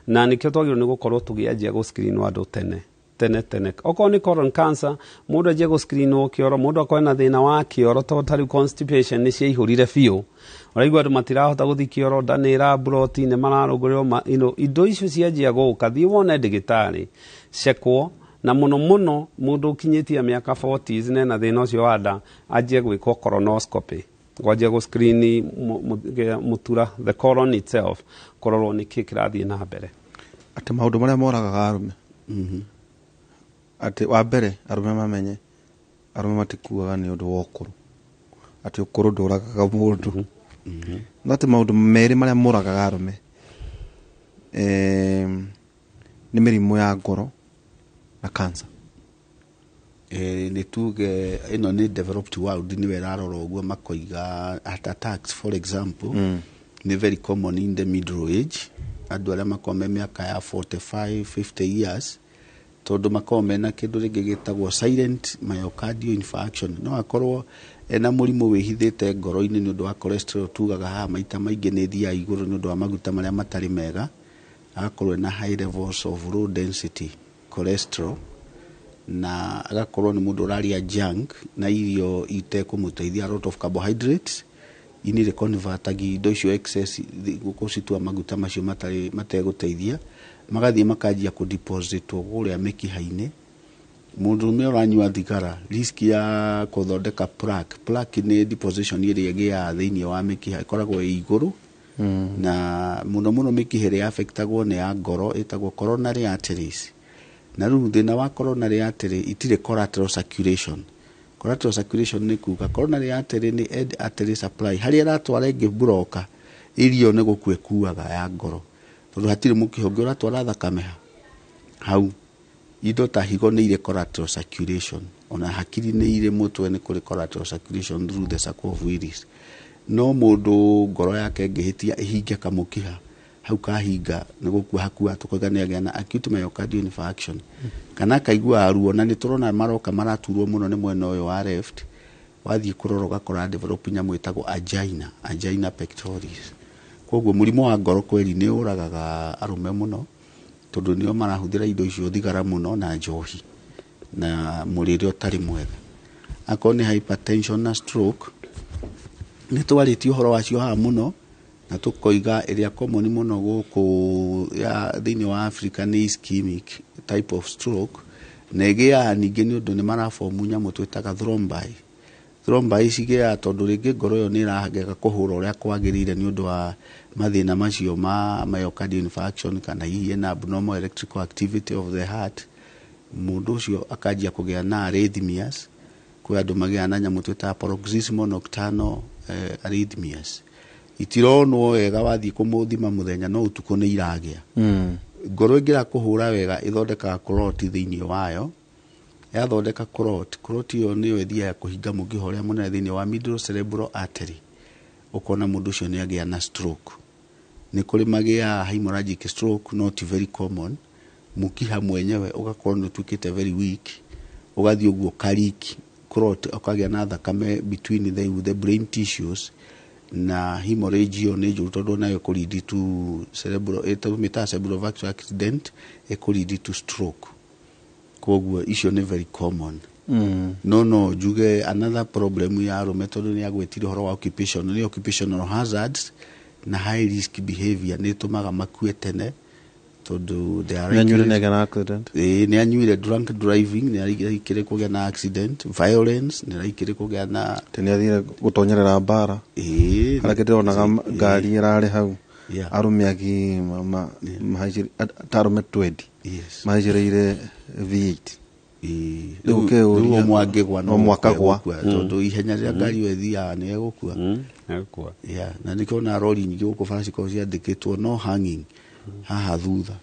[SPEAKER 3] Na nĩkĩo twagĩrĩirwo nĩ gũkorwo tũgĩanjia gũ-screenwo andũ tene tene tene. Okorwo nĩ colon cancer, mũndũ anjie gũ-screenwo kĩoro, mũndũ akorwo na thĩna wa kĩoro, tondũ ta rĩu constipation nĩ ciaihũrire biũ, ũraigua andũ matirahota gũthiĩ kĩoro, nda nĩ ĩraburoti, nĩ mararũngũrĩrwo indo icio cianjia gũka, thiĩ wone ndĩgĩtarĩ, cekwo. Na mũno mũno mũndũ ũkinyĩtie mĩaka 40s na ena thĩna ũcio wa nda, anjie gwĩkwo colonoscopy. Kwanjia gũ screen mũtura, the colon itself, kũrorwo nĩkĩ kĩrathiĩ na mbere.
[SPEAKER 22] Atĩ maũndũ marĩa moragaga arũme, atĩ wa mbere arũme mamenye arũme matikuaga nĩ ũndũ wa ũkũrũ, atĩ ũkũrũ ndũragaga mũndũ, no atĩ maũndũ merĩ marĩa moragaga arũme nĩ mĩrimũ ya ngoro na cancer.
[SPEAKER 1] Nĩ tuge ĩno nĩ developed world nĩwe ĩrarora ũguo, makoiga heart attacks, for example, nĩ very common in the middle age, andũ arĩa makoragwo me mĩaka ya 45 50 years, tondũ makoragwo mena kĩndũ rĩngĩ gĩtagwo silent myocardial infarction. No akorwo ena mũrimũ wĩhithĩte ngoro-inĩ nĩ ũndũ wa cholesterol, tugaga haha maita maingĩ nĩ ĩthiaga igũrũ nĩ ũndũ wa maguta marĩa matarĩ mega, agakorwo ena high levels of low density cholesterol, na agakorwo nĩ mũndũ ũrarĩa junk na irio itekũmũteithia, a lot of carbohydrates. Ini rĩ convertagi indo icio excess gũcitua maguta macio matarĩ mategũteithia, magathiĩ makanjia kũdepositwo kũrĩa mĩkiha-inĩ. Mũndũrũme ũranyua thigara, risk ya kũthondeka plaque, plaque nĩ deposition ĩrĩa ĩgĩaga thĩinĩ wa mĩkiha, ĩkoragwo ĩ igũrũ, na mũno mũno mĩkiha ĩrĩa affectagwo nĩ ya ngoro, ĩtagwo coronary arteries. Na rĩu thĩna wa coronary artery, itirĩ collateral circulation. Collateral circulation nĩ kuga coronary artery nĩ end artery supply, harĩa ĩratwara ĩngĩ buroka irio nĩ gũkua ĩkuaga ya ngoro, tondũ hatirĩ mũkiha ũngĩ ũratwara thakame hau. Indo ta higo nĩ irĩ collateral circulation, ona hakiri nĩ irĩ, mũtwe nĩ kũrĩ collateral circulation through the circle of Willis. No mũndũ ngoro yake ĩngĩhĩtia ĩhinge kamũkiha hau, kahinga nĩ gũkua hakua, tũkoiga nĩ agĩa na acute myocardial infarction kana akaigua ruo. Na nĩ tũrona maroka maraturwo mũno nĩ mwena ũyũ wa left, wathiĩ kũrora ũgakora develop nyamũ ĩtagwo angina, angina pectoris. Koguo mũrimũ wa ngoro kweri nĩ ũragaga arũme mũno, tondũ nĩo marahũthĩra indo icio, thigara mũno na njohi na mũrĩre ũtarĩ mwega. Akorwo nĩ hypertension na stroke, nĩ twarĩtie ũhoro wacio haha mũno, na tũkoiga ĩrĩa common mũno gũkũ ya thĩinĩ wa Africa nĩ ischemic type of stroke, na ĩgĩaga ningĩ nĩ ũndũ nĩ marabomu nyamũ twĩtaga thrombi. Thrombi cigĩaga tondũ rĩngĩ ngoro ĩyo nĩ ĩragega kũhũra ũrĩa kwagĩrĩire nĩ ũndũ wa mathĩna macio ma myocardial infarction, kana hihi ĩna abnormal electrical activity of the heart. Mũndũ ũcio akanjia kũgĩa na arrhythmias. Kwĩ andũ magĩaga na nyamũ twĩtaga paroxysmal nocturnal arrhythmias, itironwo wega wathiĩ kũmũthima mũthenya, no ũtukũ nĩ iragĩa. Ngoro ĩngĩra kũhũra wega ĩthondekaga clot thĩinĩ wayo. Yathondeka clot, clot ĩyo nĩyo ĩthiaga kũhinga mũkiha ũrĩa mũnene thĩinĩ wa middle cerebral artery, ũkona mũndũ ũcio nĩ agĩa na stroke. Nĩ kũrĩ magĩaga hemorrhagic stroke, not very common. Mũkiha mwenyewe ũgakorwo nĩ ũtuĩkĩte very weak, ũgathiĩ ũguo ũka-leak clot, ũkagĩa na thakame between the brain tissues, na hemorrhage ĩyo nĩ njũru tondũ nayo ĩkũ-lead to cerebral, ĩtũmĩtaga cerebrovascular accident, ĩkũ-lead to stroke. Koguo icio nĩ very common. No njuge another problem ya arũme, tondũ nĩ agwetire ũhoro wa occupation, nĩ occupational hazards na high risk behavior nĩ ĩtũmaga makue tene, tondũ they are
[SPEAKER 22] Nĩ anyuire
[SPEAKER 1] likely-
[SPEAKER 22] nĩ agĩa na accident.
[SPEAKER 1] Ĩĩ, nĩ anyuire, drunk driving nĩ araikĩrĩ kũgĩa na accident, violence nĩ araikĩrĩ kũgĩa na
[SPEAKER 22] Atĩ nĩ athire gũtonyerera mbara.
[SPEAKER 1] Ĩĩ.
[SPEAKER 22] Harĩa ndĩronaga ngari ĩrarĩ hau, arũme agima ta arũme 20 mahaicĩrĩire V8. Rĩu
[SPEAKER 1] Rĩu
[SPEAKER 22] ũkeyũria,
[SPEAKER 1] ũmwe angĩgwa
[SPEAKER 22] no mwaka gwa.
[SPEAKER 1] gũkua, tondũ ihenya rĩrĩa ngari ĩyo ĩthiaga nĩ ĩgũkua.
[SPEAKER 3] Egũkua.
[SPEAKER 1] Yeah, na nĩkĩo na rori nyingĩ gũkũ bara cikoragwo ciandĩkĩtwo no hanging haha thutha,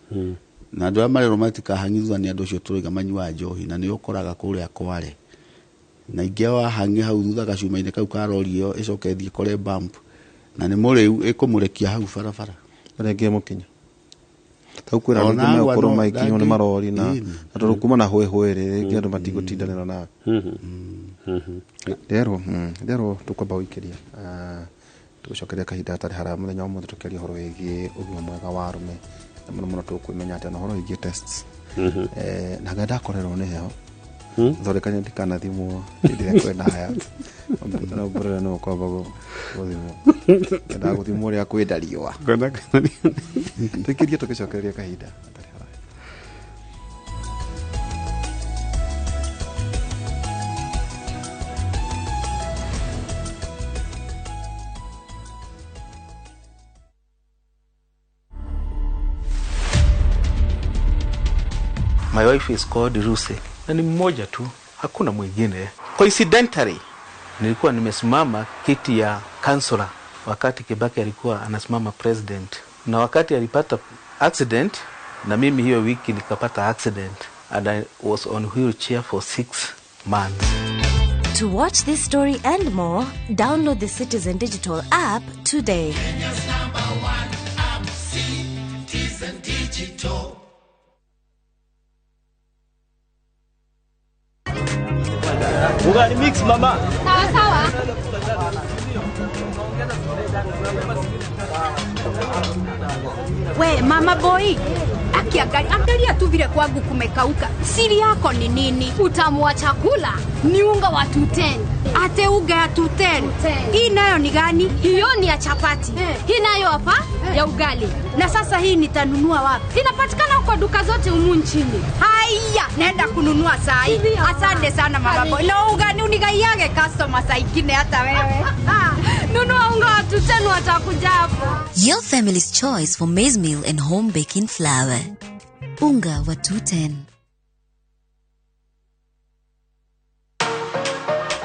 [SPEAKER 1] na andũ arĩa marerwo matikahangi thutha nĩ andũ acio tũrauga manyuaga njohi, na nĩo ũkoraga kũrĩa Kware, na ingĩ wahangi hau thutha gacuma-inĩ kau ka rori ĩyo, ĩcoke ĩthiĩ kore bump na nĩ mũrĩu, ĩkũmũrekia hau barabara.
[SPEAKER 22] Arĩa angĩ mũkinya tau kwĩra andũ
[SPEAKER 1] Ona
[SPEAKER 22] aingĩ
[SPEAKER 1] agwa
[SPEAKER 22] megũkorwo
[SPEAKER 1] no
[SPEAKER 22] magĩkinywo nĩ marori na na tondũ kuma na hũĩ rĩ, rĩngĩ andũ matigũtindanĩra nawe. Nderwo tũkwamba gũikĩria, tũgũcokeria kahinda gatarĩ haraya. Mũthenya wa ũmũthĩ tũkĩaria ũhoro wĩgiĩ ũgima mwega wa arũme, na mũno mũno tũkwĩmenya atĩa na ũhoro wĩgiĩ tests. Na nga ndakorerwo nĩ heho, thondekania ndikanathimwo hĩndĩ ĩrĩa kwĩna heho. No mbũrĩre no ũkwamba gũthimwo, endaga gũthimwo ũrĩa kwĩna riũa. Tũikĩrie tũgĩcokereria kahinda gatarĩ haraya.
[SPEAKER 4] My wife is called Lucy na ni mmoja tu, hakuna mwingine. Coincidentally, nilikuwa nimesimama kiti ya kansula wakati Kibaki alikuwa anasimama president, na wakati alipata accident, na mimi hiyo wiki nikapata accident and I was on wheelchair for 6 months.
[SPEAKER 5] To watch this story and more, download the Citizen Digital app today.
[SPEAKER 23] Kenya's number one app, Citizen Digital.
[SPEAKER 24] Ugali mix mama.
[SPEAKER 25] Sawa sawa. We mama boy, akiangalia tu vile kwangu kumekauka. Siri yako ni nini? Utamu wa chakula ni unga wa 210. Ate unga ya 210. Hii nayo ni gani? Hiyo ni ya chapati. Hii nayo hapa ya ugali. Na sasa hii nitanunua wapi? Inapatikana kwa duka zote humu nchini. Haya, naenda kununua saa hii. Asante sana mama boy. Na ugali unigaiage customer saa ingine hata wewe. Nunua unga wa 210 watakuja hapo.
[SPEAKER 5] Your family's choice for maize meal and home baking flour. Unga wa 210.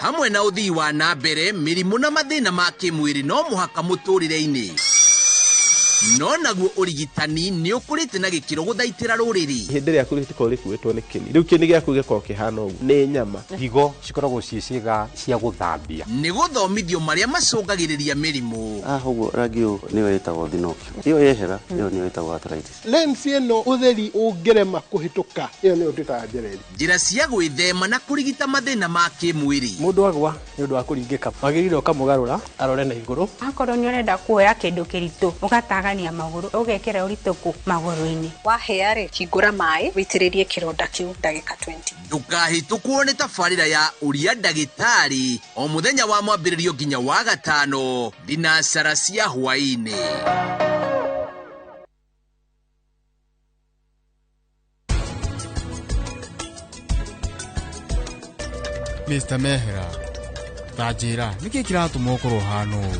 [SPEAKER 26] Hamwe na uthii wa na mbere mĩrimũ na mathĩna ma kĩmwĩrĩ no mũhaka mũtũrĩre-inĩ. No naguo ũrigitani nĩ ũkũrĩte na gĩkĩro gũthaitĩra rũrĩrĩ.
[SPEAKER 27] Hĩndĩ ĩrĩa rĩtikoragwo rĩkuĩtwo nĩ kĩni, rĩu kĩni gĩaku gĩkoragwo kĩhana ũguo nĩ nyama.
[SPEAKER 28] Higo cikoragwo ciĩ ciĩga cia gũthambia.
[SPEAKER 26] Nĩ gũthomithio marĩa macũngagĩrĩria mĩrimũ.
[SPEAKER 29] Ũguo rangi ũyũ nĩyo ĩtagwo thinokio, ĩyo yehera ĩyo nĩyo ĩtagwo arthritis.
[SPEAKER 30] Lens ĩno ũtheri ũngĩrema kũhĩtũka ĩyo nĩyo twĩtaga njereri.
[SPEAKER 26] Njĩra cia gwĩthema na kũrigita mathĩna ma kĩmwĩrĩ.
[SPEAKER 31] Mũndũ agwa nĩ ũndũ wa kũringĩka wagĩrĩire ũkamũgarũra arore na igũrũ.
[SPEAKER 32] Akorwo nĩ ũrenda kuoya kĩndũ kĩritũ ũgatagania magũrũ ũgekĩra ũritũ kũ magũrũ-inĩ.
[SPEAKER 33] Wahĩa rĩ, hingũra maĩ wĩitĩrĩrie kĩronda kĩu ndagĩka 20.
[SPEAKER 26] Ndũkahĩtũkwo nĩ tabarĩra ya ũria ndagĩtarĩ o mũthenya wa mwambĩrĩrio nginya wa gatano thinacara cia hwaĩ-inĩ.
[SPEAKER 34] Mr. Mehera, ta njĩra nĩkĩ kĩratũma ũkorwo ũhana ũũ?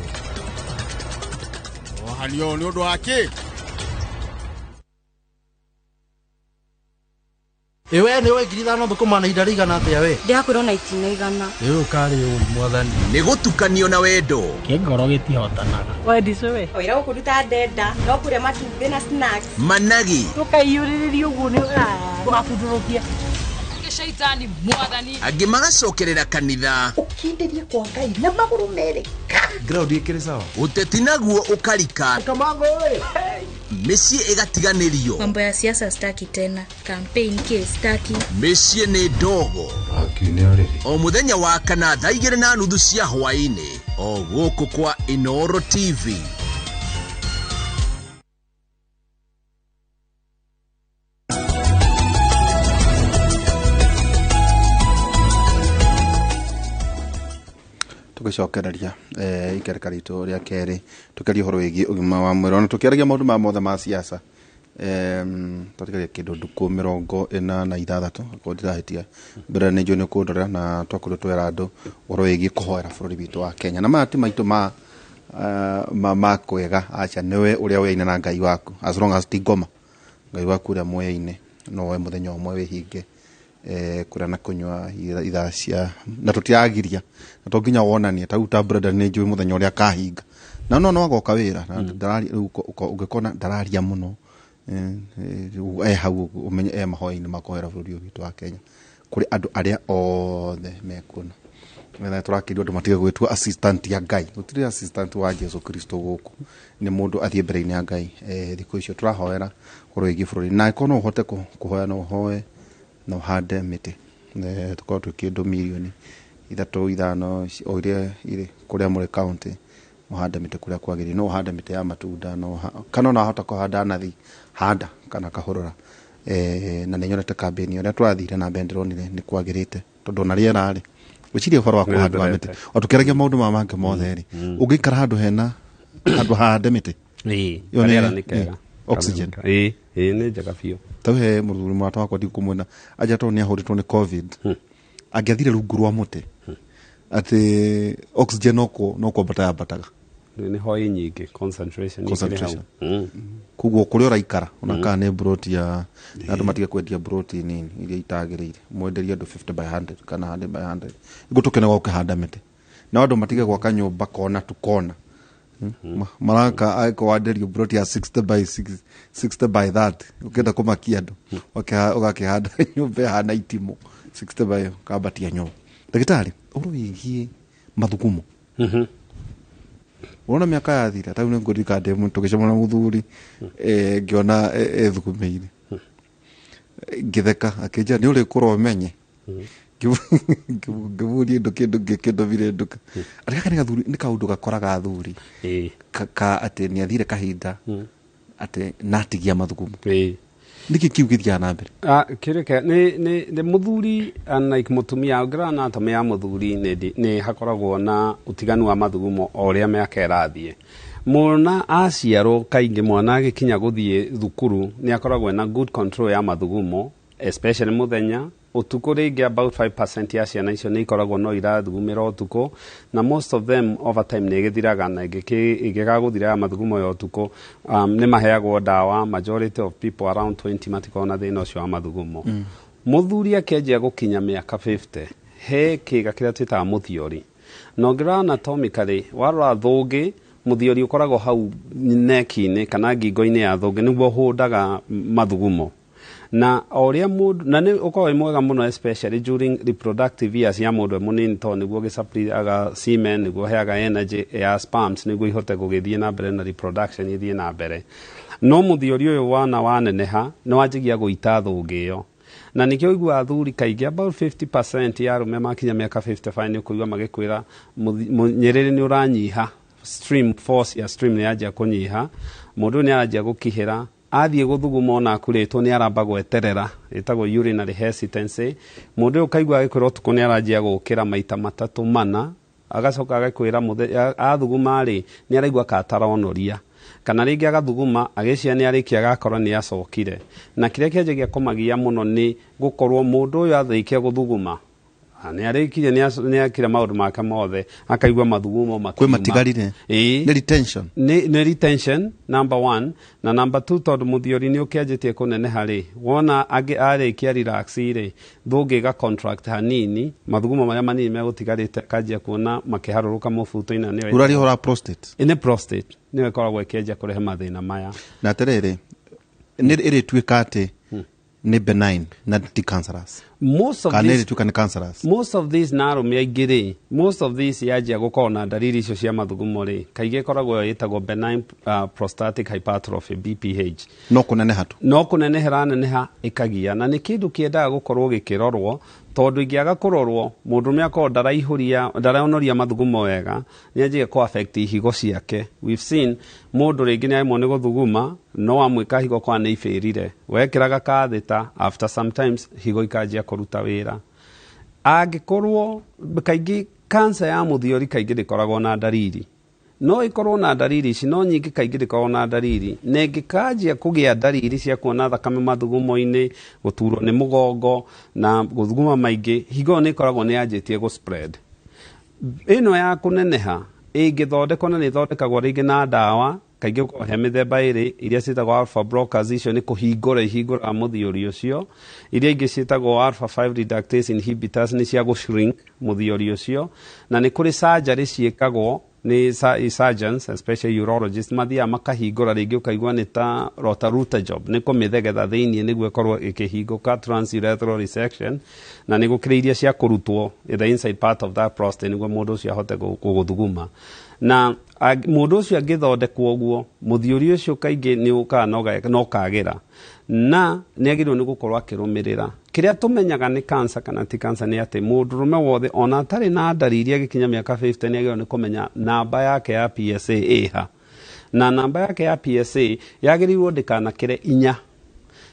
[SPEAKER 34] Ohanio nĩ ũndũ wa kĩ?
[SPEAKER 35] Ewe nĩ we 5,000 thũkũma na ihinda rĩigana atĩa we?
[SPEAKER 32] Ndĩrakwĩrwo na itina 100.
[SPEAKER 35] Ĩĩ ũkarĩ ũru mwathani.
[SPEAKER 26] Nĩ gũtukanio na wendo.
[SPEAKER 36] Kĩngoro gĩtihotanaga.
[SPEAKER 32] Wendicũ we. Wĩra gũkũruta ndenda no kũrĩa matumbĩ na snacks.
[SPEAKER 26] Managi.
[SPEAKER 32] Tũkaiyũrĩrĩria ũguo nĩ ũgabundũrũkia.
[SPEAKER 10] Shaitani mwathani.
[SPEAKER 26] Angĩ magacokerera kanitha.
[SPEAKER 37] Ũkindĩrie kwa Ngai na magũrũ merĩ.
[SPEAKER 35] Ground ĩkĩrĩ sawa.
[SPEAKER 26] Ũteti naguo ũkarika.
[SPEAKER 35] Kamango ĩ.
[SPEAKER 26] Mĩciĩ ĩgatiganĩrio.
[SPEAKER 38] Mambo ya siasa staki tena. Campaign ke staki.
[SPEAKER 26] Mĩciĩ nĩ ndogo. O mũthenya wa kana thaa 2:30 cia hwaĩ-inĩ o gũkũ kwa Inooro TV.
[SPEAKER 22] Tũgĩcokereria ikereka ritũ rĩa kerĩ tũkĩaria ũhoro wĩgiĩ ũgima wa mwĩrĩ ona tũkĩaragia maũndũ ma mothe ma siasa. Twatigaria kĩndũ ndukũ 46 akorwo ndirahĩtia mbere nĩ njũĩ nĩ ũkũndorera na twakorwo twera andũ ũhoro wĩgiĩ kũhoera bũrũri witũ wa Kenya na maya ti maitũ ma kwega acha nĩwe ũrĩa ũyaine na Ngai waku as long as ti ngoma Ngai waku ũrĩa mũyaine no we mũthenya ũmwe wĩhinge kũrĩa na kũnyua ithaa cia na tũtiragiria na to nginya wonanie ta rĩu ta brother nĩ njũĩ mũthenya ũrĩa akahinga na no agoka wĩra na rĩu ũngĩkona ndararia mũno hau ũmenye mahoya-inĩ makohera bũrũri ũyũ witũ wa Kenya kũrĩ andũ arĩa othe mekuona na tũrakĩrio andũ matige gwĩtua assistant ya Ngai. Gũtirĩ assistant wa Jesu Kristo gũkũ, nĩ mũndũ athiĩ mbere-inĩ ya Ngai. Thikũ icio tũrahoera ũhoro wĩgiĩ bũrũri na angĩkorwo no ũhote kũhoya no ũhoe na ũhande mĩtĩ. Tũkorwo twĩ kĩndũ mirioni 3 5 o iria irĩ kũrĩa mũrĩ county mũhande mĩtĩ kũrĩa kwagĩrĩire. No ũhande mĩtĩ ya matunda no kana ona wahota kũhanda nathi handa kana kahũrũra. Na nĩ nyonete kambĩni ũrĩa tũrathire na mbere ndĩronire nĩ kwagĩrĩte tondũ ona rĩera rĩ gwĩciria ũhoro wa kũhanda wa mĩtĩ o tũkĩaragia maũndũ maya mangĩ mothe rĩ ũngĩikara handũ hena handũ hahande mĩtĩ ĩyo nĩ
[SPEAKER 3] kega
[SPEAKER 22] oxygen
[SPEAKER 3] ĩĩ nĩ njega biũ.
[SPEAKER 22] Tau he mũthuri mũrata wakwa ndikũmwena anja tondũ nĩ ahũrĩtwo nĩ COVID angĩathire rungu rwa mũtĩ atĩ oxygen no kwambata yambataga
[SPEAKER 3] nĩ hoi nyingĩ concentration.
[SPEAKER 22] Koguo kũrĩa ũraikara ona kana nĩ mburoti ya na andũ matige kwendia mburoti nini iria itagĩrĩire, mwenderie andũ 50 by 100 kana 100 by 100 nĩguo tũkenaga ũkĩhanda mĩtĩ, na andũ matige gwaka nyũmba kona tu kona. Maraka angĩkorwo wanderio mburoti ya 60 by 6, 60 by 30, ũkĩenda kũmakia andũ ũgakĩhanda nyũmba ĩhana itimũ 60 by ũkambatia nyũmba. Ndagĩtarĩ, ũhoro wĩgiĩ mathugumo, wona mĩaka yathira ta rĩu nĩngũririkana ndĩ tũgĩcemania na mũthuri, ngĩona ethugumĩire, ngĩtheka, akĩnjĩra nĩ ũrĩkũra ũmenye. Ngĩmũria ndũ kĩndũ kĩndũmire nduka atĩ gaka nĩ gathuri, nĩ kaũndũ gakoraga athuri ka atĩ nĩ athire kahinda atĩ natigia mathugumo. Nĩkĩ kĩu gĩthiaga na mbere?
[SPEAKER 3] Kĩrĩke nĩ mũthuri unlike mũtumia, ũngĩrora anatomy ya mũthuri nĩ hakoragwo na ũtiganu wa mathugumo o ũrĩa mĩaka ĩrathiĩ. Mwana aciarwo, kaingĩ mwana agĩkinya gũthiĩ thukuru nĩ akoragwo na good control ya mathugumo, especially mũthenya. Ũtukũ rĩngĩ about 5% ya ciana icio nĩ ikoragwo no irathugumĩra ũtukũ, na most of them over time nĩ ĩgĩthiraga, na ĩngĩgagũthira ya mathugumo ya ũtukũ, nĩ maheagwo ndawa. Majority of people around 20 matikoragwo na thĩna ũcio wa mathugumo. Mũthuri akĩanjia gũkinya mĩaka 50, he kĩga kĩrĩa twĩtaga mũthiori, na ũngĩrora anatomically, warora thũngĩ, mũthiori ũkoragwo hau neck-inĩ kana ngingo-inĩ ya thũngĩ, nĩguo ũhũndaga mathugumo na o ũrĩa mũndũ, na nĩ ũkoragwo wĩ mwega mũno especially during reproductive years ya mũndũ e mũnini, tondũ nĩguo gĩsuppliaga semen, nĩguo heaga energy ya sperms nĩguo ihote gũgĩthiĩ na mbere na reproduction ĩthiĩ na mbere. No mũthiori ũyũ wana waneneha nĩ wanjagia gũita thũngĩ ĩyo, na nĩkĩo ũiguaga athuri kaingĩ about 50% ya arũme makinya mĩaka 55 nĩ ũkũigua magĩkwĩra nyĩrĩrĩ nĩ ũranyiha, stream force ya stream nĩ yanjia kũnyiha, mũndũ ũyũ nĩ aranjia gũkihĩra, athiĩ gũthuguma ona akurĩtwo nĩ aramba gweterera, ĩtagwo urinary hesitancy. Mũndũ ũyũ ũkaigua agĩkwĩra ũtukũ nĩ aranjia gũkĩra maita matatũ mana, agacoka agakwĩra athuguma rĩ nĩ araigua ka ataronoria, kana rĩngĩ agathuguma agĩcia nĩ arĩkia agakora nĩ acokire. Na kĩrĩa kĩanjagia kũmagia mũno nĩ gũkorwo mũndũ ũyũ athĩkia gũthuguma nĩ arĩkirie, nĩ akire maũndũ make mothe, akaigua mathugumo
[SPEAKER 22] kwĩ
[SPEAKER 3] makiuma.
[SPEAKER 22] Matigarire.
[SPEAKER 3] Ĩĩ.
[SPEAKER 22] Nĩ retention.
[SPEAKER 3] Nĩ retention number one, na number two, tondũ mũthiori nĩ ũkĩanjĩtie kũneneha rĩ, wona angĩ arĩkia relax rĩ, thũngĩ ĩga contract hanini, mathugumo marĩa manini megũtigarĩte akanjia kuona makĩharũrũka mũbuto-inĩ, na nĩyo
[SPEAKER 22] Ũraria ũhoro wa prostate.
[SPEAKER 3] Nĩ prostate nĩyo ĩkoragwo ĩkĩanjia kũrehe mathĩna maya.
[SPEAKER 22] Na atĩrĩrĩ, nĩ ĩrĩtuĩka atĩ nĩ benign na ti cancerous
[SPEAKER 3] Most of
[SPEAKER 22] kana
[SPEAKER 3] these,
[SPEAKER 22] ĩrĩtuĩka nĩ cancerous?
[SPEAKER 3] Most of these na arũme aingĩ rĩ, most of these yanjia gũkorwo na ndariri icio cia mathugumo rĩ, kaingĩ ĩkoragwo ĩtagwo benign prostatic hypertrophy, BPH.
[SPEAKER 22] No kũneneha tu.
[SPEAKER 3] No kũnenehera neneha ĩkagia, na nĩ kĩndũ kĩendaga gũkorwo gĩkĩrorwo, tondũ ingĩaga kũrorwo, mũndũrũme akorwo ndaraihũria, ndaraonoria mathugumo wega, nĩ anjagia kũ affect ihigo ciake. We've seen mũndũ rĩngĩ nĩ aremwo nĩ gũthuguma, no amwĩka higo kwa nĩ ibĩrire, wekĩraga kathĩta, after sometimes higo ikanjia kũruta wĩra. Angĩkorwo kaingĩ cancer ya mũthiori kaingĩ ndĩkoragwo na ndariri, no ĩkorwo na ndariri ici, no nyingĩ kaingĩ ndĩkoragwo na ndariri, na ĩngĩkanjia kũgĩa ndariri cia kuona thakame mathugumo-inĩ, gũturwo nĩ mũgongo na gũthuguma maingĩ, higo ĩyo nĩ ĩkoragwo nĩ yanjĩtie gũ spread. Ĩno ya kũneneha ĩngĩthondekwo, na nĩ ĩthondekagwo rĩngĩ na ndawa, kaingĩ gũkoragwo he mĩthemba ĩrĩ, iria ciĩtagwo alpha blockers, icio nĩ kũhingũra ihingũraga mũthiori ũcio. Iria ingĩ ciĩtagwo alpha 5 reductase inhibitors, nĩ cia gũ-shrink mũthiori ũcio. Na nĩ kũrĩ surgery ciĩkagwo nĩ surgeons, especially urologists, mathiaga makahingũra, rĩngĩ ũkaigua nĩ ta rota ruta job, nĩ kũmĩthegetha thĩiniĩ nĩguo ĩkorwo ĩkĩhingũka, transurethral resection. Na nĩ gũkĩrĩ iria cia kũrutwo the inside part of that prostate nĩguo mũndũ ũcio ahote gũthuguma. Na mũndũ ũcio angĩthondekwo ũguo, mũthiori ũcio kaingĩ nĩ ũkaga na ũkagĩra, na nĩ agĩrĩirwo nĩ gũkorwo akĩrũmĩrĩra. Kĩrĩa tũmenyaga nĩ cancer kana ti cancer nĩ atĩ mũndũrũme wothe ona atarĩ na ndariri agĩkinya mĩaka 50 nĩ agĩrĩirwo nĩ kũmenya namba yake ya PSA ĩha, na namba yake ya PSA yagĩrĩirwo ndĩkanakĩre 4.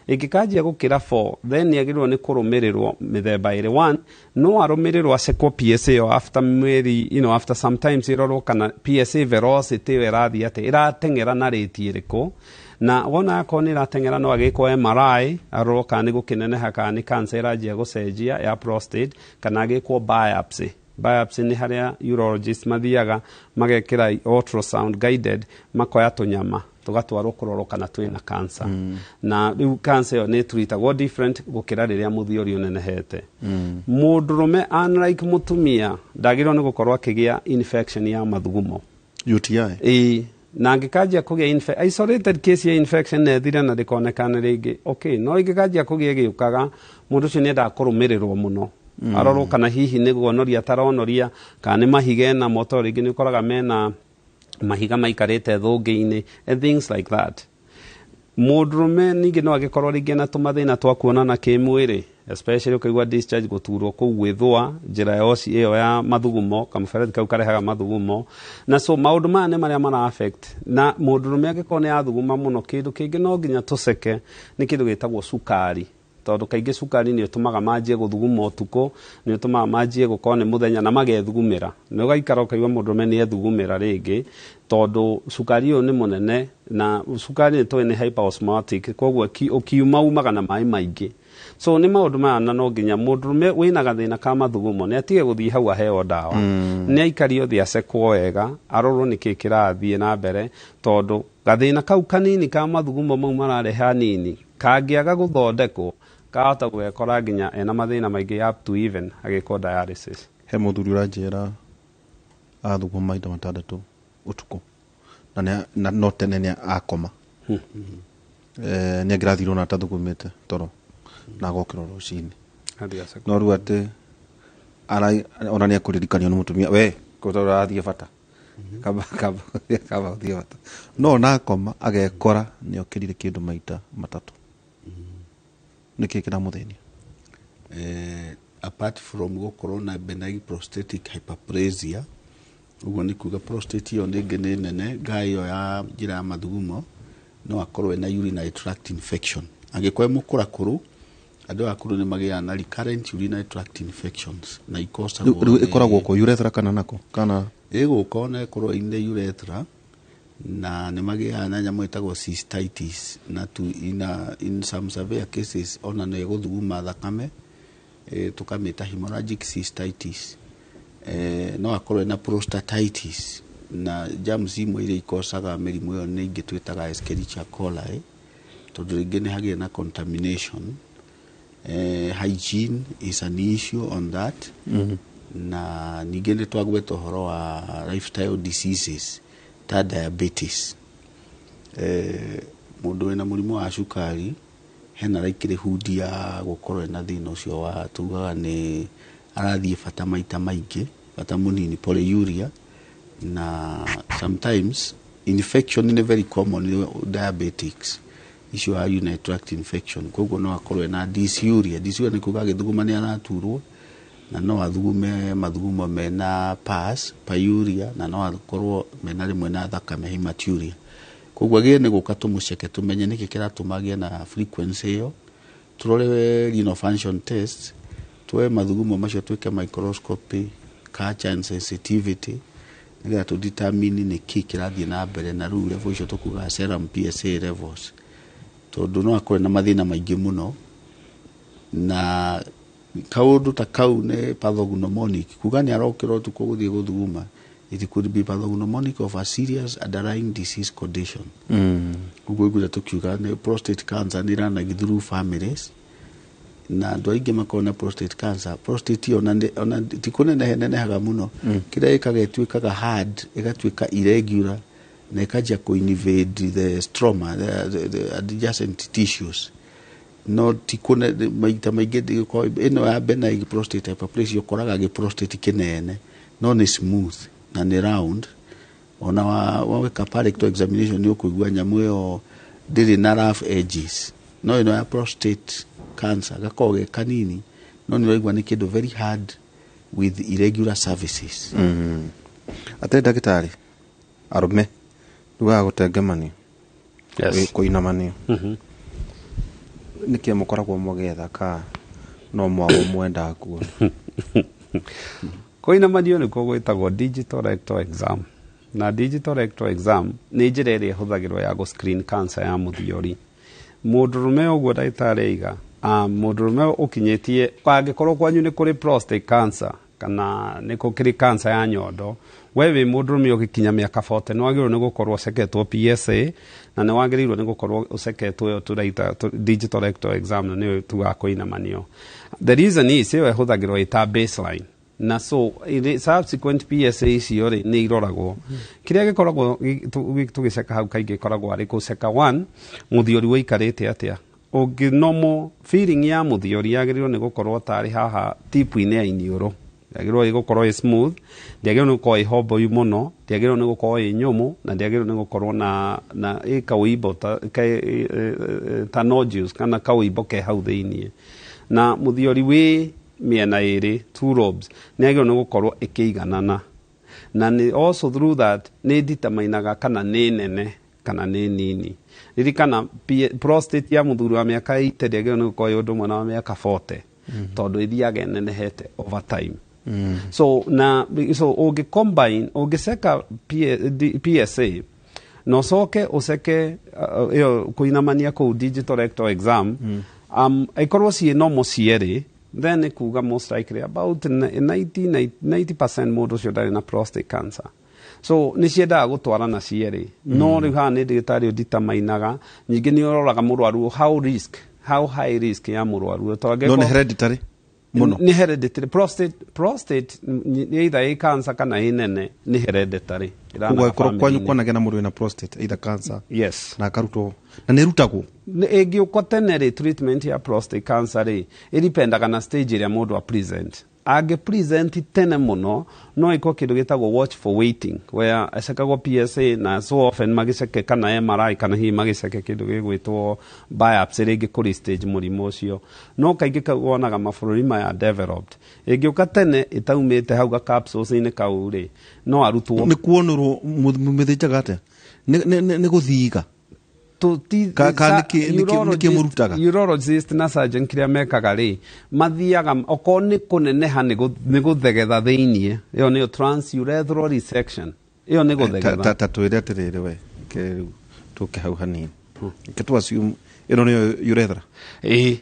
[SPEAKER 3] Ĩngĩkanjia gũkĩra 4, then nĩ agĩrĩirwo nĩ kũrũmĩrĩrwo mĩthemba ĩrĩ. One, no arũmĩrĩrwo acekwo PSA ĩyo after mweri, after sometimes, ĩrorwo kana PSA velocity ĩyo ĩrathiĩ atĩ ĩrateng'era na rate ĩrĩkũ, na wona akorwo nĩ ĩrateng'era no agĩkwo MRI arorwo kana nĩ gũkĩneneha kana nĩ cancer ĩranjia gũcenjia ya prostate, kana agĩkwo biopsy. Biopsy nĩ harĩa urologist mathiaga magekĩra ultrasound guided, makoya tũnyama. Tũgatwarwo kũrorwo kana twĩna cancer. Na rĩu cancer ĩyo nĩ ĩtreatagwo different gũkĩra rĩrĩa mũthiori ũnenehete. Mũndũrũme, unlike mũtumia, ndagĩrĩirwo nĩ gũkorwo akĩgĩa infection ya mathugumo.
[SPEAKER 22] UTI.
[SPEAKER 3] Ĩĩ, na angĩkanjia kũgĩa isolated case ya infection na ĩthire na ndĩkonekane rĩngĩ, okay, no ĩngĩkanjia kũgĩa ĩgĩũkaga, mũndũ ũcio nĩendaga kũrũmĩrĩrwo mũno, arorwo kana hihi nĩ guonoria ataronoria, kana nĩ mahiga enamo, tondũ rĩngĩ nĩ ũkoraga mena mahiga maikarĩte thũngĩ-inĩ and things like that. Mũndũrũme ningĩ no angĩkorwo rĩngĩ na tũmathĩna twa kuonana kĩmwĩrĩ, especially ũkaigua discharge, gũturwo kũu, gwĩthũa njĩra ya oci ĩyo ya mathugumo, kamũberethi kau karehaga mathugumo. Na so maũndũ maya nĩ marĩa mara affect. Na mũndũrũme angĩkorwo nĩ athuguma mũno, kĩndũ kĩngĩ no nginya tũceke nĩ kĩndũ gĩtagwo cukari, tondũ kaingĩ cukari nĩ ũtũmaga manjie gũthuguma ũtukũ, nĩ ũtũmaga manjie gũkorwo nĩ mũthenya na magethugumĩra. Nĩ ũgaikara ũkaigua mũndũrũme nĩ ethugumĩra rĩngĩ, tondũ cukari ũyũ nĩ mũnene, na cukari nĩ tũĩ nĩ hyperosmotic, koguo ũkiuma umaga na maĩ maingĩ. So nĩ maũndũ maya, na no nginya mũndũrũme wĩna gathĩna ka mathugumo nĩ atige gũthiĩ hau aheo ndawa, nĩ aikario thĩ, acekwo wega, arorwo nĩkĩ kĩrathiĩ na mbere, tondũ gathĩna kau kanini ka mathugumo mau mararehe hanini kangĩaga gũthondekwo, kahota gwekora nginya ena mathĩna maingĩ, up to even agĩkwo dialysis.
[SPEAKER 22] He mũthuri ũranjĩra athuguma maita 6 ũtukũ na no tene nĩ akoma. Nĩ angĩrathirwo na atathugumĩte toro na agokĩra rũcinĩ.
[SPEAKER 3] Athiĩ acekwo.
[SPEAKER 22] No rĩu atĩ ona nĩ ekũririkanio nĩ mũtumia we kũta ũrathiĩ bata, kaba kaba ũthiĩ bata, no ona akoma agekora nĩ okĩrire kĩndũ maita 3. Nĩkĩ kĩramũthĩnia?
[SPEAKER 1] Apart from gũkorwo na benign prostatic hyperplasia, ũguo nĩ kuga prostate ĩyo nĩngĩ nĩ nene, ngai ĩyo ya njĩra ya mathugumo, no akorwo ena urinary tract infection. Angĩkorwo e mũkũrakũrũ, andũ akũrũ nĩ magĩaga na recurrent urinary tract infections na ikosagwo
[SPEAKER 22] Rĩu ĩkoragwo kũ, urethra kana nako kana?
[SPEAKER 1] Ĩgũka ona ĩkorwo ine urethra, na nĩ magĩaga na nyamũ ĩtagwo cystitis, na tu in some severe cases ona no ĩgũthuguma thakame, tũkamĩta hemorrhagic cystitis. No akorwo ena prostatitis, na germs imwe iria ikocaga mĩrimũ ĩyo nĩ ingĩ twĩtaga Escherichia coli, tondũ rĩngĩ nĩ hagĩe na contamination. Hygiene is an issue on that. Na ningĩ nĩ twagweta ũhoro wa lifestyle diseases ta diabetes. Mũndũ wĩna mũrimũ wa cukari hena likelihood ya gũkorwo ena thĩna ũcio wa tugaga nĩ arathiĩ bata maita maingĩ, bata mũnini, polyuria. Na sometimes infection nĩ very common in diabetics, icio ya urinary tract infection, koguo no akorwo ena dysuria. Dysuria nĩ kuga agĩthuguma nĩ araturwo, na no athugume mathugumo mena pus, pyuria, na no akorwo mena rĩmwe na thakame, hematuria. Koguo agĩrĩire nĩ gũka tũmũceke, tũmenye nĩkĩ kĩratũma agĩe na frequency ĩyo, tũrore renal function test, tuoe mathugumo macio, twĩke microscopy, culture and sensitivity, nĩgetha tũ determine nĩ kĩ kĩrathiĩ na mbere. Na rĩu level icio tũkugaga serum PSA levels, tondũ no akorwo na mathĩna maingĩ mũno. Na kaũndũ ta kau nĩ pathognomonic, kuga nĩ arokĩra ũtukũ gũthiĩ gũthuguma, it could be pathognomonic of a serious underlying disease condition. Ũguo iguire tũkiuga nĩ prostate cancer nĩ ĩranagi through families, na andũ aingĩ makorwo na prostate cancer, prostate ĩyo ona ti kũneneha ĩnenehaga mũno. Kĩrĩa ĩkaga, ĩtuĩkaga hard, ĩgatuĩka irregular, na ĩkanjia kũ invade the stroma, the adjacent tissues. No ti kũne maita maingĩ ĩno ya benign prostate hyperplasia ũkoraga gĩ prostate kĩnene, no nĩ smooth na nĩ round. Ona weka rectal examination nĩ ũkũigua nyamũ ĩyo ndĩrĩ na rough edges. No ĩno ya prostate cancer gakoragwo ge kanini, no nĩ ũraigua nĩ kĩndũ very hard with irregular surfaces.
[SPEAKER 22] Atĩ ndagĩtarĩ, arũme rugaga gũtengemanio, kũinamanio, nĩkĩ mũkoragwo mũgĩetha ka no mwago mwendaga kuona?
[SPEAKER 3] Kũinamanio nĩkuo gwĩtagwo digital rectal exam, na digital rectal exam nĩ njĩra ĩrĩa ĩhũthagĩrwo ya gũ-screen cancer ya mũthiori. Mũndũrũme, ũguo ndagĩtarĩ aiga, mũndũrũme ũkinyĩtie, angĩkorwo kwanyu nĩ kũrĩ prostate cancer, Kana nĩ gũkĩrĩ cancer ya nyondo. We wĩ mũndũrũme ũgĩkinya mĩaka 40 nĩ wagĩrĩirwo nĩ gũkorwo ũceketwo PSA, na nĩ wagĩrĩirwo nĩ gũkorwo ũceketwo ĩyo tũraita digital rectal exam, na nĩyo tugaga kũinamanio. The reason is ĩyo ĩhũthagĩrwo ĩta baseline, na so ĩrĩ subsequent PSA icio rĩ nĩ iroragwo. Kĩrĩa gĩkoragwo tũgĩceka hau kaingĩ ĩkoragwo arĩ gũceka one, mũthiori ũikarĩte atĩa. Ũngĩ normal feeling ya mũthiori yagĩrĩirwo nĩ gũkorwo tarĩ haha tip-inĩ ya iniũrũ, yagĩrĩirwo nĩ gũkorwo ĩ smooth, ndĩagĩrĩirwo nĩ gũkorwo ĩ homboyu mũno, ndĩagĩrĩirwo nĩ gũkorwo ĩ nyũmũ, na ndĩagĩrĩirwo nĩ gũkorwo na ĩ kaũimbo ta nodules kana kaũimbo ke hau thĩiniĩ. Na mũthiori wĩ mĩena ĩrĩ, two lobes, nĩ yagĩrĩirwo nĩ gũkorwo ĩkĩiganana, na nĩ also through that nĩ determinaga kana nĩ nene kana nĩ nini. Ririkana prostate ya mũthuri wa mĩaka 80 ndĩagĩrĩirwo nĩ gũkorwo ĩ ũndũ ũmwe na wa mĩaka 40, tondũ ĩthiaga ĩnenehete over time. So na so ũngĩ combine, ũngĩceka PSA na ũcoke ũceke ĩyo kũinamania kũu digital rectal exam, ĩkorwo ciĩ normal cierĩ, then nĩ kuga most likely about 90% mũndũ ũcio ndarĩ na prostate cancer. So nĩ ciendaga gũtwarana cierĩ. No rĩu haha nĩ ndagĩtarĩ ũditamainaga, ningĩ nĩ ũroraga mũrwaru how high risk ya mũrwaru. Tondũ
[SPEAKER 22] No nĩ hereditary mũno.
[SPEAKER 3] Nĩ hereditary. Prostate nĩ either ĩ cancer kana ĩ nene, nĩ hereditary. Ĩranaga
[SPEAKER 22] Koguo angĩkorwo kwanyu
[SPEAKER 3] family-inĩ.
[SPEAKER 22] kwanagĩa na mũndũ wĩna prostate either cancer
[SPEAKER 3] Yes.
[SPEAKER 22] na akarutwo na nĩ ĩrutagwo.
[SPEAKER 3] Ĩngĩũka tene rĩ, treatment ya prostate cancer rĩ ĩripendaga na stage ĩrĩa mũndũ a present. Angĩ present tene mũno no ĩkwo kĩndũ gĩtagwo watch for waiting, where acekagwo PSA na so often magĩceke kana MRI kana hihi magĩceke kĩndũ gĩgwĩtwo biopsy rĩngĩ kũrĩ stage mũrimũ ũcio. No kaingĩ wonaga mabũrũri maya developed, ĩngĩũka tene ĩtaumĩte hau ga capsules-inĩ kau rĩ, no arutwo.
[SPEAKER 22] Nĩ kuonũrwo mũthĩnjaga atĩa? Nĩ gũthiga? Ka nĩkĩ mũrutaga?
[SPEAKER 3] Urologist na surgeon kĩrĩa mekaga rĩ, mathiaga okorwo nĩ kũneneha nĩ gũthegetha thĩiniĩ, ĩyo nĩyo transurethral resection, ĩyo nĩ gũthegetha.
[SPEAKER 22] Ta twĩre atĩrĩrĩ we, ke rĩu tũke hau hanini. Reke tu assume ĩno nĩyo urethra.
[SPEAKER 3] Ĩĩ.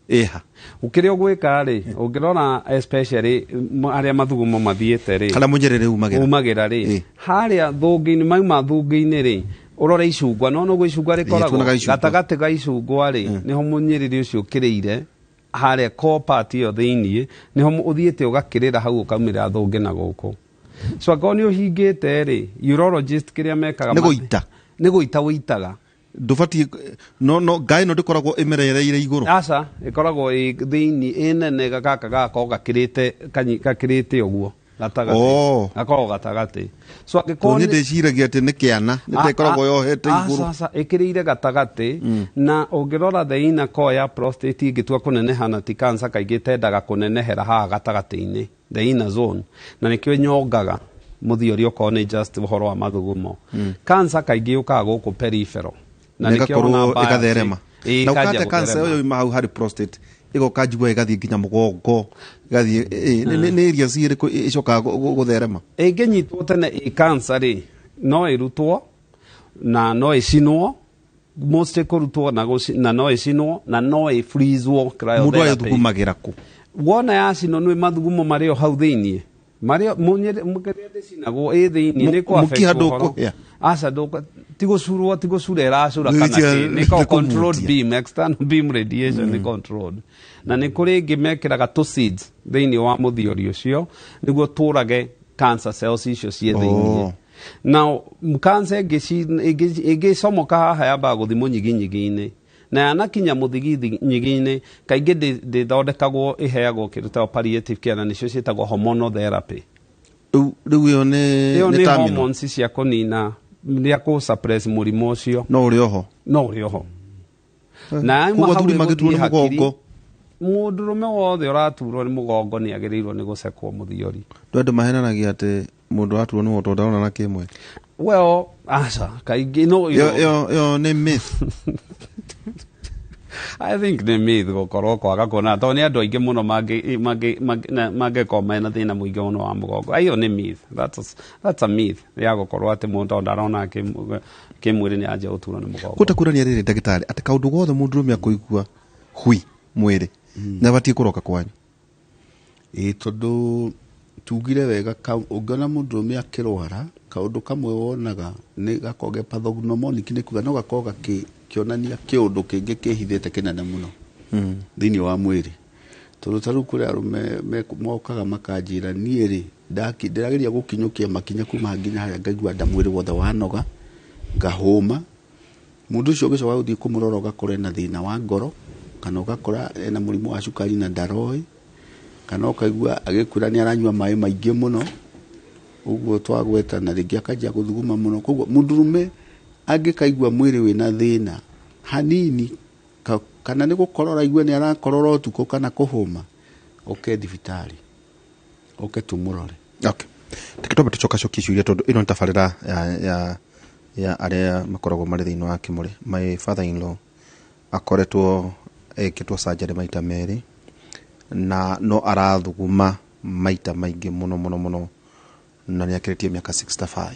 [SPEAKER 22] Ĩha.
[SPEAKER 3] Ũkĩrĩa ũgwĩka rĩ, ũngĩrora especially arĩa mathugumo mathiĩte rĩ,
[SPEAKER 22] Harĩa mũnyĩrĩrĩ umagĩra.
[SPEAKER 3] Umagĩra rĩ, harĩa thũngĩ-inĩ, mauma thũngĩ-inĩ rĩ, ũrore icungwa, no nũguo icungwa rĩkoragwo.
[SPEAKER 22] Tuonaga icungwa.
[SPEAKER 3] Gatagatĩ ga icungwa rĩ, nĩho mũnyĩrĩrĩ ũcio ũkĩrĩire, harĩa core part ĩyo thĩiniĩ, nĩho ũthiĩte ũgakĩrĩra hau ũkaumĩra thũngĩ na gũkũ. So angĩkorwo nĩ ũhingĩte rĩ, urologist kĩrĩa mekaga
[SPEAKER 22] Nĩ gũita.
[SPEAKER 3] Nĩ gũita ũitaga.
[SPEAKER 22] Ndũbatiĩ, no, no, ngaĩ ĩno ndĩkoragwo ĩmerereire igũrũ.
[SPEAKER 3] Aca, ĩkoragwo ĩ thĩiniĩ, ĩ nene, gaka gagakorwo gakĩrĩte ũguo gatagatĩ. Gakoragwo gatagatĩ. So angĩkorwo
[SPEAKER 22] Niĩ
[SPEAKER 3] nĩ
[SPEAKER 22] ndĩciragia atĩ nĩ kĩana, nĩ ta ĩkoragwo yohete igũrũ.
[SPEAKER 3] Aca, aca, ĩkĩrĩire gatagatĩ. Na ũngĩrora the inner core ya prostate ĩngĩtua kũneneha na ti cancer, kaingĩ ĩtendaga kũnenehera haha gatagatĩ-inĩ, the inner zone, na nĩkĩo ĩnyongaga mũthiori okorwo nĩ just ũhoro wa mathugumo. Cancer kaingĩ yũkaga gũkũ peripheral, na
[SPEAKER 22] Na
[SPEAKER 3] nĩkĩo
[SPEAKER 22] ĩgakorwo
[SPEAKER 3] ona biopsy
[SPEAKER 22] ĩgatherema.
[SPEAKER 3] Ĩĩ,
[SPEAKER 22] Na
[SPEAKER 3] ĩkanjia
[SPEAKER 22] ũkate cancer
[SPEAKER 3] gũtherema.
[SPEAKER 22] ĩyo yuma hau harĩ prostate, ĩgoka njigua ĩgathiĩ nginya mũgongo, ĩgathiĩ, nĩ area ciĩrĩkũ ĩcokaga gũtherema?
[SPEAKER 3] Ĩngĩnyitwo tene ĩ cancer rĩ, no ĩrutwo na no ĩcinwo, mostly kũrutwo na no ĩcinwo na no ĩfreezwo cryotherapy.
[SPEAKER 22] Mũndũ agĩthugumagĩra kũ?
[SPEAKER 3] Wona yacinwo nĩ mathugumo marĩ o hau thĩiniĩ. Marĩ o, mũnyĩrĩ, mũkĩrĩa ndĩcinagwo ĩ thĩiniĩ, nĩ kũ affect
[SPEAKER 22] Mũkiha
[SPEAKER 3] ũhoro.
[SPEAKER 22] ndũkũhĩa?
[SPEAKER 3] Aca, ndũkũ, ti gũcurwo, ti gũcura ĩracura
[SPEAKER 22] Nĩ
[SPEAKER 3] kana
[SPEAKER 22] tia-
[SPEAKER 3] kĩ, nĩ
[SPEAKER 22] nĩ
[SPEAKER 3] controlled
[SPEAKER 22] kũmutia.
[SPEAKER 3] beam, external beam radiation nĩ controlled. Na nĩ kũrĩ ĩngĩ mekĩraga tũ seeds thĩiniĩ wa mũthiori ũcio nĩguo tũrage cancer cells icio ciĩ thĩiniĩ. Now, cancer ĩngĩcomoka haha yambaga gũthiĩ mũnyiginyigi-inĩ. Na yanakinya mũthigithinyiginĩ, kaingĩ ndĩthondekagwo, ĩheagwo kĩndũ ta palliative care, na nĩcio ciĩtagwo hormonal therapy.
[SPEAKER 22] Rĩu ĩyo
[SPEAKER 3] Ĩyo
[SPEAKER 22] nĩ
[SPEAKER 3] nĩ
[SPEAKER 22] terminal.
[SPEAKER 3] hormones cia kũnina, rĩa kũ suppress mũrimũ ũcio.
[SPEAKER 22] No ũrĩ oho.
[SPEAKER 3] No ũrĩ oho. Na
[SPEAKER 22] Koguo
[SPEAKER 3] hau
[SPEAKER 22] athuri magĩturwo nĩ
[SPEAKER 3] ĩgũthiĩ hakiri.
[SPEAKER 22] mũgongo.
[SPEAKER 3] Mũndũrũme wothe ũraturwo nĩ mũgongo nĩ agĩrĩirwo nĩ gũcekwo mũthiori.
[SPEAKER 22] Andũ andũ mahenanagia atĩ mũndũ araturwo nĩ mũgongo tondũ ndarona na kĩmwe.
[SPEAKER 3] Well, aca, kaingĩ no
[SPEAKER 22] Ĩyo nĩ myth.
[SPEAKER 3] I think nĩ myth gũkorwo kwaga kuona, tondũ nĩ andũ aingĩ mũno mangĩkorwo mena thĩna mũingĩ mũno wa mũgongo. Ĩyo nĩ myth. That's a myth ya gũkorwo atĩ mũndũ tondũ ndarona kĩmwĩrĩ nĩ anjia gũturwo nĩ mũgongo.
[SPEAKER 22] Kũta kuonania rĩrĩ ndagĩtarĩ atĩ kaũndũ gothe mũndũrũme akũigua hui mwĩrĩ nĩ abatiĩ kũroka kwanyu.
[SPEAKER 1] Ĩĩ, tondũ tugire wega, ũngĩona mũndũrũme akĩrwara, kaũndũ kamwe wonaga nĩ gakoragwo ge pathognomonic, nĩ kuga no gakorwo gakĩonania kĩũndũ kĩngĩ kĩhithĩte kĩnene mũno thĩinĩ wa mwĩrĩ. Tondũ ta rĩu kũrĩ arũme mokaga makanjĩra, niĩ rĩ ndĩrageria gũkinyũkia makinya kuma nginya harĩa ngaigua nda mwĩrĩ wothe wanoga, ngahũma. Mũndũ ũcio ũgĩcoka gũthiĩ kũmũrora ũgakora ena thĩna wa ngoro, kana ũgakora ena mũrimũ wa cukari na ndaroĩ, kana ũkaigua agĩkwĩra nĩ aranyua maĩ maingĩ mũno, ũguo twagweta, na rĩngĩ akanjia gũthuguma mũno. Koguo mũndũrũme angĩkaigua mwĩrĩ wĩna thĩna hanini, kana nĩ gũkorora aigue nĩ arakorora ũtukũ kana kũhũma, oke thibitarĩ, oke tũmũrore.
[SPEAKER 22] Okay. Reke twambe tũcokacokie ciũria tondũ ĩno nĩ tabarĩra ya arĩa makoragwo marĩ thĩinĩ wa kĩmũrĩ. My father in law akoretwo ekĩtwo surgery maita merĩ na no arathuguma maita maingĩ mũno mũno mũno, na nĩ akĩrĩtie mĩaka 65.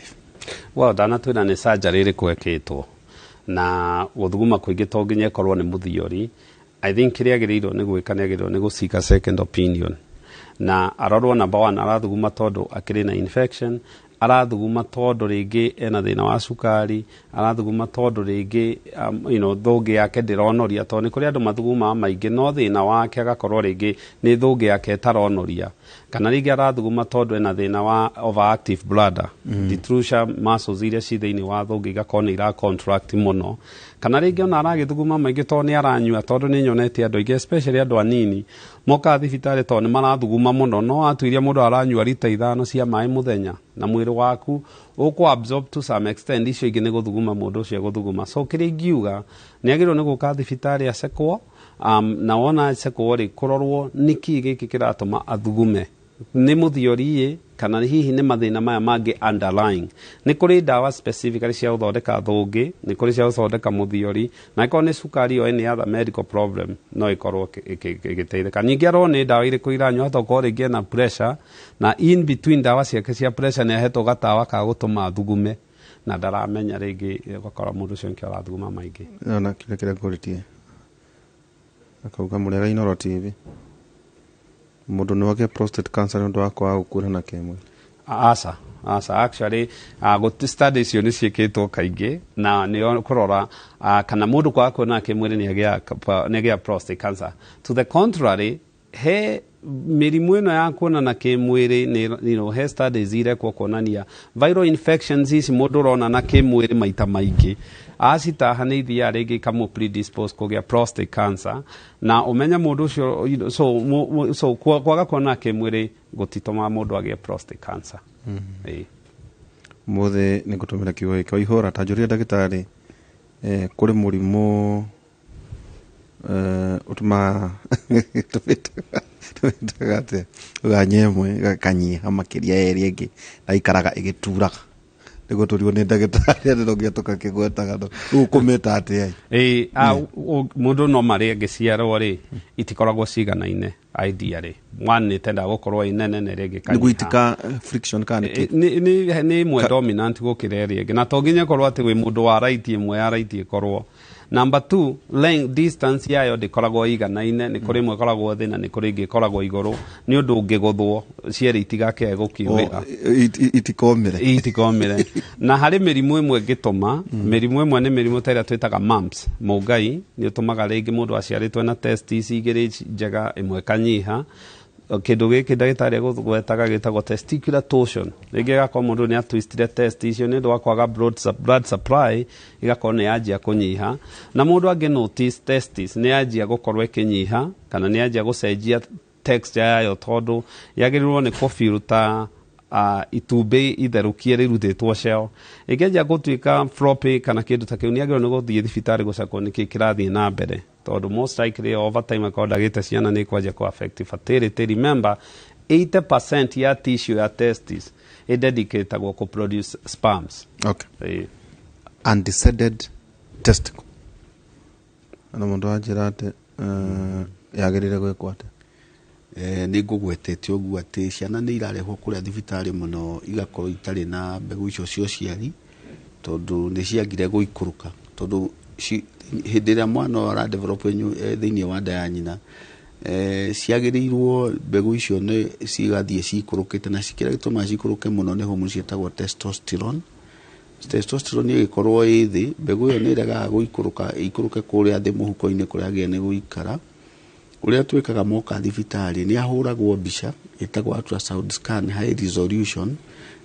[SPEAKER 3] Well, ndanatwĩra nĩ surgery ĩrĩkũ ĩkĩtwo, na gũthuguma kũingĩ to nginya ĩkorwo nĩ mũthiori. I think kĩrĩa agĩrĩirwo nĩ gwĩka, nĩ agĩrĩirwo nĩ gũcika second opinion na arorwo, number one, arathuguma tondũ akĩrĩ na infection, arathuguma tondũ rĩngĩ ena thĩna wa cukari, arathuguma tondũ rĩngĩ thũngĩ yake ndĩronoria, tondũ nĩ kũrĩ andũ mathugumaga maingĩ no thĩna wake agakorwo rĩngĩ nĩ thũngĩ yake ĩtaronoria, kana rĩngĩ arathuguma tondũ ena thĩna wa overactive bladder, detrusor muscles iria ci thĩinĩ wa thũngĩ igakorwo nĩ ira contract mũno, kana rĩngĩ ona aragĩthuguma maingĩ tondũ nĩ aranyua, tondũ nĩ nyonete andũ aingĩ, especially andũ anini, mokaga thibitarĩ tondũ nĩ marathuguma mũno, no atuiria mũndũ aranyua rita 5 cia maĩ mũthenya na mwĩrĩ waku ũkũ absorb to some extent, icio ingĩ nĩ gũthuguma mũndũ ũcio egũthuguma. So kĩrĩa ingiuga, nĩ agĩrĩirwo nĩ gũka thibitarĩ acekwo, na wona acekwo rĩ, kũrorwo nĩkĩ gĩkĩ kĩratũma athugume, nĩ mũthiori ĩ kana hihi nĩ mathĩna maya mangĩ underlying. Nĩ kũrĩ ndawa specifically cia gũthondeka thũngĩ, nĩ kũrĩ cia gũthondeka mũthiori, na ĩkorwo nĩ cukari or any other medical problem no ĩkorwo ĩgĩteithĩka. Ningĩ arorwo nĩ ndawa irĩkũ iranyua, hata ũkorwo rĩngĩ ena pressure, na in between ndawa ciake cia pressure nĩ ahetwo gatawa ka gũtũma athugume na ndaramenya, rĩngĩ ũgakora mũndũ ũcio nĩkĩo arathuguma maingĩ.
[SPEAKER 22] Ona kĩrĩa kĩrĩa ngũrĩtie akauga mũrĩega Inooro TV, mũndũ no agĩe prostate cancer nĩ ũndũ wa kwaga gũkuona kĩmwĩrĩ?
[SPEAKER 3] Aca, aca, actually study icio nĩ ciĩkĩtwo kaingĩ na nĩ kũrora kana mũndũ kwaga kuona kĩmwĩrĩ nĩ agĩa prostate cancer. To the contrary, he mĩrimũ ĩno ya kuonana kĩmwĩrĩ nĩ he studies irekwo kuonania viral infections ici mũndũ ũrona na kĩmwĩrĩ maita maingĩ acitaha nĩ ithiaga rĩngĩ ikamũ predispose kũgĩa prostate cancer, na ũmenye mũndũ ũcio so kwaga kuonana kĩmwĩrĩ gũtitũmaga mũndũ agĩe prostate cancer. Ĩĩ.
[SPEAKER 22] Mũthĩ nĩ ngũtũmĩra kiugo gĩkĩ waihũra ta njũria ndagĩtarĩ, kũrĩ mũrimũ ũtũmaga tũmĩtaga atĩa, ũganya ĩmwe ĩgakanyiha makĩria ya ĩrĩa ĩngĩ na ikaraga ĩgĩturaga, nĩguo tũrigwo nĩ ndagĩtarĩ atĩ no nginya tũgakĩgwetaga, no rĩu ũkũmĩta atĩa?
[SPEAKER 3] Ĩĩ, mũndũ no marĩ angĩciarwo rĩ, itikoragwo ciganaine ideally. One nĩ ĩtendaga gũkorwo ĩ nene na ĩrĩa ĩngĩ
[SPEAKER 22] Nĩguo
[SPEAKER 3] ĩkanyiha.
[SPEAKER 22] Itika friction kana nĩkĩ?
[SPEAKER 3] Nĩ ĩmwe dominant gũkĩra ĩrĩa ĩngĩ, na to nginya ĩkorwo atĩ wĩ mũndũ wa right, ĩmwe ya right ĩkorwo. Number two, length distance yayo ndĩkoragwo ĩiganaine, nĩ kũrĩ ĩmwe ĩkoragwo thĩ na nĩ kũrĩ ĩngĩ ĩkoragwo igũrũ, nĩ ũndũ ũngĩgũthwo cierĩ itigakĩae gũkiumĩra.
[SPEAKER 22] Itikomĩre.
[SPEAKER 3] Itikomĩre. Na harĩ mĩrimũ ĩmwe ĩngĩtũma, mĩrimũ ĩmwe nĩ mĩrimũ ta ĩrĩa twĩtaga mumps, mũngai, nĩ ũtũmaga rĩngĩ mũndũ aciarĩtwo na testis igĩrĩ njega, ĩmwe ĩkanyiha. Kĩndũ gĩkĩ ndagĩtarĩ egũgwetaga gĩtagwo testicular torsion, rĩngĩ ĩgakorwo mũndũ nĩ atwistire test icio nĩ ũndũ wa kwaga blood supply, ĩgakorwo nĩ yanjia kũnyiha, na mũndũ angĩ notice testis nĩ yanjia gũkorwo ĩkĩnyiha kana nĩ yanjia gũcenjia texture yayo, tondũ yagĩrĩirwo nĩ kũbiruta itumbĩ itherũkie rĩrutĩtwo shell, ĩngĩanjia gũtuĩka floppy kana kĩndũ ta kĩu, nĩ agĩrĩirwo nĩ gũthiĩ thibitarĩ gũcekwo nĩkĩ kĩrathiĩ na mbere, tondũ most likely over time akorwo ndagĩte ciana nĩ kwanjia kũ affect fertility. Remember, 80% ya tissue ya testis ĩdedicatagwo kũ produce sperms.
[SPEAKER 22] Okay.
[SPEAKER 3] Ĩĩ.
[SPEAKER 22] Undescended testicle, na mũndũ anjĩra atĩ yagĩrĩire gwĩkwo atĩa?
[SPEAKER 1] Nĩ ngũgwetete ũguo atĩ ciana nĩ irarehwo kũrĩa thibitarĩ mũno igakorwo itarĩ na mbegũ icio cia ũciari, tondũ nĩ ciagire gũikũrũka, tondũ hĩndĩ ĩrĩa mwana ũyũ ara develop thĩinĩ wa nda ya nyina Ciagĩrĩirwo mbegũ icio nĩ cigathiĩ cikũrũkĩte, na kĩrĩa gĩtũmaga cikũrũke mũno nĩ hormone ciĩtagwo testosterone. Testosterone ĩgĩkorwo ĩ thĩ, mbegũ ĩyo nĩ ĩregaga gũikũrũka, ĩikũrũke kũrĩa thĩ mũhuko-inĩ kũrĩa yagĩrĩire nĩ gũikara. Ũrĩa twĩkaga moka thibitarĩ nĩ ahũragwo mbica ĩtagwo ultrasound scan high resolution,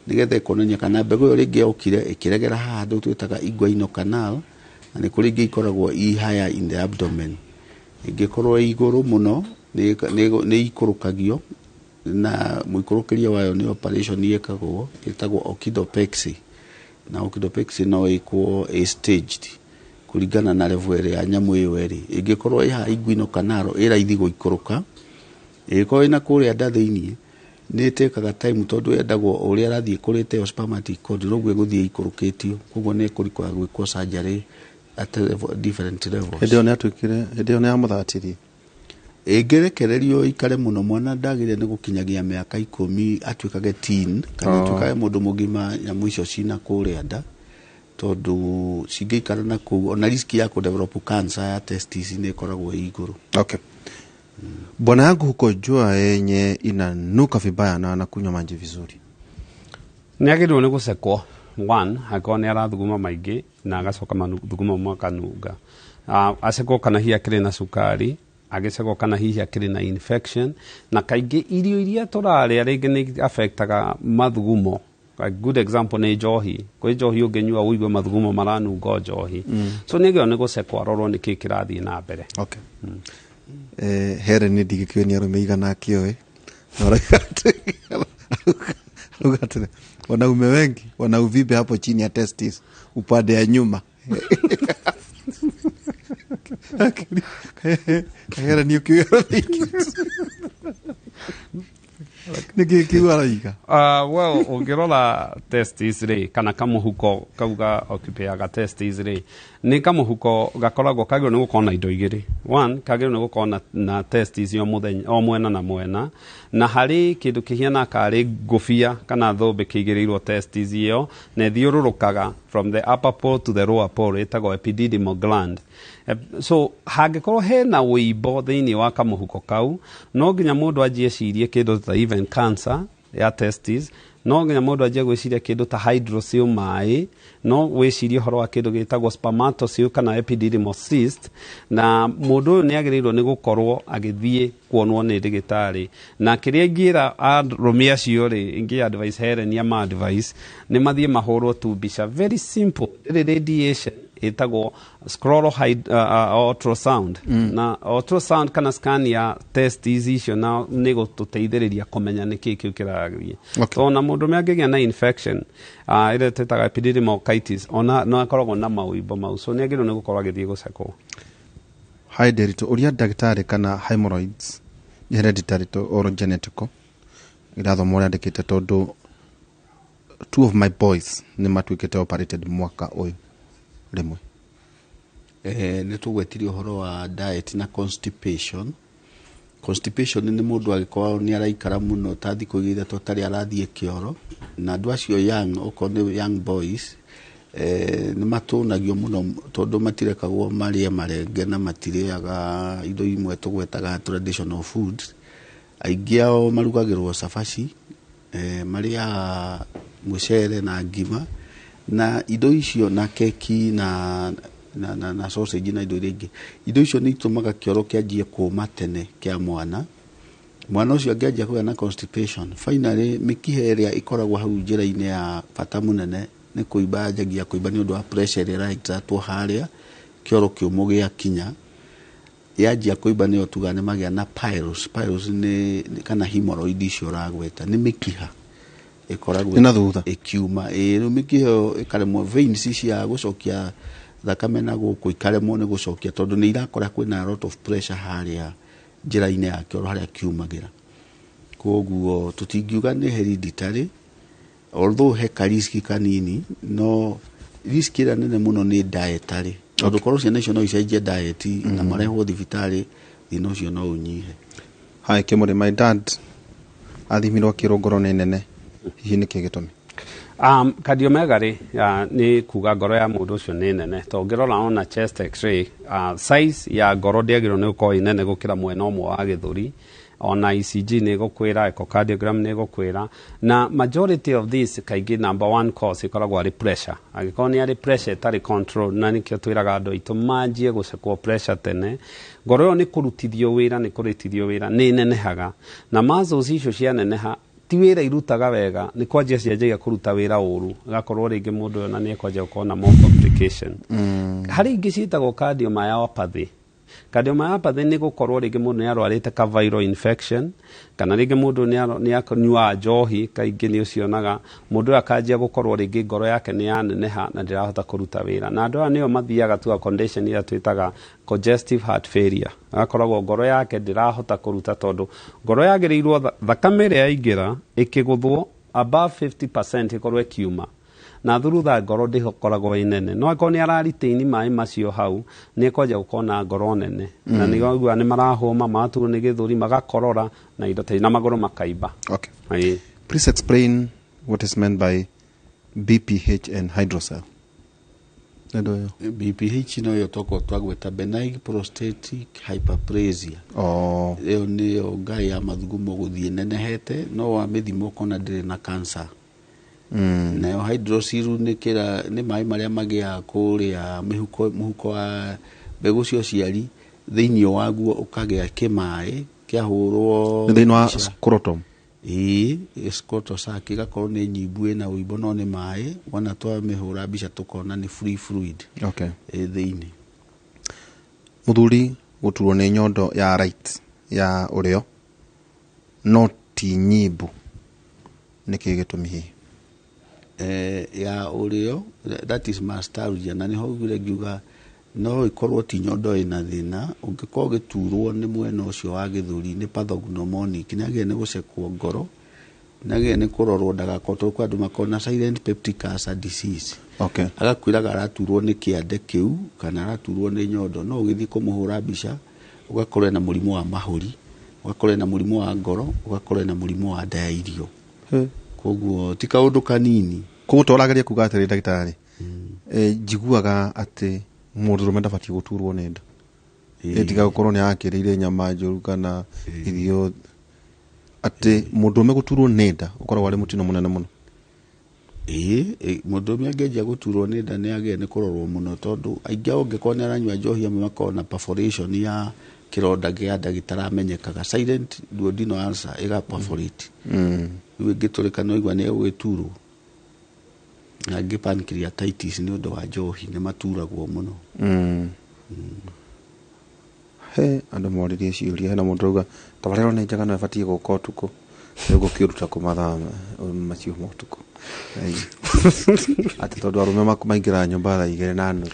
[SPEAKER 1] nĩgetha ĩkonania kana mbegũ ĩyo rĩngĩ yokire ĩkĩregera haha handũ twĩtaga inguinal canal, na nĩ kũrĩ ingĩ ikoragwo i higher in the abdomen. Ĩngĩkorwo ĩ igũrũ mũno nĩ ikũrũkagio, na mũikũrũkĩrie wayo nĩ operation ĩkagwo ĩtagwo orchidopexy, na orchidopexy no ĩkwo ĩ staged kũringana na level ĩrĩa nyamũ ĩyo ĩrĩ. Ĩngĩkorwo ĩ haha inguinal canal ĩ raithi gũikũrũka, ĩngĩkorwo ĩna kũrĩa nda thĩiniĩ nĩ ĩtĩkaga time, tondũ yendagwo ũrĩa ĩrathiĩ ĩkũrĩte ĩyo spermatic cord noguo ĩgũthiĩ ĩikũrũkĩtio, koguo nĩ ĩkũrikũra gwĩkwo surgery at level, different levels.
[SPEAKER 22] Hĩndĩ ĩyo nĩ atuĩkire, hĩndĩ ĩyo nĩ yamũthatirie.
[SPEAKER 1] Ĩngĩrekererio ikare mũno, mwana ndagĩrĩire nĩ gũkinyagia mĩaka 10 atuĩkage teen kana atuĩkage mũndũ mũgima nyamũ icio cina kũrĩa nda, tondũ cingĩikara na kũu ona risk ya kũ develop cancer ya testis nĩ ĩkoragwo ĩ igũrũ.
[SPEAKER 22] Okay. Bwana yangu huko jua yenye inanuka vibaya na anakunywa maji vizuri.
[SPEAKER 3] Nĩ agĩrĩirwo nĩ gũcekwo one angĩkorwo nĩ arathuguma maingĩ na agacoka mathuguma makanunga. Acekwo kana hihi akĩrĩ na cukari, agĩcekwo kana hihi akĩrĩ na infection, na kaingĩ irio iria tũrarĩa rĩngĩ nĩ affectaga mathugumo. A good example nĩ njohi. Kwĩ njohi ũngĩnyua ũigue mathugumo maranunga o njohi. So nĩ agĩrĩirwo nĩ gũcekwo arorwo nĩkĩ kĩrathiĩ na mbere.
[SPEAKER 22] Okay. Here nĩ ndigĩkĩũĩ nĩ arũme igana akĩoĩ. Na arauga atĩ wanaume wengi wana uvimbe hapo chini ya testis upande ya nyuma. Kahera nĩ ũkĩũĩ arũme nĩkĩ kĩu arauga?
[SPEAKER 3] Well, ũngĩrora testis rĩ, kana kamũhuko kau ga occupiaga testis rĩ, nĩ kamũhuko gakoragwo kagĩrĩirwo nĩ gũkorwo na indo igĩrĩ. One, kagĩrĩirwo nĩ gũkorwo na testis o mũthenya, o mwena na mwena, na harĩ kĩndũ kĩhiana karĩ ngũbia kana thũmbĩ kĩigĩrĩirwo testis ĩyo, na ĩthiũrũrũkaga from the upper pole to the lower pole, ĩtagwo epididymal gland. So hangĩkorwo hena wĩimbo thĩinĩ wa kamũhuko kau, no nginya mũndũ anjie ecirie kĩndũ ta even cancer ya testis, no nginya mũndũ anjie gwĩciria kĩndũ ta hydrocele maĩ, no wĩcirie ũhoro wa kĩndũ gĩtagwo spermatocele kana epididymal cyst, na mũndũ ũyũ nĩ agĩrĩirwo nĩ gũkorwo agĩthiĩ kuonwo nĩ ndagĩtarĩ. Na kĩrĩa ingĩra arũme acio rĩ, ingĩ advice Helen ya ma advice, nĩ mathiĩ mahũrwo tu mbica very simple, ndĩrĩ radiation, ĩtagwo scleral ultrasound. Na ultrasound kana scan ya testis icio na nĩ gũtũteithĩrĩria kũmenya nĩkĩ kĩu kĩrathiĩ. Okay. Ona mũndũ angĩgĩa na infection ĩrĩa twĩtaga epididymochitis, ona no akoragwo na maũimbo mau, so nĩ agĩrĩirwo nĩ gũkorwo agĩthiĩ gũcekwo.
[SPEAKER 22] Hi Nderitu, ũria ndagĩtarĩ kana hemorrhoids nĩ hereditary or genetical. Irathoma ũrĩa andĩkĩte tondũ 2 of my boys nĩ matuĩkĩte operated mwaka ũyũ rĩmwe.
[SPEAKER 1] Nĩ tũgwetirie ũhoro wa diet na constipation. Constipation nĩ mũndũ angĩkorwo nĩ araikara mũno ta thikũ igĩrĩ ithatũ atarĩ arathiĩ kĩoro, na andũ acio young, okorwo nĩ young boys, nĩ matũnagio mũno tondũ matirekagwo marĩe marenge na matirĩaga indo imwe tũgwetaga traditional foods. Aingĩ ao marugagĩrwo cabaci, marĩaga mũcere na ngima na indo icio na keki na sausage na indo iria ingĩ. Indo icio nĩ itũmaga kĩoro kĩanjie kũma tene kĩa mwana. Mwana ũcio angĩanjia kũgĩa na constipation, finally mĩkiha ĩrĩa ĩkoragwo hau njĩra-inĩ ya bata mũnene nĩ kũimba, yanjagia kũimba nĩ ũndũ wa pressure ĩrĩa ĩra-exertwo harĩa kĩoro kĩũmũ gĩakinya. Yanjia kũimba nĩyo tugaga nĩ magĩa na piles. Piles nĩ kana hemorrhoid icio ũragweta nĩ mĩkiha ĩkoragwo
[SPEAKER 22] Ĩna thutha.
[SPEAKER 1] ĩkiuma. Rĩu mĩkiha ĩyo ĩkaremwo, veins cia gũcokia thakame na gũkũ ikaremwo nĩ gũcokia tondũ nĩ irakora kwĩna a lot of pressure harĩa njĩra-inĩ ya kĩoro harĩa kiumagĩra. Koguo tũtingiuga nĩ hereditary, although he ka risk kanini, no risk ĩrĩa nene mũno nĩ dietary, tondũ korwo ciana icio no icenjie diet na marehwo thibitarĩ, thĩna ũcio no ũnyihe.
[SPEAKER 22] Hi Kĩmũrĩ, my dad athimirwo akĩrwo ngoro nĩ nene, hihi nĩkĩ gĩtũmi?
[SPEAKER 3] Cardiomegaly nĩ kuga ngoro ya mũndũ ũcio nĩ nene, to ũngĩrora ona chest x-ray, size ya ngoro ndĩagĩrĩirwo nĩ gũkorwo ĩ nene gũkĩra mwena ũmwe wa gĩthũri. Ona ECG nĩ ĩgũkwĩra, echocardiogram nĩ ĩgũkwĩra. Na majority of this, kaingĩ number one cause ĩkoragwo arĩ pressure. Angĩkorwo nĩ arĩ pressure ĩtarĩ control, na nĩkĩo twĩraga andũ aitũ manjie gũcekwo pressure tene. Ngoro ĩyo nĩ kũrutithio wĩra, nĩ kũrutithio wĩra, nĩ ĩnenehaga, na muscles icio cianeneha ti wĩra irutaga wega, nĩ kwanjia cianjagia kũruta wĩra ũru, agakorwo rĩngĩ mũndũ ũyũ na nĩ ekwanjia gũkorwo na more complication. Harĩ ingĩ ciĩtagwo cardiomyopathy. Cardiomyopathy nĩ gũkorwo rĩngĩ mũndũ nĩ arwarĩte ka viral infection, kana rĩngĩ mũndũ nĩ anyuaga njohi. Kaingĩ nĩ ũcionaga mũndũ ũyũ akanjia gũkorwo rĩngĩ ngoro yake nĩ yaneneha na ndĩrahota kũruta wĩra, na andũ aya nĩo mathiaga tu a condition ĩrĩa twĩtaga congestive heart failure. Agakoragwo ngoro yake ndĩrahota kũruta, tondũ ngoro yagĩrĩirwo thakame ĩrĩa yaingĩra ĩkĩgũthwo above 50% ĩkorwo ĩkiuma na thurutha, ngoro ndĩkoragwo ĩ nene. No angĩkorwo nĩ araretain maĩ macio hau, nĩ ekwanjia gũkorwo na ngoro nene, na nĩ waigua nĩ marahũma, magaturwo nĩ gĩthũri, magakorora na indo ta na magũrũ makaimba.
[SPEAKER 22] Okay.
[SPEAKER 3] Ĩĩ.
[SPEAKER 22] Please explain what is meant by BPH and hydrocele. Nendo ĩyo.
[SPEAKER 1] BPH no yo toko twagweta benign prostatic hyperplasia.
[SPEAKER 22] Oh.
[SPEAKER 1] Ĩyo nĩyo ngai ya mathugumo gũthiĩ nenehete, no wa mĩthimo ũkona ndĩrĩ na cancer. Nayo hydrocele nĩ kĩra nĩ maĩ marĩa magĩaga kũrĩa mĩhuko, mũhuko wa mbegũ cia ũciari, thĩinĩ waguo ũkagĩa kĩmaĩ kĩahũrwo
[SPEAKER 22] Nĩ thĩinĩ wa
[SPEAKER 1] mbica.
[SPEAKER 22] scrotum.
[SPEAKER 1] Ĩĩ, scrotal sac ĩgakorwo nĩ nyimbu ĩna ũimbo, no nĩ maĩ, wona twamĩhũra mbica tũkona nĩ free fluid ĩ thĩinĩ.
[SPEAKER 22] Mũthuri gũturwo nĩ nyondo ya right, ya ũrĩo, no ti nyimbu, nĩkĩ gĩtũmi hihi?
[SPEAKER 1] Ya ũrĩo, that is mastalgia, na nĩho ugire ngiuga no ĩkorwo ti nyondo ĩna thĩna. Ũngĩkorwo ũgĩturwo nĩ mwena ũcio wa gĩthũri, nĩ pathognomonic, nĩ agĩrĩire nĩ gũcekwo ngoro, nĩ agĩrĩire nĩ kũrorwo ndagakorwo, tondũ kwĩ andũ makoragwo na silent peptic ulcer disease. Agakwĩraga araturwo nĩ kĩande kĩu kana araturwo nĩ nyondo, no ũgĩthiĩ kũmũhũra mbica ũgakorwo ena mũrimũ wa mahũri, ũgakorwo ena mũrimũ wa ngoro, ũgakorwo ena mũrimũ wa nda ya irio. Koguo ti kaũndũ kanini.
[SPEAKER 22] Koguo tũrageria kuga atĩrĩ, ndagĩtarĩ, njiguaga atĩ mũndũrũme ndabatiĩ gũturwo nĩ nda. Tiga gũkorwo nĩ akĩrĩire nyama njũru kana irio, atĩ mũndũrũme gũturwo nĩ nda ũkoragwo arĩ mũtino mũnene mũno.
[SPEAKER 1] Ĩĩ, mũndũrũme angĩanjia gũturwo nĩ nda nĩ agĩrĩire nĩ kũrorwo mũno, tondũ aingĩ ao ũngĩkorwo nĩ aranyua njohi, amwe makoragwo na perforation ya kĩronda kĩa nda gĩtaramenyekaga, silent duodenal ulcer, ĩga perforate. Rĩu ĩngĩtũrĩka no igua nĩ egũgĩturwo. Na angĩ pancreatitis nĩ ũndũ wa njohi, nĩ maturagwo mũno.
[SPEAKER 22] He andũ moririe ciũria. Hena mũndũ auga tabarĩra nĩ njega, no ĩbatiĩ gũka ũtukũ. Rĩu gũkĩũruta kũ mathaa macio ma ũtukũ? Ĩĩ. Atĩ tondũ arũme maingĩraga nyũmba thaa 2:30,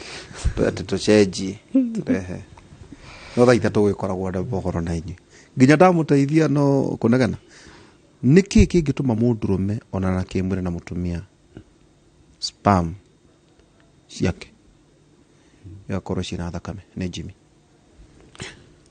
[SPEAKER 22] atĩ tũcenjie tũrehe no thaa 3 gũgĩkoragwo na mohoro na inyuĩ nginya ndamũteithia no kũnegena. Nĩkĩ kĩngĩtũma mũndũrũme onana kĩmwĩrĩ na mũtumia, sperm ciake igakorwo ciĩna thakame? Nĩ Jimmy.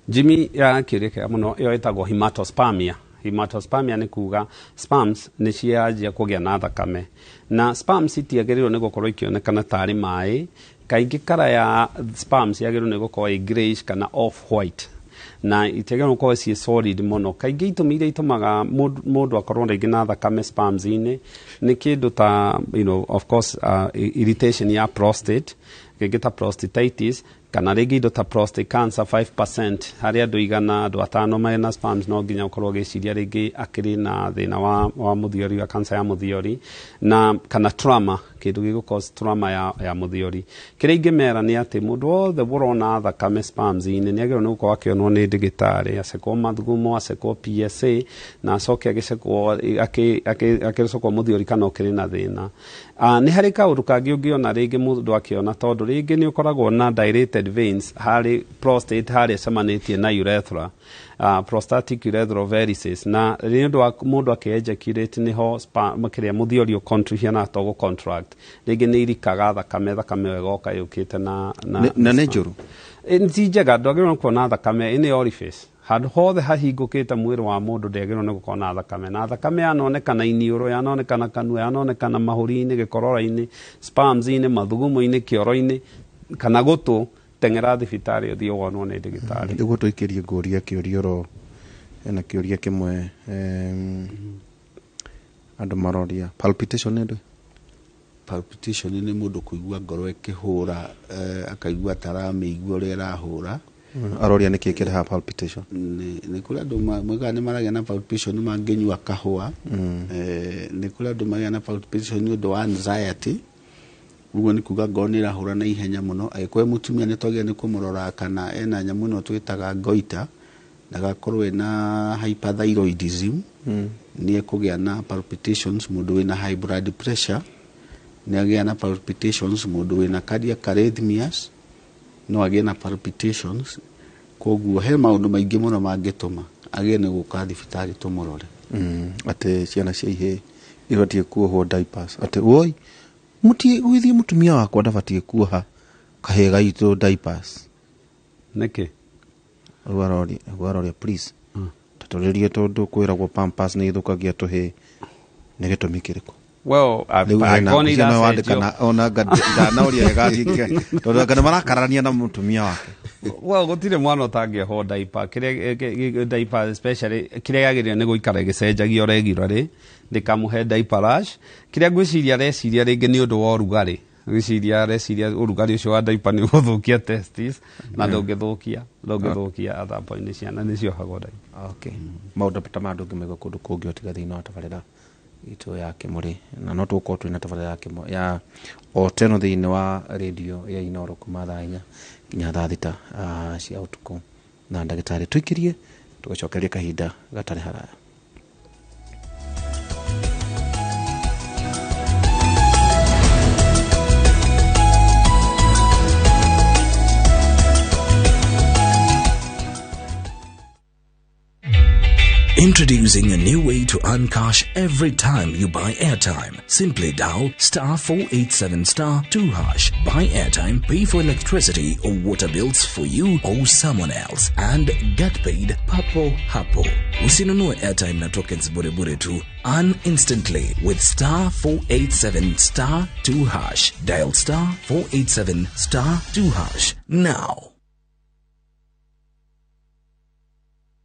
[SPEAKER 3] Jimmy, ya kĩũria kĩega mũno. Ĩyo ĩtagwo hematospermia. Hematospermia nĩ kuga sperms nĩ cianjia kũgĩa na thakame, na sperms itiagĩrĩirwo nĩ gũkorwo ikĩonekana tarĩ maĩ. Kaingĩ kara ya sperms yagĩrĩirwo nĩ gũkorwo ĩ grayish kana off white, na itiagĩrĩirwo gũkorwo ciĩ solid mũno. Kaingĩ itũmi iria itũmaga mũndũ akorwo rĩngĩ na thakame sperms-inĩ nĩ kĩndũ ta of course irritation ya prostate, rĩngĩ ta prostatitis, kana rĩngĩ indo ta prostate cancer. 5% harĩ andũ 100, andũ 5 mena sperms, no nginya ũkorwo ũgĩciria rĩngĩ akĩrĩ na thĩna wa mũthiori, wa cancer ya mũthiori, na kana trauma, kĩndũ gĩgũ cause trauma ya mũthiori. Kĩrĩa ingĩmera nĩ atĩ mũndũ wothe ũrona thakame sperms-inĩ nĩ agĩrĩirwo nĩ gũkorwo akĩonwo nĩ ndagĩtarĩ, acekwo mathugumo, acekwo PSA, na acoke agĩcekwo akĩcekwo mũthiori kana ũkĩrĩ na thĩna. Nĩ harĩ kaũndũ kangĩ ũngĩona rĩngĩ mũndũ akĩona, tondũ rĩngĩ nĩ ũkoragwo na dilated veins harĩ prostate harĩa ĩcemanĩtie na urethra, prostatic urethral varices, na nĩ ũndũ wa mũndũ akĩ-ejaculate nĩho kĩrĩa mũthiori ũcontract to gũ-contract, rĩngĩ nĩ irikaga thakame, thakame ĩyo ĩgoka yũkĩte na
[SPEAKER 22] Na nĩ njũru?
[SPEAKER 3] Ti njega, ndwagĩrĩirwo nĩ kuona thakame ĩnĩ orifice. Handũ hothe hahingũkĩte mwĩrĩ wa mũndũ ndĩagĩrĩirwo nĩ gũkorwo na thakame, na thakame yanonekana iniũrũ, yanonekana kanua, yanonekana mahũri-inĩ, gĩkorora-inĩ, sperms-inĩ, mathugumo-inĩ, kĩoro-inĩ kana gũtũ, teng'era thibitarĩ ũthiĩ wonwo nĩ ndagĩtarĩ.
[SPEAKER 22] Nĩguo tũikĩrie ngũria kĩũria oro hena kĩũria kĩmwe andũ maroria palpitation nĩ ndũ?
[SPEAKER 1] Palpitation nĩ mũndũ kũigua ngoro ĩkĩhũra, akaigua ta aramĩigua ũrĩa ĩrahũra.
[SPEAKER 22] Aroria nĩkĩ kĩrehaga palpitation?
[SPEAKER 1] Nĩ kũrĩ andũ moigaga nĩ maragĩa na palpitation mangĩnyua kahũa. Nĩ kũrĩ andũ magĩa na palpitation nĩ ũndũ wa anxiety, ũguo nĩ kuga ngoro nĩ ĩrahũra na ihenya mũno. Angĩkorwo mũtumia nĩ twagĩrĩire nĩ kũmũrora kana ena nyamũ ĩno twĩtaga goiter, ndagakorwo ena hyperthyroidism, nĩ ekũgĩa na palpitations. Mũndũ wĩna high blood pressure nĩ agĩa na palpitations. Mũndũ wĩna cardiac arrhythmias no agĩe na palpitations. Koguo he maũndũ maingĩ mũno mangĩtũma agĩe nĩ gũka thibitarĩ tũmũrore.
[SPEAKER 22] Atĩ ciana cia ihĩĩ ibatiĩ kuohwo diapers, atĩ woi mũtie gwĩthiĩ mũtumia wakwa ndabatiĩ kuoha kahĩĩ gaitũ diapers.
[SPEAKER 3] Nĩkĩ?
[SPEAKER 22] Rĩu aroria please tatũrĩrie, tondũ kwĩragwo Pampers nĩ ithũkagia tũhĩĩ, nĩ gĩtũmi kĩrĩkũ?
[SPEAKER 3] Well,
[SPEAKER 22] rĩu hena
[SPEAKER 3] angĩkorwo nĩ
[SPEAKER 22] ũcio nawe
[SPEAKER 3] iracenjio.
[SPEAKER 22] wandĩka ona ndanaũria wega tondũ anga nĩ marakararania na mũtumia wake.
[SPEAKER 3] Well, gũtirĩ mwana ũtangĩohwo diaper. Kĩrĩa diaper especially kĩrĩa gĩagĩrĩire nĩ gũikara ĩgĩcenjagio regularly, ndĩkamũhe diaper rash. Kĩrĩa ngwĩciria areciria rĩngĩ nĩ ũndũ wa ũrugarĩ, ngwĩciria areciria ũrugarĩ ũcio wa diaper nĩ ũgũthũkia testis, na ndũngĩthũkia at that point, nĩ ciana nĩ ciohagwo diaper.
[SPEAKER 22] Okay, maũndũ ta maya ndũngĩmaigua kũndũ kũngĩ o tiga thĩinĩ wa tabarĩra itũ ya Kĩmũrĩ, na no tũgũkorwo twĩna tabarĩra ya Kĩmũrĩ ya o teno thĩinĩ wa rĩndio ya Inooro kuma thaa 4 nginya thaa 6 cia ũtukũ na ndagĩtarĩ. Tũikĩrie tũgacokeria kahinda gatarĩ haraya.
[SPEAKER 2] Introducing a new way to earn cash every time you buy airtime. Simply dial star 487 star 2 hash. Buy airtime, pay for electricity or water bills for you or someone else, and get paid papo hapo. Usinunue airtime na tokens bure bure tu. Earn instantly with star 487 star 2 hash. Dial star 487 star 2 hash now.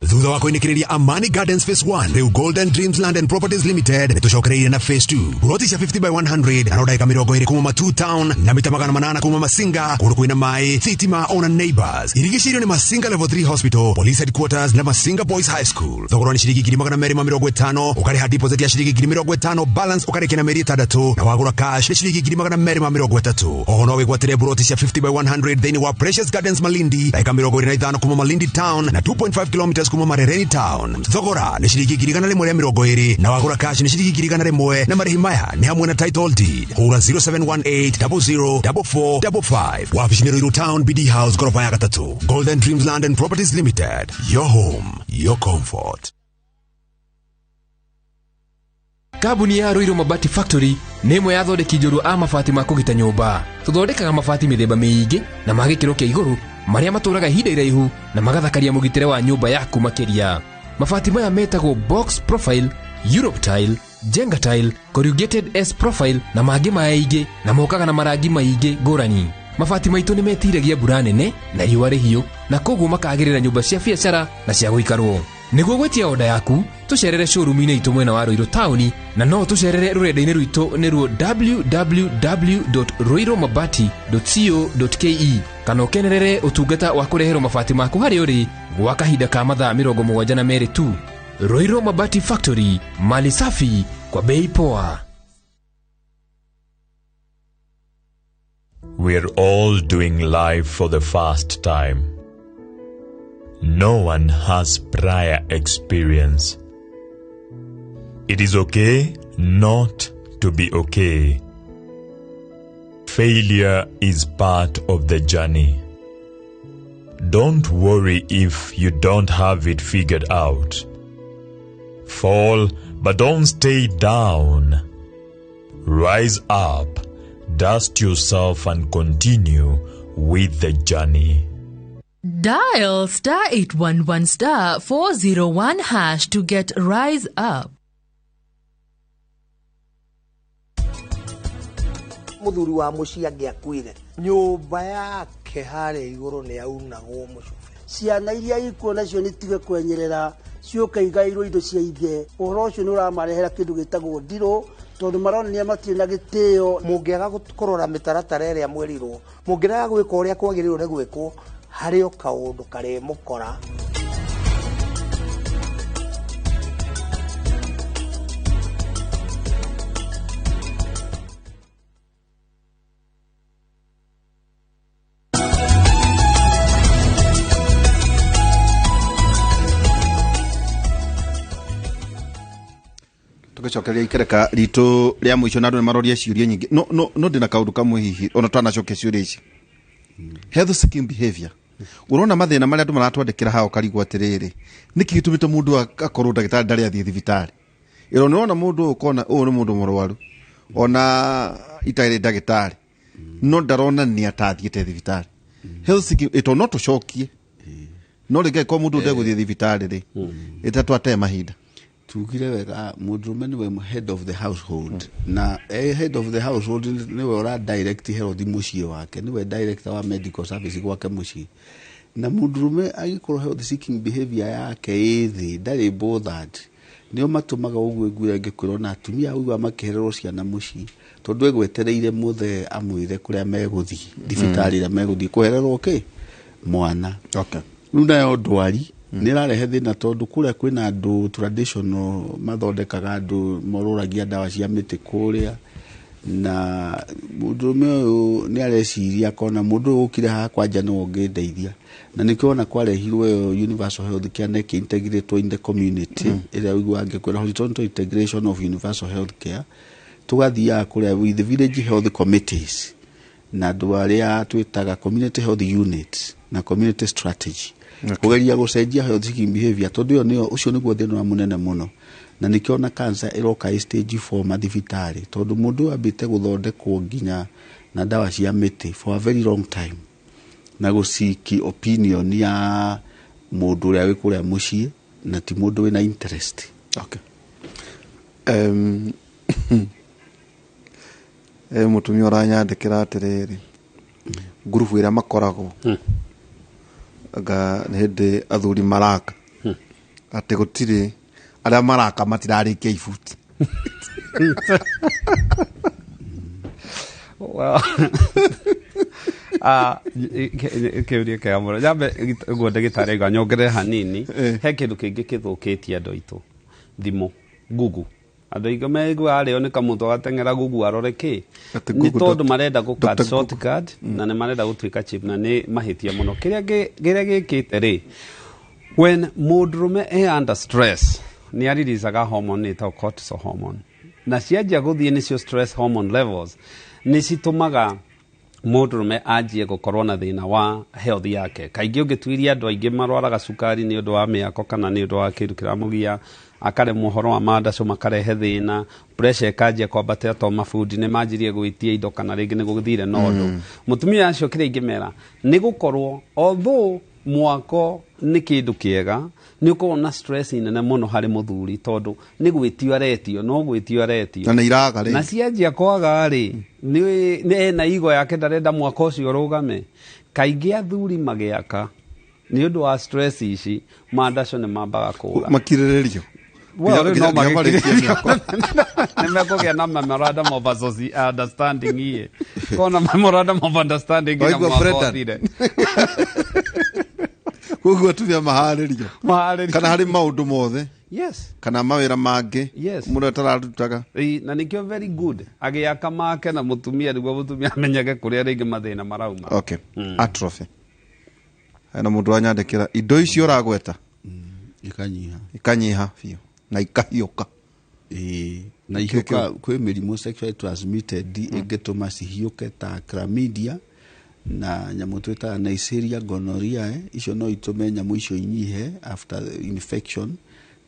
[SPEAKER 4] Thutha wa kũinĩkĩrĩria Amani Gardens Phase 1, rĩu Golden Dreams Land and Properties Limited nĩ tũcokereirie na Phase 2, buroti cia 50 by 100 na no ndagĩka 20 kuma Matu Town na mita 800 kuma Masinga, kũndũ kwĩna maĩ, thitima ona neighbors. Irigicĩirio nĩ Masinga Level 3 Hospital, Police Headquarters na Masinga Boys High School. Thogora nĩ ciringi 250,000, ũkarĩha deposit ya ciringi 50,000, balance ũkarĩkia na mĩeri 6, na wagũra cash nĩ ciringi 230,000. Oho no wĩgwatĩre buroti cia 50 by 100 thĩinĩ wa Precious Gardens Malindi, ndagĩka 25 kuma Malindi Town na 2.5 kilometers kuma Marereni Town. Thogora nĩ ciringi 120,000 na wagũra cash nĩ ciringi 100,000, na marĩhi maya nĩ hamwe na title deed. Hũra 0718 00 44 55. Wabici nĩ Ruiru Town, BD House, goroba ya gatatũ. Golden Dreams Land and Properties Limited. Your home, your comfort.
[SPEAKER 6] Kambuni ya Ruiru Mabati Factory nĩ ĩmwe ya athondeki njorua a mabati ma kũgita nyũmba. Tũthondekaga mabati mĩthemba mĩingĩ na ma gĩkĩro kĩa igũrũ marĩa matũraga ihinda iraihu na magathakaria mũgitĩre wa nyũmba yaku makĩria. Mabati maya metagwo box profile, Europe tile, Jenga tile, corrugated S profile na mangĩ maingĩ, na mokaga na marangi maingĩ ngũrani. Mabati maitũ nĩ metiragia mbura nene na riũa rĩhiũ, na koguo makagĩrĩra nyũmba cia biacara na cia gũikarwo. Nĩguo gwĩtia oda yaku, tũcerere showroom-inĩ itũ mwena wa Ruiru taũni, na no tũcerere rũrenda-inĩ rwitũ nĩruo www.ruirumabati.co.ke, kana ũkenerere ũtungata wa kũreherwo mabati maku harĩa ũrĩ gwa kahinda ka mathaa 72 tu. Ruiru Mabati Factory, mali safi kwa bei poa.
[SPEAKER 7] We're all doing life for the first time. No one has prior experience. It is okay not to be okay. Failure is part of the journey. Don't worry if you don't have it figured out. Fall, but don't stay down. Rise up, dust yourself and continue with the journey.
[SPEAKER 5] Dial star 811 star 401 hash to get Rise Up.
[SPEAKER 8] Muthuri wa muciĩ angĩakuire nyũmba yake harĩa igũrũ nĩ yaunagwo mũcube.
[SPEAKER 9] Ciana iria ikuo nacio nĩ tige kwenyerera ciũke igairwo indo cia ithe. Ũhoro ũcio nĩ ũramarehera kĩndũ gĩtagwo ndirũ tondũ maronania matirĩ na gĩtĩo.
[SPEAKER 8] Mũngĩaga kũrora mĩtaratara ĩrĩa mwĩrirwo, mũngĩrega gwĩka ũrĩa kwagĩrĩirwo nĩ gwĩkwo, harĩ o kaũndũ karĩmũkora.
[SPEAKER 22] Tugicokeria ikereka ritu ria mwico na andu ni maroria ciuria nyingi no no no ndina kaundu kamwe hihi ona twanacokia ciuria ici. Health seeking behavior urona mathina maria andu maratwandikira hao karigwo atiriri niki gitumite mundu akorwo ndagitari ndari athie thibitari iro nirona mundu ukona uyu ni mundu murwaru ona itari ndagitari no ndaronania ta athiite thibitari. Health seeking ito no tucokie no ringi ko mundu ndeguthie thibitari ri itatwate mahinda.
[SPEAKER 1] Tugire wega mundurume niwe head of the household. Na head of the household niwe ura direct health muciĩ wake, niwe director wa medical service gwake muciĩ. Na mundurume agikorwo health seeking behavior yake ĩ thĩ ndarĩ bothered, nio matumaga ũguo ngwira ngĩkwĩrwo na atumia ũguo makehererwo ciana muciĩ tondu egwetereire muthe amwĩre kũrĩa megũthiĩ thibitarĩ ĩrĩa megũthiĩ kũhererwo kĩ mwana.
[SPEAKER 22] Okay.
[SPEAKER 1] Rĩu nayo ndwari nä rarehe thä tondu kũrĩa kwĩna andũ traditional mathondekaga andũ morũragia ndawa cia mĩtĩ kũrĩa, na mũndũrũme ũyũ nĩ areciria akona mũndũ ũyũ ũkire haha kwanja nĩwe ũngĩndeithia, na nĩkĩo ona kwarehirwo ĩyo universal health care na ĩkĩ-integrate in the community ĩrĩa ũiguaga ngĩkwĩra horizontal integration of universal health care, tũgathiaga kũrĩa with the village health committees na andũ arĩa twĩtaga community health units na community strategy. Kugeria gucenjia health seeking behavior tondu iyo niyo ucio niguo thina munene muno, na nikio na cancer iroka i stage 4 mathibitari tondu mundu ambite guthondekwo nginya na ndawa cia miti for a very long time na guciki opinion ya mundu uria wi kuria mucii na ti mundu wina interest.
[SPEAKER 22] Okay. Mutumia uranyandikira atiriri ngurubu iria makoragwo anga nĩ hĩndĩ athuri maraka atĩ gũtirĩ arĩa maraka matirarĩkia ibuti.
[SPEAKER 3] Well, kĩũria kĩega mũno. Nyambe ũguo ndagĩtarĩ auga nyongerere hanini, he kĩndũ kĩngĩ kĩthũkĩtie andũ aitũ, thimũ, Google. Andũ aingĩ meiguaga arĩo nĩ kamũtũ agateng'era Google arore kĩ, nĩ tondũ marenda gũ cut shortcut na nĩ marenda gũtuĩka cheap, na nĩ mahĩtia mũno. Kĩrĩa gĩkĩte rĩ, when mũndũrũme e under stress nĩ ariricaga hormone ĩtagwo cortisol hormone, na cianjia gũthiĩ nĩcio stress hormone levels nĩ citũmaga mũndũrũme anjie gũkorwo na thĩna wa health yake. Kaingĩ ũngĩtuiria andũ aingĩ marwaraga cukari nĩ ũndũ wa mĩako kana nĩ ũndũ wa kĩndũ kĩramũgia, akaremwo ũhoro wa mandaco makarehe thĩna, pressure ĩkanjia kwambatĩra to mabundi nĩ manjirie gwĩtia indo kana rĩngĩ nĩ gũthire na ũndũ. Mũtumia acio kĩrĩa ingĩmera nĩ gũkorwo although mwako nĩ kĩndũ kĩega, nĩ ũkoragwo na stress nene mũno harĩ mũthuri tondũ nĩ gwĩtio aretio, no gwĩtio aretio
[SPEAKER 22] na nĩ iraga rĩ,
[SPEAKER 3] na cianjia kwaga rĩ, nĩ ena igo yake ndarenda mwako ũcio ũrũgame. Kaingĩ athuri magĩaka nĩ ũndũ wa stress ici mandaco nĩ mambaga kũra
[SPEAKER 22] makirĩrĩrio.
[SPEAKER 3] Well, no magĩkirĩrĩrio nĩ mekũgĩa na memorandum of understanding iye kona memorandum of understanding nginya mwaka ũthire.
[SPEAKER 22] Koguo atumia maharĩrio kana harĩ maũndũ mothe.
[SPEAKER 3] Yes.
[SPEAKER 22] Kana mawĩra mangĩ mũndũ atararutaga.
[SPEAKER 3] Na nĩkĩo very good agĩaka make na mũtumia nĩguo mũtumia amenyage kũrĩa rĩngĩ mathĩna marauma.
[SPEAKER 22] Okay. Atrophy. Hena mũndũ wanyandĩkĩra indo icio ũragweta
[SPEAKER 1] ikanyiha
[SPEAKER 22] ikanyiha biũ na ikahiũka.
[SPEAKER 1] Na ihiũka kwĩ mĩrimũ sexually transmitted ĩngĩtũma cihiũke ta chlamydia na nyamũ twĩtaga Neisseria gonorrhoeae, icio no itũme nyamũ icio inyihe after infection.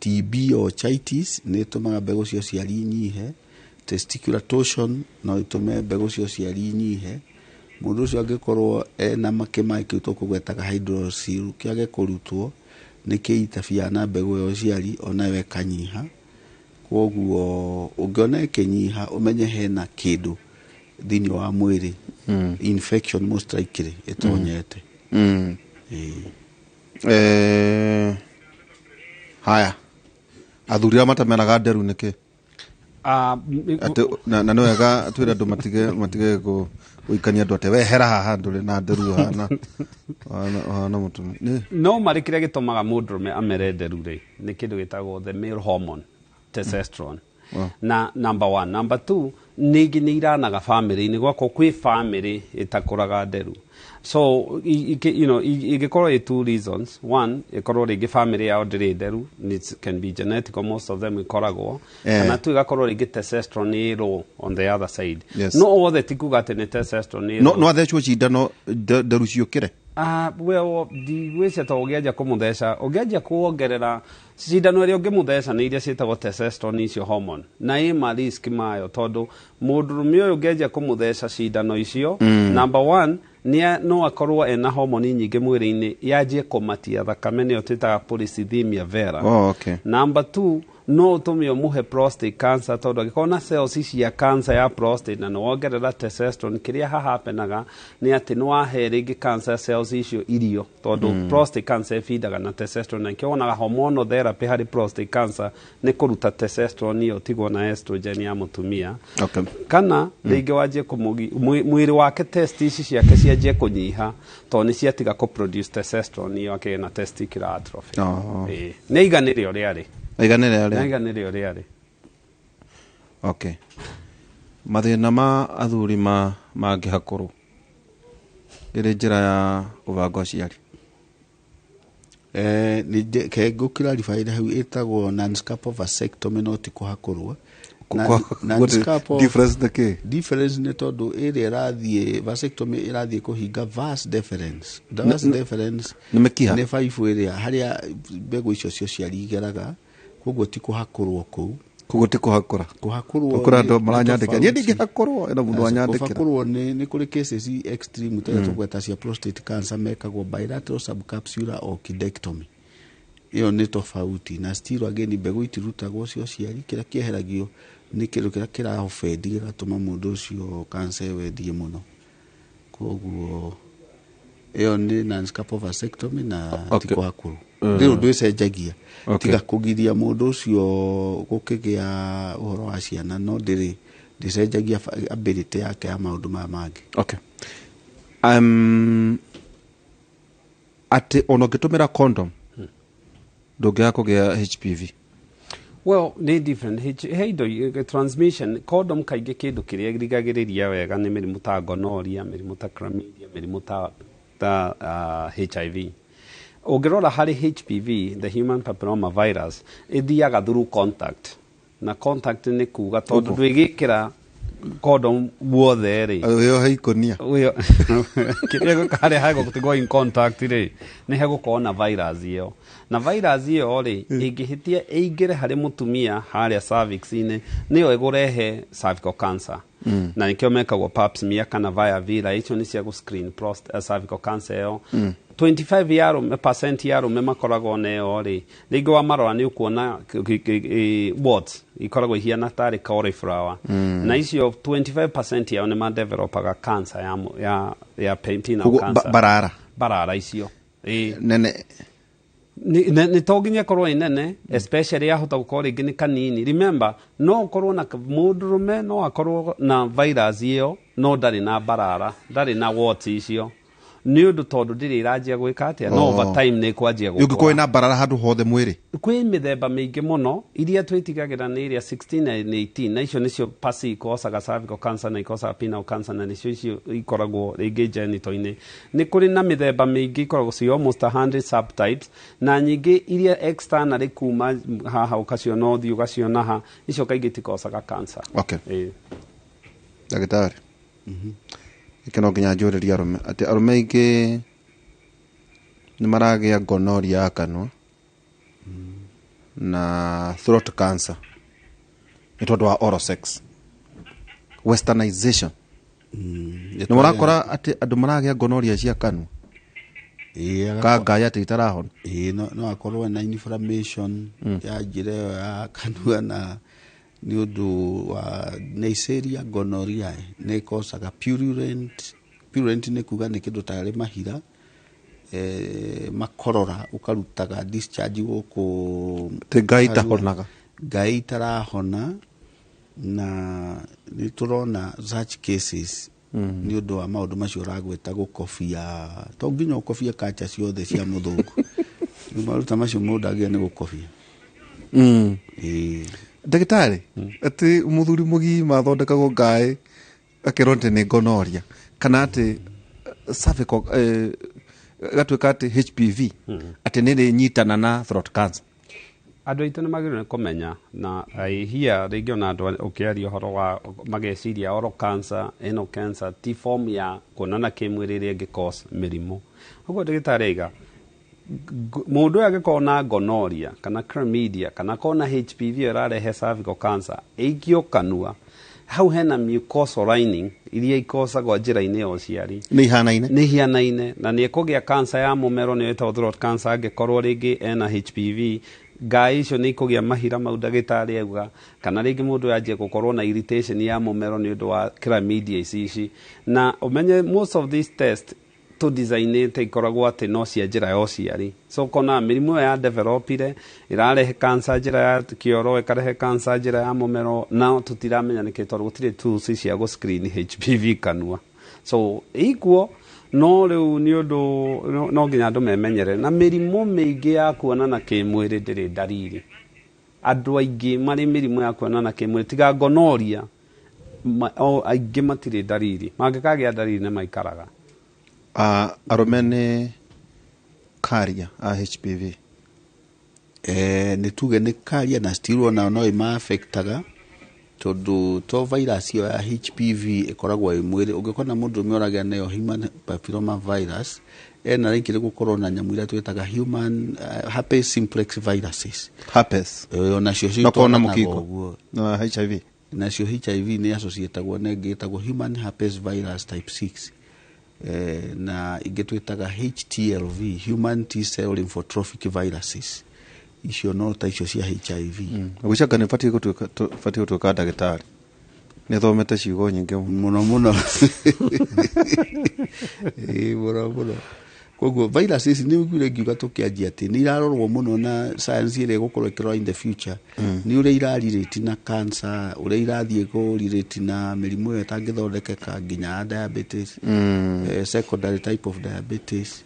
[SPEAKER 1] TB or chitis nĩ ĩtũmaga mbegũ cia ũciari inyihe. Testicular torsion no ĩtũme mbegũ cia ũciari inyihe. Mũndũ ũcio angĩkorwo ena kĩmaĩ kĩu tũkũgwetaga hydrocele kĩage kũrutwo, nĩ kĩitabia na mbegũ ya ũciari onayo ĩkanyiha. Koguo ũngĩona ĩkĩnyiha, ũmenye hena kĩndũ thĩinĩ wa mwĩrĩ, infection most likely ĩtonyete. Ĩĩ.
[SPEAKER 22] Haya, athuri arĩa matameraga nderu nĩkĩ? Atĩ na nĩ wega twĩre andũ matige gũikania andũ atĩ we hera haha ndũrĩ na nderu ũhana mũtumia.
[SPEAKER 3] No marĩ kĩrĩa gĩtũmaga mũndũrũme amere nderu rĩ, nĩ kĩndũ gĩtagwo the male hormone testosterone. Na number one, number two, ningĩ nĩ iranaga famĩlĩ-inĩ, gwakorwo kwĩ famĩlĩ ĩtakũraga nderu. So ĩngĩkorwo ĩ two reasons. One, ĩkorwo rĩngĩ famĩlĩ yao ndĩrĩ nderu, it can be genetic, or most of them ĩkoragwo. Kana tu ĩgakorwo rĩngĩ testosterone nĩ low on the other side. No othe ti kuga atĩ nĩ testosterone nĩ
[SPEAKER 22] No
[SPEAKER 3] low.
[SPEAKER 22] No athecwo cindano nderu ciũkĩre?
[SPEAKER 3] Ah, well, ndigwĩcia to ũngĩanjia kũmũtheca, ũngĩanjia kuongerera cindano ĩrĩa ũngĩmũtheca nĩ iria ciĩtagwo testosterone icio hormone, na ĩ ma risk mayo, tondũ mũndũrũme ũyũ ũngĩanjia kũmũtheca cindano icio, number one, no akorwo ena hormone nyingĩ mwĩrĩ-inĩ yanjie kũmatia thakame, nĩyo twĩtaga polycythemia vera.
[SPEAKER 22] Oh, okay.
[SPEAKER 3] Number two, no ũtũme ũmũhe prostate cancer, tondũ angĩkorwo na cells cia cancer ya prostate na nĩwongerera testosterone, kĩrĩa hahapenaga nĩ atĩ nĩwahe rĩngĩ cancer cells icio irio, tondũ prostate cancer ĩbindaga na testosterone, na nĩkĩo wonaga hormonal therapy harĩ prostate cancer nĩ kũruta testosterone ĩyo tigwo na estrogen ya mũtumia. Kana rĩngĩ wanjie mwĩrĩ wake, test ici ciake cianjie kũnyiha tondũ nĩ ciatiga kũ-produce testosterone ĩyo, akĩgĩa na testicular atrophy. Ĩĩ. Nĩ aiganĩre ũrĩa arĩ.
[SPEAKER 22] Aiganĩre ũrĩa?
[SPEAKER 3] Nĩ aiganĩre ũrĩa arĩ.
[SPEAKER 22] Okay. Mathĩna ma athuri ma mangĩhakũrwo ĩrĩ njĩra ya kũbanga ũciari?
[SPEAKER 1] Ke ngũ-clarify hau, ĩtagwo non-scalpel vasectomy, no ti kũhakũrwo.
[SPEAKER 22] What difference nĩ kĩ?
[SPEAKER 1] Difference nĩ tondũ ĩrĩa ĩrathiĩ vasectomy ĩrathiĩ kũhinga vas deferens. Vas deferens
[SPEAKER 22] Nĩ mĩkiha?
[SPEAKER 1] Nĩ baibũ ĩrĩa harĩa mbegũ icio cia ũciari igeraga, koguo ti kũhakũrwo kũu.
[SPEAKER 22] Koguo ti kũhakũra?
[SPEAKER 1] Kũhakũrwo
[SPEAKER 22] Kũrĩ andũ
[SPEAKER 1] nĩ
[SPEAKER 22] maranyandĩkĩra, niĩ
[SPEAKER 1] tofauti.
[SPEAKER 22] ndingĩhakũrwo, ĩno mũndũ
[SPEAKER 1] Aca,
[SPEAKER 22] wanyandĩkĩra.
[SPEAKER 1] kũhakũrwo nĩ kũrĩ cases extreme ta tũgweta cia prostate cancer, mekagwo bilateral subcapsular orchidectomy. Ĩyo nĩ tofauti, na still again mbegũ itirutagwo cia ũciari, kĩrĩa kĩeheragio nĩ kĩndũ kĩrĩa kĩraobendi gĩgatũma mũndũ ũcio cancer ĩyo ĩthiĩ mũno. Koguo ĩyo nĩ non-scalpel vasectomy na ti kũhakũrwo. Rĩu ndwĩcenjagia tiga kũgiria mũndũ ũcio gũkĩgĩa ũhoro wa ciana, no ndĩrĩ ndĩcenjagia ability yake ya maũndũ maya mangĩ.
[SPEAKER 22] Okay. Atĩ ona ũngĩtũmĩra condom ndũngĩaga kũgĩa HPV?
[SPEAKER 3] Well, nĩ different. He indo transmission condom kaingĩ kĩndũ kĩrĩa ĩrigagĩrĩria wega nĩ mĩrimũ ta gonorrhea, mĩrimũ ta chlamydia, mĩrimũ ta HIV. Ũngĩrora harĩ HPV, the human papilloma virus, ĩthiaga through contact, na contact nĩ kuga tondũ
[SPEAKER 22] Ũguo.
[SPEAKER 3] ndwĩgĩkĩra condom guothe rĩ,
[SPEAKER 22] Wĩyohe ikũnia.
[SPEAKER 3] Kĩrĩa harĩa hegũtigwo in contact rĩ, nĩ hegũkorwo na virus ĩyo, na virus ĩyo rĩ, ĩngĩhĩtia ĩingĩre harĩ mũtumia harĩa cervix-inĩ, nĩyo ĩgũrehe cervical cancer. Na nĩkĩo mekagwo pap smear kana via vila, icio nĩ cia gũ-screen cervical cancer ĩyo. 25 ya arũme, percent ya arũme makoragwo na ĩyo rĩ, rĩngĩ wamarora nĩ ũkuona warts ikoragwo ihiana tarĩ cauliflower. Na icio 25% yao nĩ madevelopaga cancer ya penile
[SPEAKER 22] Koguo
[SPEAKER 3] cancer.
[SPEAKER 22] Barara.
[SPEAKER 3] Barara icio. Ĩĩ.
[SPEAKER 22] Nene.
[SPEAKER 3] Nĩ to nginya ĩkorwo ĩ nene, especially yahota gũkorwo rĩngĩ nĩ kanini. Remember, no ũkorwo na mũndũrũme no akorwo na virus ĩyo, no ndarĩ na barara, ndarĩ na warts icio, nĩ ũndũ tondũ ndĩrĩ ĩranjia gwĩka atĩa, no over time nĩ ĩkwanjia
[SPEAKER 22] Ũngĩkorwo
[SPEAKER 3] gũkũra.
[SPEAKER 22] ĩna barara handũ hothe mwĩrĩ?
[SPEAKER 3] Kwĩ mĩthemba mĩingĩ mũno, iria twĩtigagĩra nĩ ĩrĩa 16 na 18, na icio nĩcio pasi ikosaga cervical cancer na ikosaga penile cancer, na nĩcio icio ikoragwo rĩngĩ genital-inĩ. Nĩ kũrĩ na mĩthemba mĩingĩ, ikoragwo ci almost 100 subtypes, na nyingĩ iria externally kuma haha ũkaciona ũthiũ ũgaciona ha, icio kaingĩ itikosaga cancer. Ĩĩ.
[SPEAKER 22] Ndagĩtarĩ, gĩkĩ no nginya njũrĩrie arũme, atĩ arũme aingĩ nĩ maragĩa gonorrhea ya kanua na throat cancer nĩ tondũ wa oral sex, westernization. Nĩ mũrakora atĩ andũ maragĩa gonorrhea cia kanua ka ngai atĩ itarahona.
[SPEAKER 1] Ĩĩ, no akorwo na inflammation ya njĩra ĩyo ya kanua, na nĩ ũndũ wa Neisseria gonorrhoeae nĩ ĩkocaga purulent. Purulent nĩ kuga nĩ kĩndũ tarĩ mahira makorora, ũkarutaga discharge gũkũ.
[SPEAKER 22] Atĩ ngai itahonaga.
[SPEAKER 1] Ngai itarahona, na nĩ tũrona such cases nĩ ũndũ wa maũndũ macio ũragwĩta gũkobia. To nginya ũkobie kacha ciothe cia mũthũngũ. Rĩu maũndũ ta macio mũndũ agĩa nĩ gũkobia. Ĩĩ.
[SPEAKER 22] Ndagĩtarĩ, atĩ mũthuri mũgima athondekagwo ngaĩ akerwo atĩ nĩ gonorrhea kana atĩ cervical gatuĩka atĩ HPV atĩ nĩ rĩnyitana na throat cancer.
[SPEAKER 3] Andũ aitũ nĩ magĩrĩirwo nĩ kũmenya na hia rĩngĩ ona andũ ũkĩaria ũhoro wa mageciria oral cancer, anal cancer ti form ya kuonana kĩmwĩrĩ ĩrĩa ĩngĩ cause mĩrimũ. Ũguo ndagĩtarĩ aiga mũndũ ũyũ angĩkorwo na gonorrhea kana chlamydia kana akorwo na HPV ĩyo ĩrarehe cervical cancer, ĩikio kanua hau hena mucosal lining iria ikocagwo njĩra-inĩ ya ũciari.
[SPEAKER 22] Nĩ ihanaine.
[SPEAKER 3] Nĩ ihanaine, na nĩ ĩkũgĩa cancer ya mũmero, nĩyo ĩtagwo throat cancer. Angĩkorwo rĩngĩ ena HPV, ngai icio nĩ ikũgĩa mahira mau ndagĩtarĩ auga, kana rĩngĩ mũndũ anjie gũkorwo na irritation ya mũmero nĩ ũndũ wa chlamydia ici. Na ũmenye most of these test tũdesignĩte ikoragwo atĩ no cia njĩra ya ũciari, so kona mĩrimũ ĩyo ya developire ĩrarehe cancer njĩra ya kĩoro, ĩkarehe cancer njĩra ya mũmero, no tũtiramenya nĩkĩ tondũ gũtirĩ tools cia gũ-screen HPV kanua. So ikuo, no rĩu nĩ ũndũ no nginya andũ memenyere na mĩrimũ mĩingĩ ya kuonana kĩmwĩrĩ ndĩrĩ ndariri. Andũ aingĩ marĩ mĩrimũ ya kuonana kĩmwĩrĩ tiga gonorrhea, aingĩ matirĩ ndariri. Mangĩkagĩa ndariri nĩ maikaraga.
[SPEAKER 22] Arũme nĩ carrier a HPV?
[SPEAKER 1] Nĩ tuge nĩ carrier, na still ona no ĩma-affectaga tondũ to virus ĩyo ya HPV ĩkoragwo ĩ mwĩrĩ. Ũngĩkona mũndũrũme ũragĩa nayo human papilloma virus, ena likely gũkorwo na nyamũ iria twĩtaga human herpes simplex viruses.
[SPEAKER 22] Herpes.
[SPEAKER 1] Onacio
[SPEAKER 22] No kona
[SPEAKER 1] citwaranaga
[SPEAKER 22] mũkingo.
[SPEAKER 1] ũguo.
[SPEAKER 22] Na HIV.
[SPEAKER 1] Nacio HIV nĩ associatagwo na ĩngĩ ĩtagwo human herpes virus type 6, na ingĩ twĩtaga HTLV, human T cell lymphotropic viruses. Icio no ta icio cia HIV.
[SPEAKER 22] Gwĩcanga nĩ batiĩ gũtuĩka ndagĩtarĩ, nĩ thomete ciugo nyingĩ.
[SPEAKER 1] Mũno mũno. Ĩĩ, mũno mũno. Koguo virus ici nĩ ũiguire ngiuga tũkĩanjia atĩ nĩ irarorwo mũno na science ĩrĩa ĩgũkorwo ĩkĩrora in the future nĩ ũrĩa irarelate na cancer, ũrĩa irathiĩ kũrelate na mĩrimũ ĩyo ĩtangĩthondekeka nginya ya diabetes, secondary type of diabetes.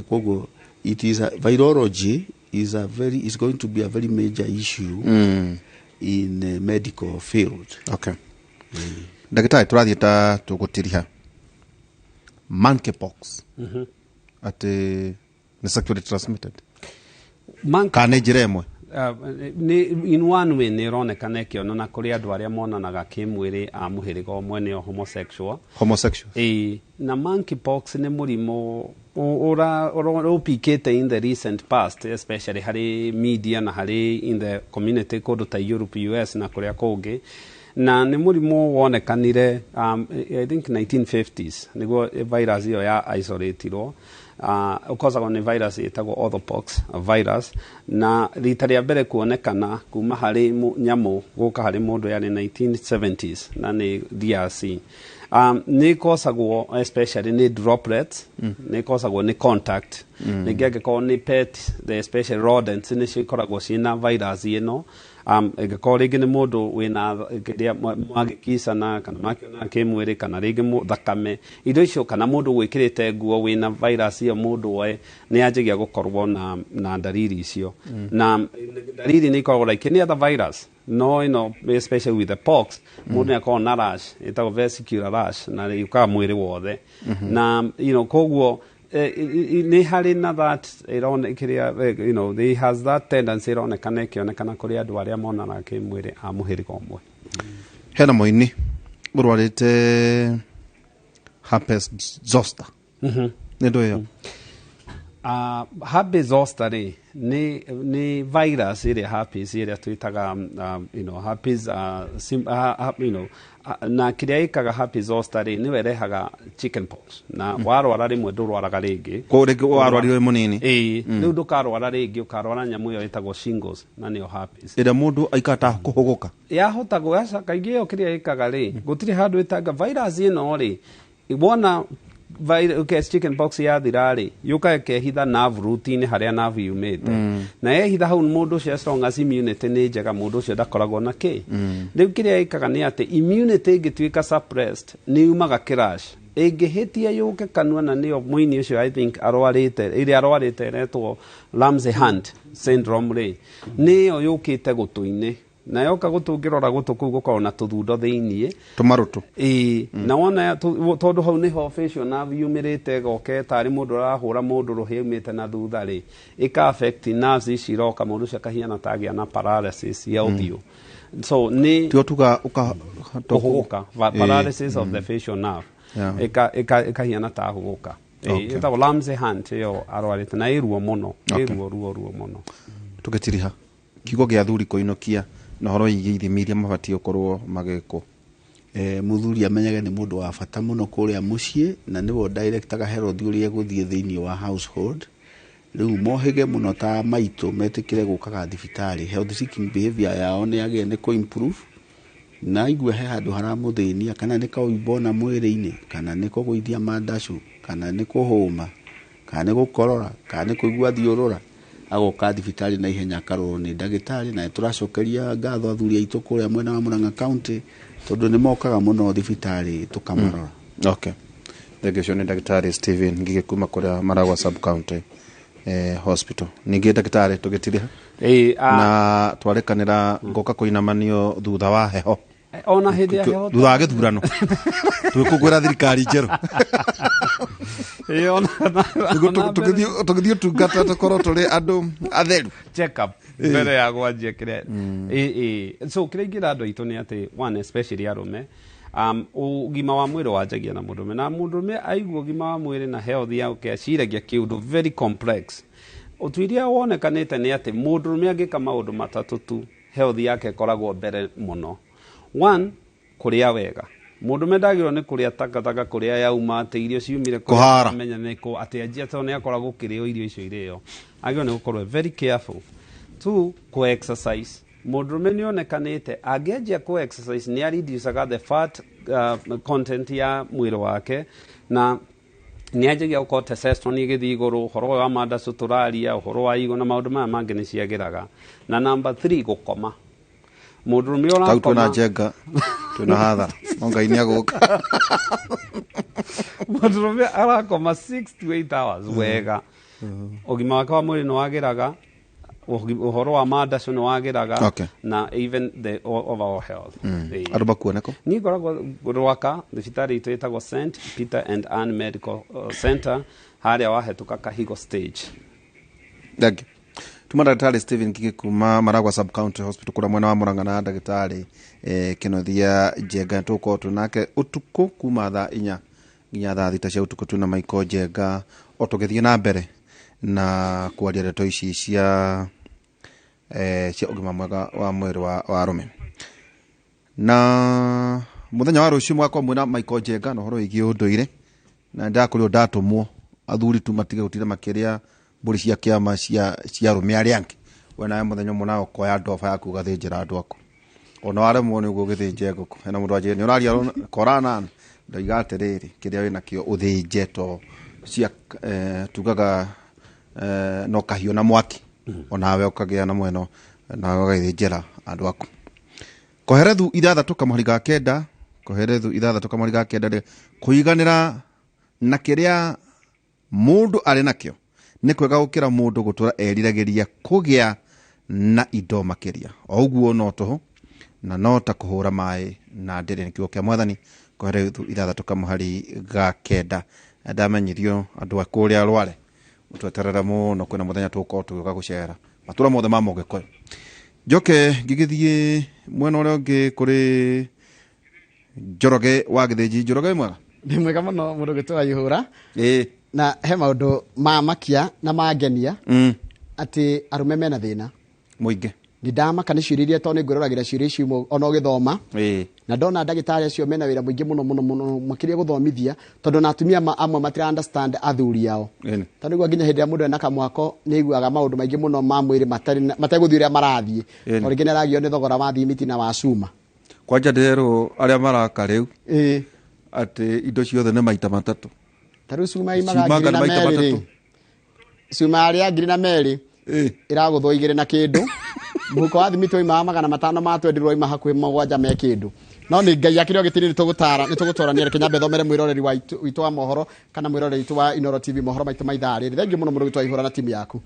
[SPEAKER 1] Koguo it is a, virology is a very is going to be a very major issue in medical field.
[SPEAKER 22] Okay. Ndagĩtarĩ, tũrathiĩ ta tũgũtiriha monkeypox atĩ nĩ sexually transmitted kana nĩ njĩra ĩmwe?
[SPEAKER 3] Nĩ in one way nĩ ĩronekana ĩkĩonana kũrĩ andũ arĩa monanaga kĩmwĩrĩ a mũhĩrĩga ũmwe, nĩo homosexual.
[SPEAKER 22] Homosexual.
[SPEAKER 3] Ĩĩ, na monkeypox nĩ mũrimũ ũpikĩte in the recent past, especially harĩ media na harĩ in the community kũndũ ta Europe, US na kũrĩa kũngĩ, na nĩ mũrimũ wonekanire I think 1950s nĩguo virus ĩyo ya isolatirwo. Ũkosagwo nĩ virus ĩtagwo orthopox virus, na rita rĩa mbere kuonekana kuma harĩ nyamũ gũka harĩ mũndũ yarĩ 1970s na nĩ DRC. Nĩ ĩkosagwo especially nĩ droplets, nĩ ĩkosagwo nĩ contact. Rĩngĩ angĩkorwo nĩ pet, the especially rodents nĩcio ikoragwo ciĩna virus ĩno. Ĩngĩkorwo rĩngĩ nĩ mũndũ wĩna kĩrĩa magĩkicana kana makĩonana kĩmwĩrĩ kana rĩngĩ thakame indo icio kana mũndũ gwĩkĩrĩte nguo wĩna virus ĩyo, mũndũ we nĩ anjagia gũkorwo na ndariri icio. Na ndariri nĩ ikoragwo like any other virus, no ĩno especially with the pox, mũndũ nĩ akoragwo na rash ĩtagwo vesicular rash na yũkaga mwĩrĩ wothe. Na koguo nĩ harĩ na that ĩrone kĩrĩa they has that tendency ĩronekana ĩkĩonekana kũrĩ andũ arĩa monanaga kĩmwĩrĩ a mũhĩrĩga ũmwe.
[SPEAKER 22] Hena mũini ũrwarĩte herpes zoster, nĩ ndũ ĩyo?
[SPEAKER 3] Herpes zoster rĩ nĩ virus ĩrĩa herpes ĩrĩa twĩtaga herpes na kĩrĩa ĩkaga herpes zoster rĩ nĩwe ĩrehaga chicken pox na warwara rĩmwe ndũrwaraga rĩngĩ.
[SPEAKER 22] Koguo rĩngĩ warwarire wĩ mũnini.
[SPEAKER 3] Ĩĩ, rĩu ndũkarwara rĩngĩ, ũkarwara nyamũ ĩyo ĩtagwo shingles na nĩyo herpes.
[SPEAKER 22] Ĩrĩa mũndũ aikara ta kũhũgũka.
[SPEAKER 3] Yahota gwaca kaingĩ ĩyo kĩrĩa ĩkaga rĩ gũtirĩ handũ ĩtanga virus ĩno rĩ wona chicken pox yathira rĩ yũkaga ĩkehitha nerve root-inĩ harĩa nerve yumĩte na yehitha hau mũndũ ũcio as long as immunity nĩ njega mũndũ ũcio ndakoragwo na kĩ. Rĩu kĩrĩa ĩkaga nĩ atĩ immunity ĩngĩtuĩka suppressed nĩ yumaga kĩrash ĩngĩhĩtia yũke kanua na nĩyo mũini ũcio I think arwarĩte ĩrĩa arwarĩte ĩretwo Ramsay Hunt syndrome rĩ nĩyo yũkĩte gũtũ-inĩ na yoka gũtũ ũngĩrora gũtũ kũu gũkoragwo na tũthundo thĩiniĩ
[SPEAKER 22] tũmarũtũ.
[SPEAKER 3] Ĩĩ, na wona tondũ hau nĩho facial nerve yumĩrĩte ĩgoke tarĩ mũndũ ũrahũra mũndũ rũhĩ yumĩte na thutha rĩ ĩka affect nerves ici iroka mũndũ ũcio akahiana ta agĩa na paralysis ya ũthiũ. So nĩ
[SPEAKER 22] tio tuga uka
[SPEAKER 3] kũhũgũka, paralysis of the facial nerve ĩkahiana ta hũgũka. Ĩtagwo Ramsay Hunt ĩyo arwarĩte na ĩ ruo mũno, ĩ ruo ruo ruo mũno.
[SPEAKER 22] Tũgĩtiriha kiugo gĩa athuri kũinũkia na ũhoro wĩgiĩ ithimi iria mabatiĩ gũkorwo magĩkwo.
[SPEAKER 1] Mũthuri amenyage nĩ mũndũ wa bata mũno kũrĩa mũciĩ na nĩwe directaga health ũrĩa ĩgũthiĩ thĩinĩ wa household. Rĩu mohĩge mũno ta maitũ metĩkĩre gũkaga thibitarĩ, health seeking behavior yao nĩ yagĩrĩire nĩ kũ improve na aigue he handũ haramũthĩnia kana nĩ kaũimbo ona mwĩrĩ-inĩ kana nĩ kũgũithia mandacu kana nĩ kũhũma kana nĩ gũkorora kana nĩ kũigua thiũrũra agoka thibitarĩ na ihenya akarorwo nĩ ndagĩtarĩ. Na tũracokeria ngatho athuri aitũ kũrĩa mwena wa Murang'a County tondũ nĩ mokaga mũno thibitarĩ tũkamarora.
[SPEAKER 22] Okay, thengiũ ũcio nĩ ndagĩtarĩ Stephen Ngige kuma kũrĩa Maragwa Sub County Hospital. Ningĩ ndagĩtarĩ tũgĩtiriha na twarĩkanĩra ngoka kũinamanio thutha wa heho
[SPEAKER 3] ona hĩndĩ ya heho
[SPEAKER 22] thutha wa gĩthurano twĩkũngũĩra thirikari njerũ. Tũgĩthiĩ ũtungata tũkorwo tũrĩ andũ atheru
[SPEAKER 3] check up mbere ya gwanjia kĩrĩa. So kĩrĩa ingĩra andũ aitũ nĩ atĩ one especially arũme, ũgima wa mwĩrĩ wanjagia na mũndũrũme na mũndũrũme aigua ũgima wa mwĩrĩ na health yake aciragia kĩũndũ very complex. Ũtuĩria wonekanĩte nĩ atĩ mũndũrũme angĩka maũndũ matatũ tu health yake ĩkoragwo mbere mũno. One, kũrĩa wega. Mũndũrũme ndagĩrĩirwo nĩ kũrĩa takataka kũrĩa yauma atĩ irio ciumire
[SPEAKER 22] kũhara
[SPEAKER 3] menya nĩ kũ atĩ anjia tondũ nĩ akoragwo kũrĩo irio icio irĩo agĩrĩirwo nĩ gũkorwo very careful. Two, kũ exercise. Mũndũrũme nĩ onekanĩte angĩanjia kũ exercise nĩ areducaga the fat content ya mwĩrĩ wake na nĩ anjagia gũkorwo testosterone ĩgĩthiĩ igũrũ, ũhoro wa mandacu tũraria, ũhoro wa igo na maũndũ maya mangĩ nĩ ciagĩraga. Na number 3, gũkoma. Mũndũrũme
[SPEAKER 22] ũrakoma twĩna njenga twĩna hathara no Ngai nĩ agũka.
[SPEAKER 3] Mũndũrũme arakoma 6 to 8 hours wega, ũgima wake wa mwĩrĩ nĩ wagĩraga, ũhoro wa mandacu nĩ wagĩraga na even the overall health.
[SPEAKER 22] Andũ makuone kũ?
[SPEAKER 3] Niĩ ngoragwo Rwaka thibitarĩ itũ ĩtagwo St Peter and Ann Medical Center harĩa wahetũka Kahigo stage.
[SPEAKER 22] Thank you. Tuma ndagĩtarĩ Stephen Ngige kuma Maragwa Sub County Hospital kũrĩa mwena wa Murang'a na ndagĩtarĩ Kĩnuthia Njenga. Tũgũkorwo twĩ nake ũtukũ kuma thaa 4 nginya thaa 6 cia ũtukũ twĩna Michael Njenga o tũgĩthiĩ na mbere na kwaria ndeto ici cia ũgima mwega wa mwĩrĩ wa arũme. Na mũthenya wa rũciũ mũgakorwo mwĩna Michael Njenga na ũhoro wĩgiĩ ũndũire na ndakũrĩo ndatũmwo athuri tu matige gũtinda makĩrĩa mbũri cia kĩama cia arũme arĩa angĩ. We nawe mũthenya ũmwe nawe ũkoya ndoba yaku ũgathĩnjĩra andũ aku ona waremwo nĩ ũguo ũgĩthĩnje ngũkũ. Hena mũndũ wanjĩrire nĩ ũraria korana ndoiga atĩrĩrĩ kĩrĩa wĩnakĩo ũthĩnje to cia tugaga no kahiũ na mwaki onawe ũkagĩa na mweno nawe ũgagĩthĩnjĩra andũ aku. Koherethu 6:9, Koherethu 6:9 kũiganĩra na kĩrĩa mũndũ arĩ nakĩo nĩ kwega gũkĩra mũndũ gũtũra eriragĩria kũgĩa na indo makĩria. O ũguo no tũhũ na no ta kũhũra maĩ na ndĩrĩ. Nĩ kiugo kĩa Mwathani Koherethu 6:9. Ndamenyirio andũ a kũrĩa Rware mũtweterere mũno kwĩna mũthenya tũgũkorwo tũgĩũka gũcera matũra mothe ma Mũgĩkũyũ. Njoke ngĩgĩthiĩ mwena ũrĩa ũngĩ kũrĩ Njoroge wa Gĩthĩnji. Njoroge wĩ mwega?
[SPEAKER 35] Ndĩ mwega mũno mũndũ ũgĩtwo Waihũra.
[SPEAKER 22] Ĩĩ.
[SPEAKER 11] Na he maũndũ ma makia na mangenia atĩ arũme mena thĩna
[SPEAKER 22] mũingĩ.
[SPEAKER 11] Nĩ ndamaka nĩ ciũria iria tondũ nĩ ngwĩroragĩra ciũria ici ona ũgĩthoma. Na ndona ndagĩtarĩ acio mena wĩra mũingĩ mũno mũno mũno makĩria gũthomithia tondũ na atumia amwe matira understand athuri ao. Tondũ nĩguo nginya hĩndĩ ĩrĩa mũndũ ena kamwako nĩ aiguaga maũndũ maingĩ mũno ma mwĩrĩ mategũthiĩ ũrĩa marathiĩ. O rĩngĩ nĩ aragio nĩ thogora wa thimiti na wa cuma.
[SPEAKER 22] Kwanja ndĩrerwo arĩa maraka rĩu atĩ indo ciothe nĩ maita matatũ.
[SPEAKER 11] Ta rĩu cuma imaga 2,000 rĩ. Cuma arĩa 2,000 ĩragũthwo 2 na kĩndũ. Mũhuko wa thimiti oimaga 520 oima hakuhĩ 7 me kĩndũ. No nĩ Ngai akĩrĩ o gĩtĩri nĩ tũgũtwarania. Reke nyambe thomere mwĩroreri witũ wa mohoro kana mwĩroreri witũ wa Inooro TV mohoro maitũ ma ithaa rĩrĩ. Thengiũ mũno mũno gĩtwaihũra na timu yaku.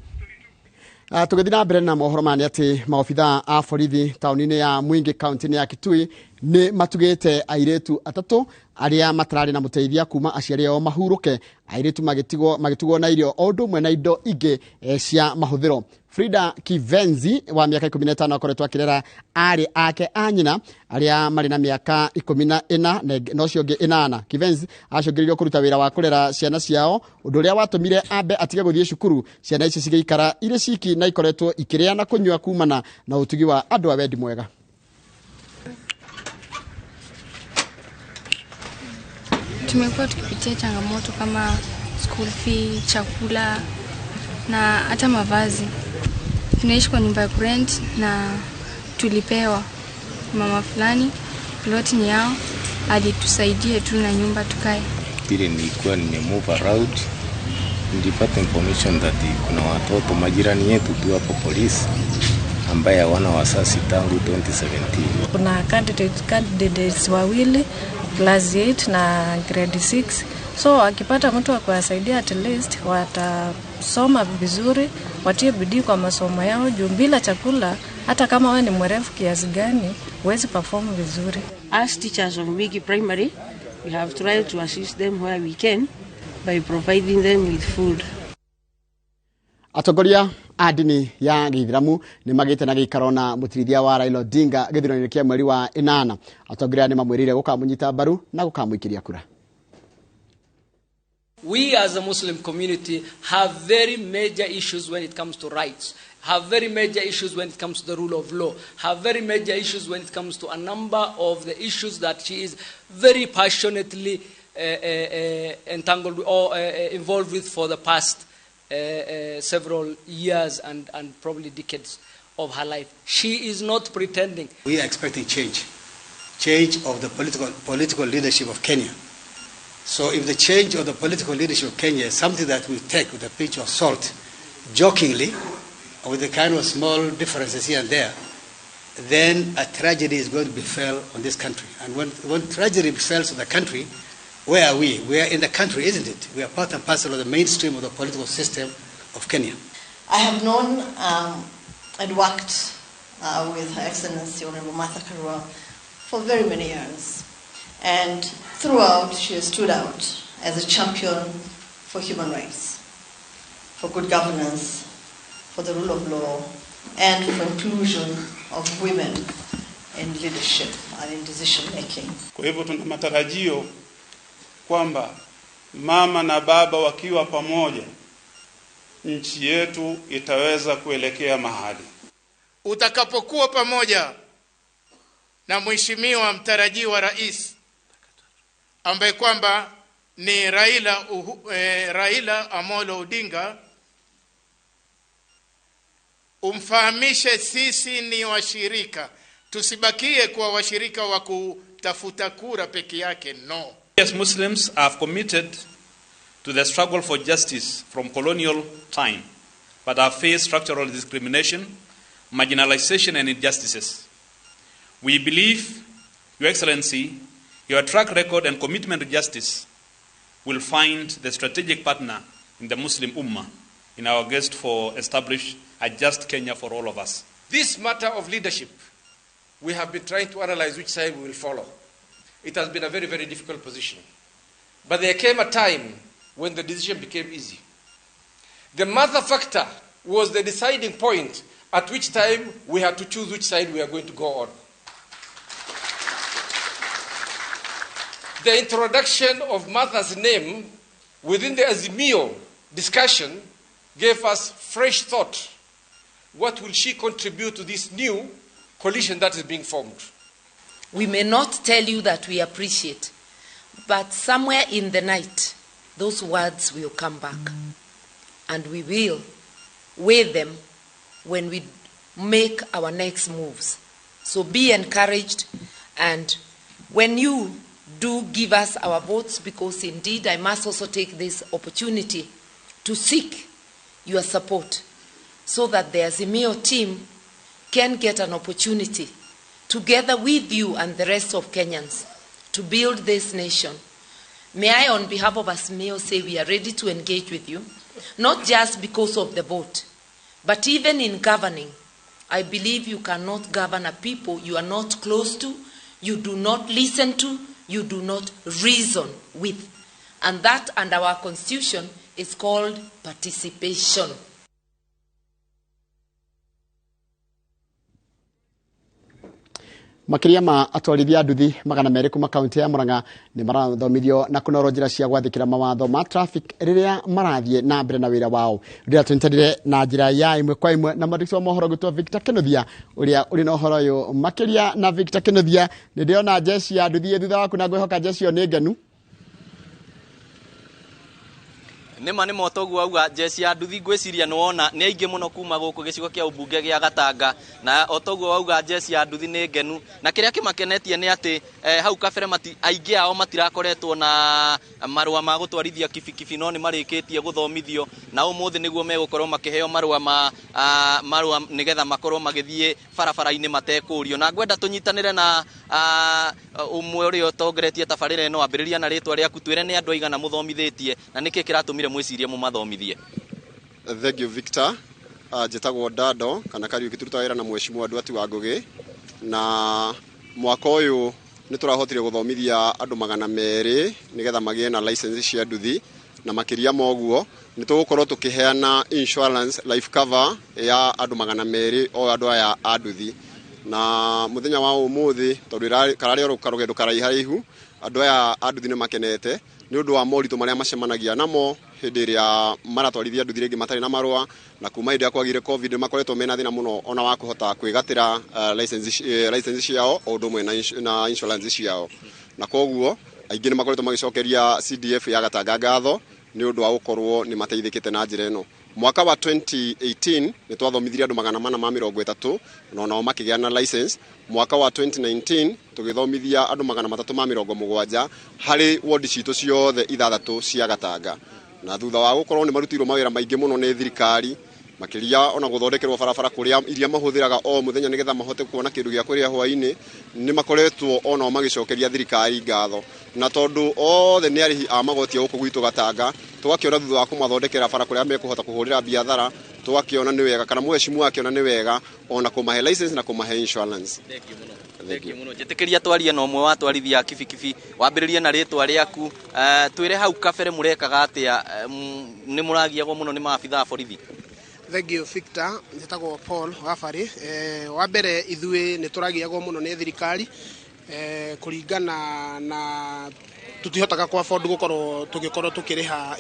[SPEAKER 11] Tũgĩthiĩ na mbere na mohoro maya nĩ atĩ maobithaa a borithi taũni-inĩ ya Mwingi kaunti-inĩ ya Kitui nĩ matugĩte airĩtu 3 arĩa matararĩ na mũteithia kuma aciari ao mahurũke. Airĩtu magĩtigwo na irio o ũndũ ũmwe na indo ingĩ cia mahũthĩro. Frida Kivenzi wa miaka 15 akoretwo akĩrera aarĩ ake a nyina arĩa marĩ na mĩaka 14 na ũcio ũngĩ 8. Kivenzi acũngĩrĩirio kũruta wĩra wa kũrera ciana ciao, ũndũ ũrĩa watũmire ambe atige gũthiĩ cukuru. Ciana ici cigĩikara irĩ ciki na ikoretwo ikĩrĩa na kũnyua kumana na ũtugi wa andũ a wendi mwega.
[SPEAKER 12] Tumekuwa tukipitia changamoto kama school fee, chakula na hata mavazi. Tunaishi kwa nyumba ya kurent na tulipewa mama fulani, plot ni yao, alitusaidia tu na nyumba tukae.
[SPEAKER 13] Pili nilikuwa nime move around, nilipata information that kuna watoto majirani yetu tu hapo polisi ambaye hawana wasasi tangu 2017.
[SPEAKER 14] Kuna candidates wawili class 8 na grade 6. So akipata mtu wa kuwasaidia at least watasoma vizuri, watie bidii kwa masomo yao juu bila chakula hata kama wewe ni mwerevu kiasi gani huwezi perform vizuri.
[SPEAKER 15] As teachers of Mwingi Primary, we have tried to assist them where we can by providing them with food.
[SPEAKER 11] Atongoria a ndini ya gĩithĩramu nĩ magĩte na gĩikaro na mũtirithia wa Raila Odinga gĩthurano-inĩ kĩa mweri wa 8. Atongoria nĩ mamwĩrĩire gũkamũnyita mbaru na gũkamũikĩria kura.
[SPEAKER 16] We as a Muslim community have very major issues when it comes to rights, have very major issues when it comes to the rule of law, have very major issues when it comes to a number of the issues that she is very passionately entangled or involved with for the past several years and probably decades of her life. She is not pretending.
[SPEAKER 17] We are expecting change, change of the political leadership of Kenya. So if the change of the political leadership of Kenya is something that we take with a pinch of salt, jokingly, with the kind of small differences here and there, then a tragedy is going to befell on this country. And when tragedy befalls on the country, where are we? We are in the country, isn't it? We are part and parcel of the mainstream of the political system of Kenya.
[SPEAKER 18] I have known and worked with Her Excellency Honorable Martha Karua for very many years. And throughout, she has stood out as a champion for human rights, for good governance, for the rule of law, and for inclusion of women in leadership and in decision making.
[SPEAKER 19] Kwa hivyo tuna matarajio kwamba mama na baba wakiwa pamoja, nchi yetu itaweza kuelekea mahali.
[SPEAKER 20] Utakapokuwa pamoja na mheshimiwa mtarajiwa rais ambaye kwamba ni Raila Amolo Odinga, umfahamishe sisi ni washirika, tusibakie kuwa washirika wa kutafuta kura peke yake. No.
[SPEAKER 21] As Muslims have committed to the struggle for justice from colonial time, but have faced structural discrimination, marginalization and injustices. We believe, Your Excellency, your track record and commitment to justice will find the strategic partner in the Muslim Ummah in our quest for establish a just Kenya for all of us.
[SPEAKER 23] This matter of leadership, we have been trying to analyze which side we will follow. It has been a very, very difficult position. But there came a time when the decision became easy. The mother factor was the deciding point at which time we had to choose which side we are going to go on. The introduction of Martha's name Within the Azimio discussion gave us fresh thought. What will she contribute to this new coalition that is being formed?
[SPEAKER 2] We may not tell you that we appreciate, but somewhere in the night, those words will come back. And we will weigh them when we make our next moves. So be encouraged, and when you do give us our votes, because indeed I must also take this opportunity to seek your support so that the Azimio team can get an opportunity together with you and the rest of Kenyans to build this nation. May I, on behalf of Azimio, say we are ready to engage with you, not just because of the vote, but even in governing. I believe you cannot govern a people you are not close to, you do not listen to, you do not reason with. And that, under our constitution, is called participation.
[SPEAKER 11] Makiria ma atwarithia nduthi 200 kuma kaunti ya Murang'a ni marathomithio na kunorwo njira cia gwathikira mawatho ma traffic riria marathie na mbere na wira wao. Riria twintanire na njira ya imwe kwa imwe na mwandĩki wa mohoro gwitwo Victor Kinuthia uria uri na uhoro uyu makiria. Na Victor Kinuthia, ni ndĩrona jeshi ya nduthi thutha waku na ngwihoka jeshi iyo ni ngenu.
[SPEAKER 4] Nĩma nĩ motoguo auga jeshi ya nduthi ngwĩciria nĩ wona nĩ aingĩ mũno kuma gũkũ gĩcigo kĩa ũmbunge gĩa Gatanga, na otoguo auga jeshi ya nduthi nĩ ngenu, na kĩrĩa kĩmakenetie nĩ atĩ hau kabere aingĩ ao matirakoretwo na marũa ma gũtwarithia kibikibi, no nĩ marĩkĩtie gũthomithio na ũmũthĩ nĩguo megũkorwo makĩheo marũa ma marũa nĩgetha makorwo magĩthiĩ barabara-inĩ matekũrio. Na ngwenda tũnyitanĩre na ũmwe ũrĩa ũtongoretie tabarĩra ĩno, ambĩrĩria na rĩtwa rĩaku, twĩre nĩ andũ aigana mũthomithĩtie na nĩkĩ kĩratũmire mwĩcirie mũmathomithie.
[SPEAKER 6] Thank you Victor. Njĩtagwo Dado kana Kariuki, tũrutaga wĩra na mheshimiwa Nduati wa Ngũgĩ, na mwaka ũyũ nĩ tũrahotire gũthomithia andũ 200 nĩgetha magĩe na license cia nduthi, na makĩria ma ũguo nĩ tũgũkorwo tũkĩheana insurance life cover ya andũ 200 o andũ aya a nduthi. Na mũthenya wa ũmũthĩ tondũ kararĩ o karũgendo karaiharaihu, andũ aya a nduthi nĩ makenete nĩ ũndũ wa moritũ marĩa macemanagia namo hĩndĩ ĩrĩa maratwarithia nduthi rĩngĩ matarĩ na marũa, na kuma hĩndĩ ĩrĩa kwagire COVID nĩ makoretwo mena thĩna mũno ona wa kũhota kwĩgatĩra license ciao o ũndũ ũmwe na insurance ciao, na koguo aingĩ nĩ makoretwo magĩcokeria CDF ya Gatanga ngatho nĩ ũndũ wa gũkorwo nĩ mateithĩkĩte na njĩra ĩno. Mwaka wa 2018 nĩ twathomithirie andũ 430 na onao makĩgĩa na license. Mwaka wa 2019 tũgĩthomithia andũ 370 harĩ ward citũ ciothe 6 cia Gatanga, na thutha wa gũkorwo nĩ marutirwo mawĩra maingĩ mũno nĩ thirikari, makĩria ona gũthondekerwo barabara kũrĩa iria mahũthĩraga o mũthenya nĩgetha mahote kuona kĩndũ gĩa kũrĩa hwaĩ-inĩ, nĩ makoretwo onao magĩcokeria thirikari ngatho. Na tondũ othe nĩ arĩhi a magoti gũkũ gwitũ Gatanga, tũgakĩona thutha wa kũmathondekera bara kũrĩa mekũhota kũhũrĩra biathara, tũgakĩona nĩ wega kana mheshimiwa akĩona nĩ wega ona kũmahe license na kũmahe insurance.
[SPEAKER 4] Thank you mũno. Njĩtĩkĩria twarie na ũmwe wa atwarithia a kibikibi, wambĩrĩrie na rĩtwa rĩaku, twĩre hau kabere mũrekaga atĩa, nĩ mũragiagwo mũno nĩ maabitha a borithi?
[SPEAKER 10] Thank you Victor. Njĩtagwo Paul Wabari. Wa mbere ithuĩ nĩ tũragiagwo mũno nĩ thirikari kũringana na tutihotaga kwa afford gukorwo tugikorwo tukiriha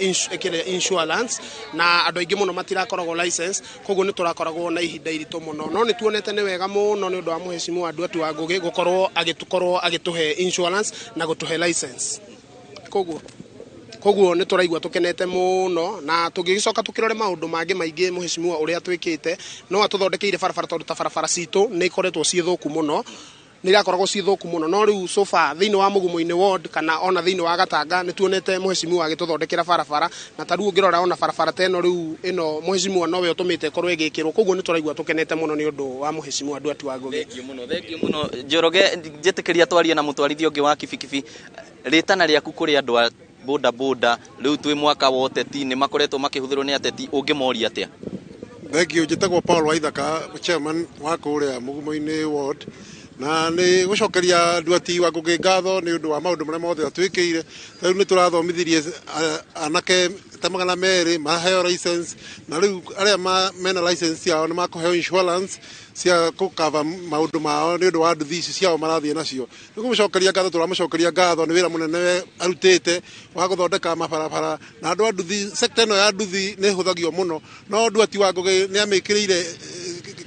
[SPEAKER 10] insurance, na andu aingi muno matirakoragwo license, koguo ni turakoragwo na ihinda iritu muno, no ni tuonete ni wega muno ni undu wa mheshimiwa Nduati wa Ngugi gukorwo agitukorwo agituhe insurance na gutuhe license. Koguo ni turaigua tukenete muno, na tugigicoka tukirore maundu mangi maingi mheshimiwa uria twikite no atuthondekeire barabara, tondu ta barabara citu ni ikoretwo ci thuku muno, nä irakoragwo ci thũku mũno, no rĩu so far thĩinĩ wa Mũgumo-inĩ ward kana ona thĩinĩ wa Gatanga nĩ tuonete mheshimiwa agĩtũthondekera barabara, na ta rĩu ũngĩrora ona barabara ta ĩno rĩu ĩno mheshimiwa nowe ũtũmĩte ĩkorwo ĩgĩkĩrwo, koguo nĩ tũraigua tũkenete mũno nĩ ũndũ wa mheshimiwa Nduati wa Ngugi.
[SPEAKER 4] Thank you mũno, thank you mũno Njoroge. Njĩtĩkĩria twarie na mũtwarithia ũngĩ wa kibikibi, rĩtana rĩaku kũrĩ andũ a boda boda rĩu twĩ mwaka wa ũteti nĩ makoretwo makĩhũthĩrwo nĩ ateti, ũngĩmoria atĩa?
[SPEAKER 24] Thank you. Njĩtagwo Paul Waithaka, chairman wa kũrĩa Mũgumo-inĩ ward.
[SPEAKER 5] Na nĩ gũcokeria Nduati wa Ngũgĩ ngatho nĩ ũndũ wa maũndũ marĩa mothe atwĩkĩire. Rĩu nĩ tũrathomithirie anake ta 200 maheo license, na rĩu arĩa mena license ciao nĩ makũheo insurance cia kũkava maũndũ mao nĩ ũndũ wa nduthi ici ciao marathiĩ nacio. Nĩ kũmũcokeria ngatho, tũramũcokeria ngatho nĩ wĩra mũnene arutĩte wa gũthondeka mabarabara, na andũ a nduthi, sector ĩno ya nduthi nĩ ĩhũthagio mũno, no Nduati wa Ngũgĩ nĩ amĩkĩrĩire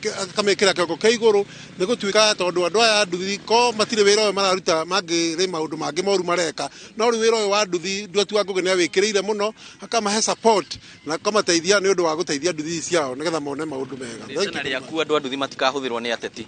[SPEAKER 5] akamĩkĩra kĩongo kĩa igũrũ nĩ gũtuĩka tondũ andũ aya a nduthi ko matirĩ wĩra ũyũ mararuta mangĩrĩ maũndũ mangĩ moru mareka, no rĩu wĩra ũyũ wa nduthi Nduati wa Ngũgĩ nĩ awĩkĩrĩire mũno, akamahe support na akamateithia nĩ ũndũ wa gũteithia nduthi ici ciao nĩgetha mone maũndũ mega.
[SPEAKER 4] Rĩtana rĩaku andũ a nduthi matikahũthĩrwo nĩ ateti?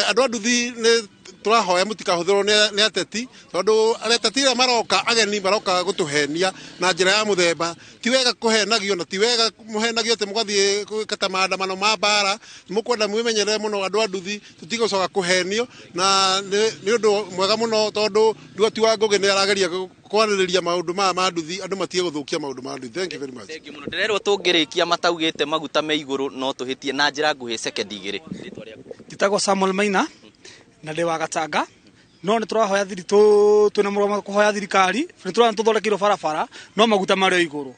[SPEAKER 5] Andũ a nduthi nĩ tũrahoya mũtikahũthĩrwo nĩ ateti, tondũ ateti arĩa maroka ageni maroka gũtũhenia na njĩra ya mũthemba. Ti wega kũhenagio na ti wega mũhenagio atĩ mũgathiĩ gwĩka ta maandamano ma mbara. Mũkwenda mwĩmenyerere mũno andũ a nduthi, tũtigũcoka kũhenio, na nĩ ũndũ mwega mũno tondũ Nduati wa Ngũgĩ nĩ arageria kwarĩrĩria maũndũ maya ma nduthi, andũ matige gũthũkia maũndũ ma nduthi. Thank you very much.
[SPEAKER 4] Thank you mũno. Ndĩrerwo tũngĩrĩkia mataugĩte maguta me igũrũ no tũhĩtie na njĩra nguhĩ sekendi 2.
[SPEAKER 7] Njĩtagwo Samuel Maina na ndĩ wa Gatanga, no nĩ tũrahoya twĩna mũromo kũhoya thirikari, nĩ tũrona tũthondekirwo barabara no maguta marĩ o igũrũ.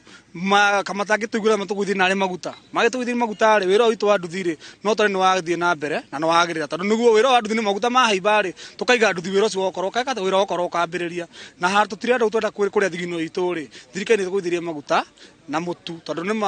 [SPEAKER 7] Kamatangĩtũiguĩra matũgũithie narĩ maguta, magĩtũgũithie maguta rĩ, wĩra ũyũ witũ wa nduthi rĩ, no tondũ nĩ wathiĩ na mbere na nĩ wagĩrĩra, tondũ nĩguo wĩra wa nduthi nĩ maguta mahaimba rĩ, tũkaiga nduthi wĩra ũcio wokorwo ũkaika wĩra wokorwo ũkambĩrĩria. Na haha tũtirenda twenda kũrĩa thigino itũ rĩ, thirikari nĩ ĩtũgũithĩrie maguta na mũtu, tondũ nĩ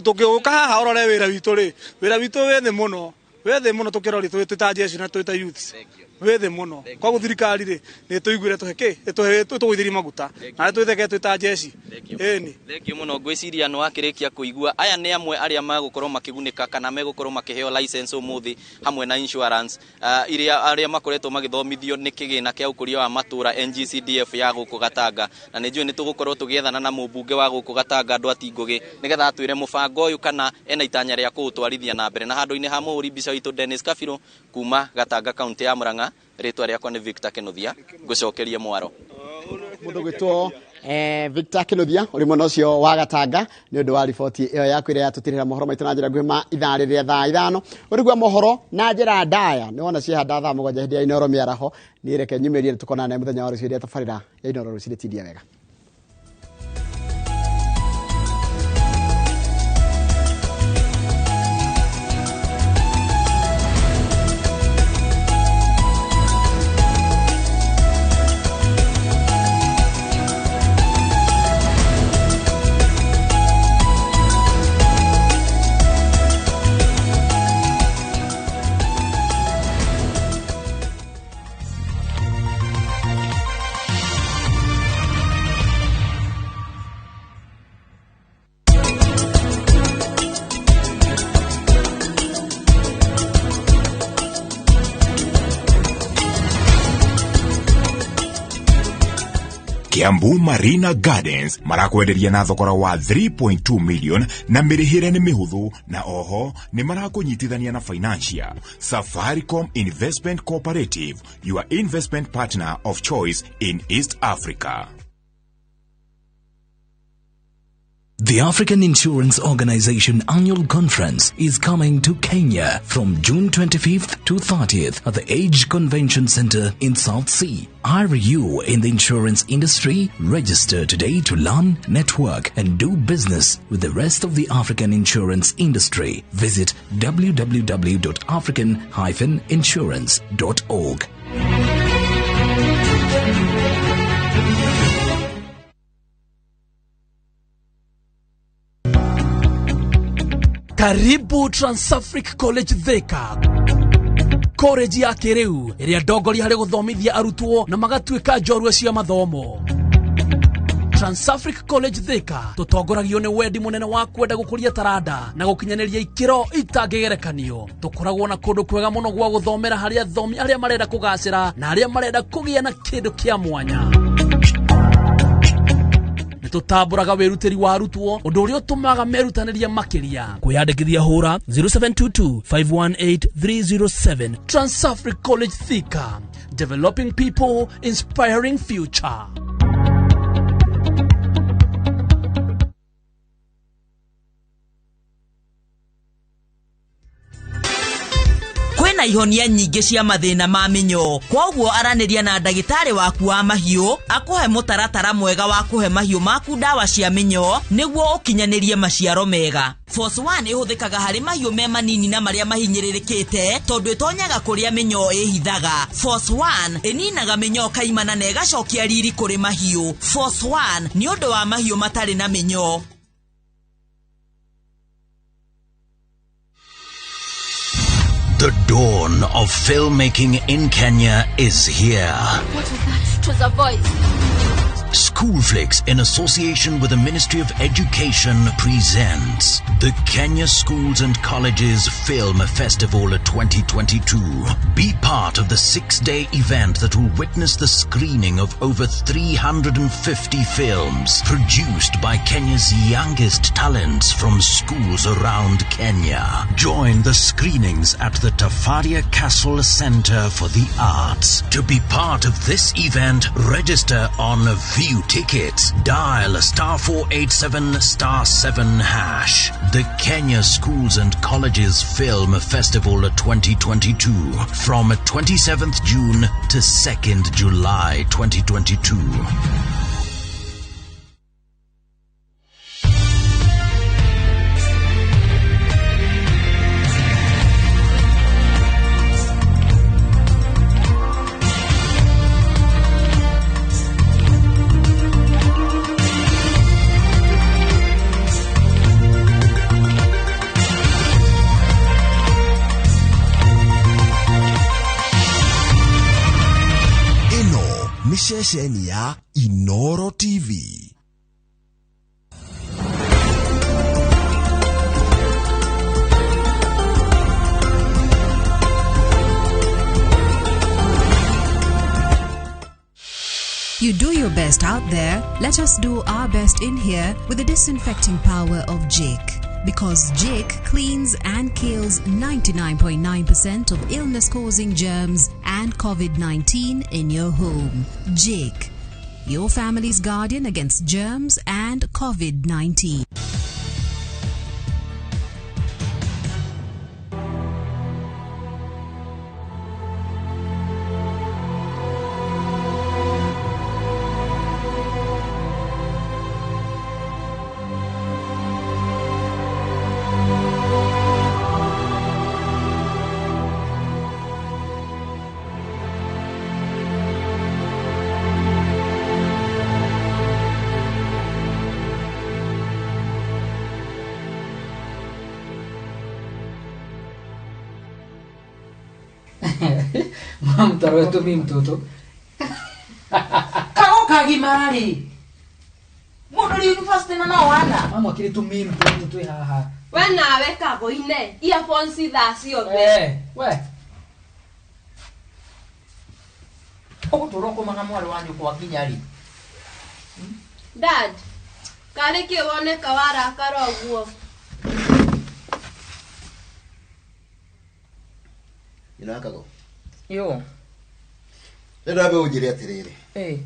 [SPEAKER 7] tũngĩũka haha ũrore wĩra witũ rĩ, wĩra witũ wĩ thĩ mũno, wĩ thĩ mũno tũkĩrori twĩ ta jeshi na twĩ ta youths, wĩ thĩ mũno. Koguo thirikari rĩ nĩ tũiguĩre tũhe kĩ, tũgũithĩrie maguta na twĩtheke twĩ ta jeshi. Ĩni
[SPEAKER 4] thank you mũno. Ngwĩciria nĩ wakĩrĩkia kũigua aya nĩ amwe arĩa magũkorwo makĩgunĩka kana megũkorwo makĩheo license ũmũthĩ hamwe na insurance, iria arĩa makoretwo magĩthomithio nĩ kĩgĩna kĩa ũkũria wa matũra NGCDF ya gũkũ Gatanga. Na nĩ njũĩ nĩ tũgũkorwo tũgĩethana na mũmbunge wa gũkũ Gatanga Nduati Ngũgĩ nĩgetha atwĩre mũbango ũyũ kana ena itanya rĩa kũũtwarithia na mbere. Na handũ-inĩ ha mũhũri mbica witũ Dennis Kabirũ kuma Gatanga kaunti ya Murang'a, rĩtwa rĩakwa nĩ Victor Kinuthia, ngũcokerie mwaro.
[SPEAKER 11] Mũndũ gwĩtwo Victor Kinuthia ũrĩ mwena ũcio wa Gatanga nĩ ũndũ wa riboti ĩyo yaku ĩrĩa yatũtirĩra mohoro maitũ na njĩra nguhĩ ma ithaa rĩrĩa thaa 5. Ũrĩgua mohoro na njĩra ndaya nĩ wona ciehanda thaa 7 hĩndĩ ya Inooro mĩaraho. Niĩ reke nyumĩrie tũkonane mũthenya wa rũciũ rĩrĩa tabarĩra ya Inooro rũcinĩ tindia wega.
[SPEAKER 8] Kiambu Marina Gardens marakwenderia na thogora wa 3.2 million na mĩrĩhĩre nĩ mĩhũthũ, na oho nĩ marakũnyitithania na financial. Safaricom Investment Cooperative, your investment partner of choice in East Africa.
[SPEAKER 9] The African Insurance Organization Annual Conference is coming to Kenya from June 25th to 30th at the Age Convention Center in South Sea. Are you in the insurance industry? Register today to learn, network, and do business with the rest of the African insurance industry. Visit www.african-insurance.org.
[SPEAKER 24] Karibu Transafric College Thika, college ya kĩrĩu ĩrĩa ndongoria harĩ gũthomithia arutwo na magatuĩka njorua cia mathomo. Transafric College Thika tũtongoragio nĩ wendi mũnene wa kwenda gũkũria taranda na gũkinyanĩria ikĩro itangĩgerekanio. Tũkoragwo na kũndũ kwega mũno gwa gũthomera harĩ athomi arĩa marenda kũgacĩra na arĩa marenda kũgĩa na kĩndũ kĩa mwanya. Tũtambũraga wĩrutĩri wa arutwo, ũndũ ũrĩa ũtũmaga merutanĩria makĩria. Kwĩyandĩkithia hũra 0722 518 307. Transafric College Thika, developing people, inspiring future.
[SPEAKER 25] Kwĩna
[SPEAKER 1] na ihonia nyingĩ cia mathĩna ma mĩnyoo. Kwoguo aranĩria na ndagĩtarĩ waku wa mahiũ akũhe mũtaratara mwega wa kũhe mahiũ maku ndawa cia mĩnyoo nĩguo ũkinyanĩrie maciaro mega. Force 1 ĩhũthĩkaga harĩ mahiũ me manini na marĩa mahinyĩrĩrĩkĩte tondũ ĩtonyaga kũrĩa mĩnyoo ĩhithaga. Force 1 ĩninaga mĩnyoo kaimana na ĩgacokia riri kũrĩ mahiũ. Force 1 nĩ ũndũ wa mahiũ matarĩ na mĩnyoo.
[SPEAKER 9] The dawn of filmmaking in Kenya is here.
[SPEAKER 3] What was that? It was a voice.
[SPEAKER 9] Schoolflix, in association with the Ministry of Education, presents the Kenya Schools and Colleges Film Festival 2022. Be part of the 6-day event that will witness the screening of over 350 films produced by Kenya's youngest talents from schools around Kenya. Join the screenings at the Tafaria Castle Center for the Arts. To be part of this event, register on View Tickets. Dial *487*7#. The Kenya Schools and Colleges Film Festival 2022 from 27th June to 2nd July 2022.
[SPEAKER 12] Ceceni ya Inoro TV.
[SPEAKER 22] You do your best out there, let us do our best in here with the disinfecting power of Jake. Because Jake cleans and kills 99.9% of illness-causing germs and COVID-19 in your home. Jake, your family's guardian against germs and COVID-19.
[SPEAKER 25] Mtaro wetu mi mtoto kago kagimari mundu ri university na no wana
[SPEAKER 26] mama akiri tu mi mtoto twi haha
[SPEAKER 3] we nawe kago-ine earphones thaa ciothe
[SPEAKER 26] we ugutura ukumaga mwari wa nyukwa nginya ri
[SPEAKER 3] dad kari ki woneka warakara uguo
[SPEAKER 27] nyina kago
[SPEAKER 25] yo
[SPEAKER 27] ndambe unjire atiriri
[SPEAKER 25] eh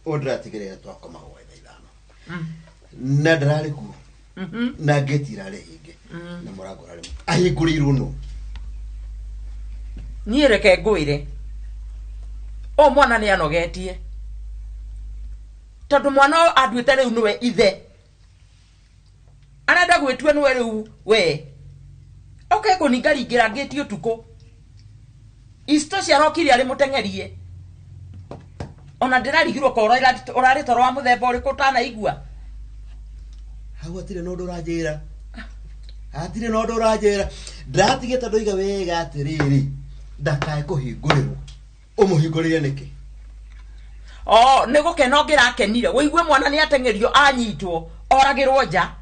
[SPEAKER 27] ndiratigirira twakoma gwa thaa 5 na ndirari kuo na ngeti irari hinge na murango urari ahingũrĩirwo no
[SPEAKER 25] niĩ reke ngwĩre o mwana nĩ anogetie tondũ mwana ũyũ anduĩte rĩu nĩwe ithe arenda gwĩtua nĩwe rĩu we oke kũningaringĩra ngĩti ũtukũ isto ciarokire arĩ mũteng'erie ona ndĩrarigirwo ko ũrarĩ toro wa mũthemba ũrĩkũ ũtanaigua
[SPEAKER 27] hau hatirĩ na ũndũ ũranjĩra hatirĩ na ũndũ ũranjĩra ndĩratigĩte ndoiga wega atĩrĩrĩ ndakae kũhingũrĩrwo ũmũhingũrĩre nĩkĩ
[SPEAKER 25] o nĩ gũkena ũngĩrakenire wĩigue mwana nĩ ateng'erio anyitwo oragĩrwo nja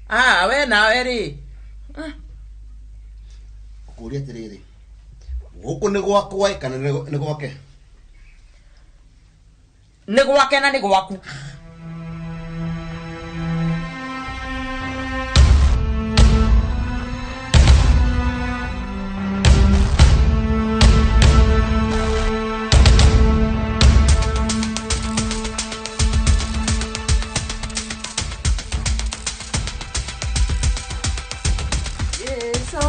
[SPEAKER 25] ah we nawe rĩ
[SPEAKER 27] ũkũria atĩrĩrĩ gũkũ nĩ gwakwa kana nĩ gwake
[SPEAKER 25] nĩ gwake na nĩ gwaku
[SPEAKER 28] Yeso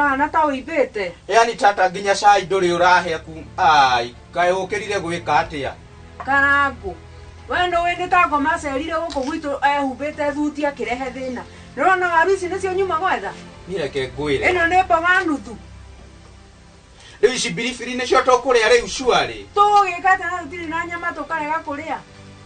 [SPEAKER 13] Ũrahana ta ũimbĩte.
[SPEAKER 14] Yani tata nginya cai ndũrĩ ũrahe ku ai kaĩ ũkĩrire gwĩka atĩa?
[SPEAKER 13] Karangũ. We nĩũĩ nĩ ta ngoma acerire gũkũ gwitũ ehumbĩte thuti akĩrehe thĩna. Nĩũrona waru ici nĩcio nyuma gwetha?
[SPEAKER 14] Niĩ reke ngwĩre.
[SPEAKER 13] Ĩno nĩ mboga nuthu.
[SPEAKER 14] Rĩu ici biribiri nĩcio tũkũrĩa rĩu cuarĩ.
[SPEAKER 13] Tũgũgĩka atĩa na tũtirĩ na nyama tũkarega kũrĩa?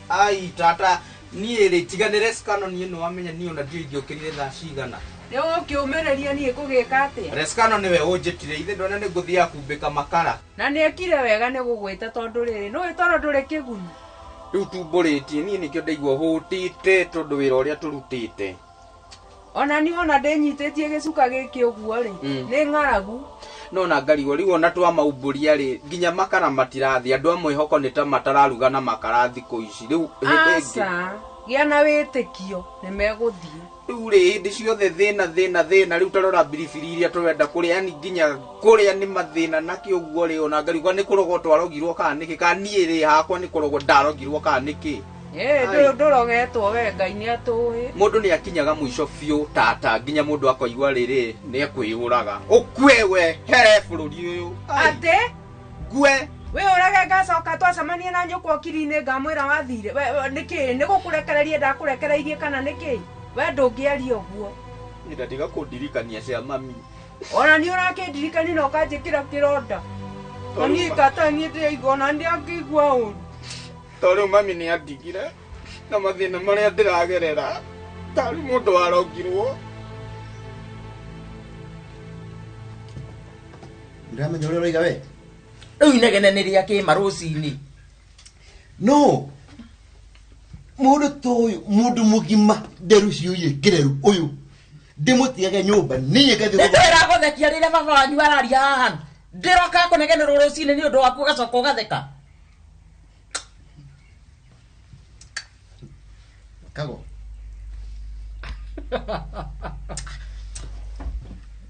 [SPEAKER 14] Ai tata niĩ rĩ tiganĩre scano niĩ nĩwamenya niĩ ona ndiũĩ ingĩũkĩrire thaa cigana.
[SPEAKER 13] Nĩ ũgũkĩũmĩrĩria niĩ ngũgĩka atĩa?
[SPEAKER 14] Rescano nĩwe ũnjĩtire ithe ndona nĩ ngũthiaga kumbĩka makara.
[SPEAKER 13] Na nĩekire wega nĩ gũgwĩta tondũ rĩrĩ nĩũĩ tondũ ndũrĩ kĩguni.
[SPEAKER 14] Rĩu tumbũrĩtie niĩ nĩkĩo ndaigua hũtĩte tondũ wĩra ũrĩa tũrutĩte.
[SPEAKER 13] Ona niĩ ona ndĩnyitĩtie gĩcuka gĩkĩ ũguo rĩ nĩ ng'aragu.
[SPEAKER 14] No na ngarigwo rĩu ona twamaumbũria rĩ nginya makara matirathiĩ andũ a mwĩhoko nĩ ta matararuga na makara thikũ ici rĩu hĩndĩ ĩngĩ.
[SPEAKER 13] Aca, gĩa na wĩtĩkio nĩ megũthiĩ.
[SPEAKER 14] Rĩu rĩ hĩndĩ ciothe thĩna thĩna thĩna rĩu tarora biribiri iria tũrenda kũrĩa yani nginya kũrĩa nĩ mathĩna nakĩ ũguo rĩ ona ngarigwo nĩ kũrogwo twarogirwo kana nĩkĩ kana niĩ rĩ hakwa nĩ kũrogwo ndarogirwo kana nĩkĩ.
[SPEAKER 13] Ĩ ndũrogetwo we Ngai nĩ atũĩ.
[SPEAKER 14] Mũndũ nĩ akinyaga mũico biũ tata nginya mũndũ akoigua rĩrĩ nĩ ekwĩyũraga. Ũkue we here bũrũri ũyũ.
[SPEAKER 13] Atĩ?
[SPEAKER 14] Ngue.
[SPEAKER 13] Wĩyũrage ngacoka twacemania na nyũkwa kiri-inĩ ngamwĩra wathire. Nĩkĩ nĩ gũkũrekereria ndakũrekereirie kana nĩkĩ? We ndũngĩaria ũguo.
[SPEAKER 14] Niĩ ndatiga kũndirikania cia mami.
[SPEAKER 13] Ona niĩ ũrakĩndirikania na ũkanjĩkĩra kĩronda. Na niĩ tata niĩ ndĩraigua ona ndĩangĩigua ũru.
[SPEAKER 14] To rĩu mami nĩ andigire na mathĩna marĩa ndĩragerera tarĩ mũndũ warongirwo.
[SPEAKER 27] Ndĩramenya ũrĩa ũroiga we.
[SPEAKER 25] Rĩu inegene nĩ rĩa kĩma rũcinĩ.
[SPEAKER 27] No mũndũ ta ũyũ mũndũ mũgima nderu ciũiye kĩreru ũyũ ndĩmũtigage nyũmba niĩ ngathiĩ
[SPEAKER 25] Nĩ ndĩragũthekia rĩrĩa baba wanyu araria haha. Ndĩroka kũnegenerwo rũcinĩ nĩ ũndũ waku ũgacoka ũgatheka.
[SPEAKER 27] Kago.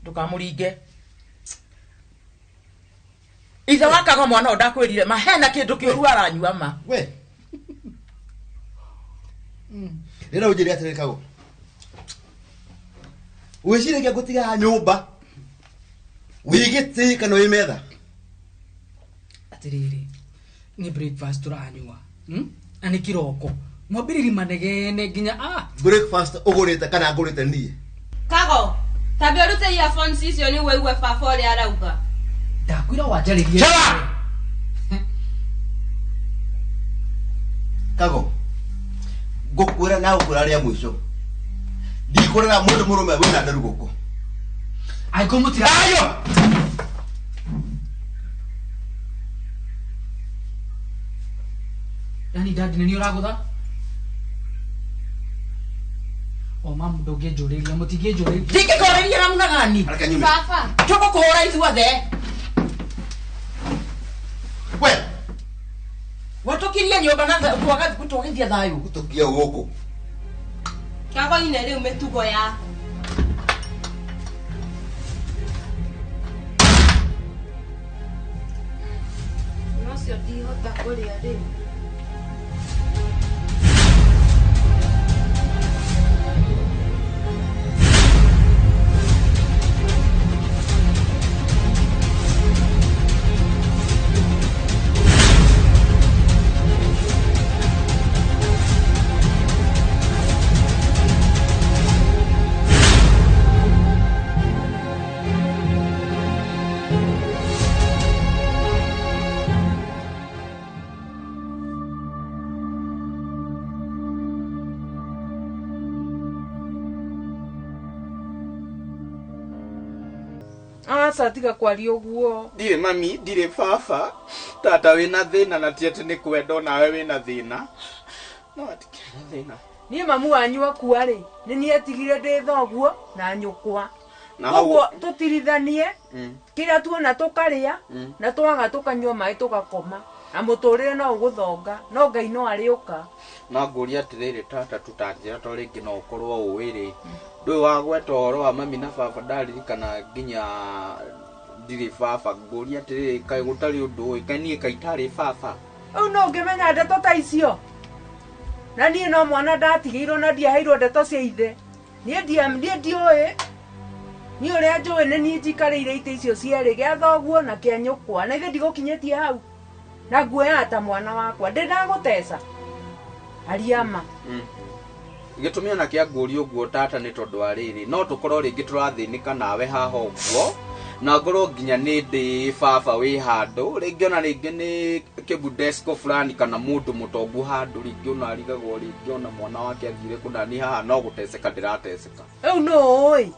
[SPEAKER 25] Ndũkamũringe. Ithe wa Kago mwana ũyũ ndakwĩrire ma hena kĩndũ kĩũru aranyua ma.
[SPEAKER 27] We. Rĩra ũnjĩre atĩrĩrĩ Kago. Wĩciragia ngũtiga nyũmba wĩ gĩtĩ kana wĩ metha?
[SPEAKER 15] Atĩrĩrĩ, nĩ breakfast tũranyua. Na nĩ kĩroko. Mwambĩrĩri manegene nginya a
[SPEAKER 27] Breakfast ũgũrĩte kana ngũrĩte niĩ?
[SPEAKER 3] Kago, tambe ũrute earphones icio nĩguo ũigue baba ũrĩa arauga.
[SPEAKER 15] Ndakwĩra wanjarĩrie.
[SPEAKER 27] Kago, ngũkwĩra na ngũkwĩra rĩa mũico. Ndikũrera mũndũ mũrũme wĩna nderu gũkũ.
[SPEAKER 15] Angĩkorwo mũtira-
[SPEAKER 27] Ayo!
[SPEAKER 15] Yani dadi nĩ niĩ ũragũtha? O mamu ndũngĩnjũrĩria, mũtingĩnjũrĩria.
[SPEAKER 25] Ndingĩkũrĩria na mũnagani.
[SPEAKER 27] Reke nyume.
[SPEAKER 3] Baba.
[SPEAKER 25] Tũgũkũhũra ithuothe.
[SPEAKER 27] We.
[SPEAKER 25] Watũkirie nyũmba na twaga gũtwagithia thayũ.
[SPEAKER 27] Gũtũkia gũkũ.
[SPEAKER 3] Kago-inĩ rĩu mĩtugo yaku. No cio ndihota kũrĩa rĩu.
[SPEAKER 13] Aca tiga kwaria ũguo.
[SPEAKER 14] Ndirĩ mami, ndirĩ baba. Tata wĩna thĩna na ti atĩ nĩ kwenda onawe wĩna thĩna. No atikĩrĩ na thĩna.
[SPEAKER 13] Niĩ mamu wanyu akua rĩ, nĩ niĩ etigire ndĩ thoguo na nyũkwa.
[SPEAKER 14] Na hau-
[SPEAKER 13] Ũguo tũtirithanie, kĩrĩa tuona tũkarĩa, na twaga tũkanyua maĩ tũgakoma. Na mũtũrĩre no ũgũthonga, no Ngai no arĩũka.
[SPEAKER 14] No ngũria atĩrĩrĩ tata tũtanjĩra to rĩngĩ no ũkorwo ũĩ rĩ. Ndũĩ wagweta ũhoro wa mami na baba ndaririkana nginya ndirĩ baba. Ngũria atĩrĩrĩ kaĩ gũtarĩ ũndũ ũĩ, kaĩ niĩ kaĩ itarĩ baba.
[SPEAKER 13] Rĩu no ũngĩmenya ndeto ta icio. Na niĩ no mwana ndatigĩirwo na ndiaheirwo ndeto cia ithe. Niĩ ndiũĩ. Niĩ ũrĩa njũĩ nĩ niĩ njikarĩire itĩ icio cierĩ gĩa thoguo na kĩa nyũkwa na ithe ndigũkinyĩtie hau na nguoyaga ta mwana wakwa ndĩ ndagũteca ariama.
[SPEAKER 14] Gĩtũmi ona kĩa ngũria ũguo tata nĩ tondũ wa rĩrĩ no tũkorwo rĩngĩ tũrathĩnĩka nawe haha ũguo na ngorwo nginya nĩ ndĩ baba wĩ handũ rĩngĩ ona rĩngĩ nĩ kĩbudesco fulani kana mũndũ mũtongu handũ rĩngĩ ona arigagwo rĩngĩ ona mwana wake athire kũna ni haha no gũteceka ndĩrateceka.
[SPEAKER 13] Rĩu nũ ũĩ?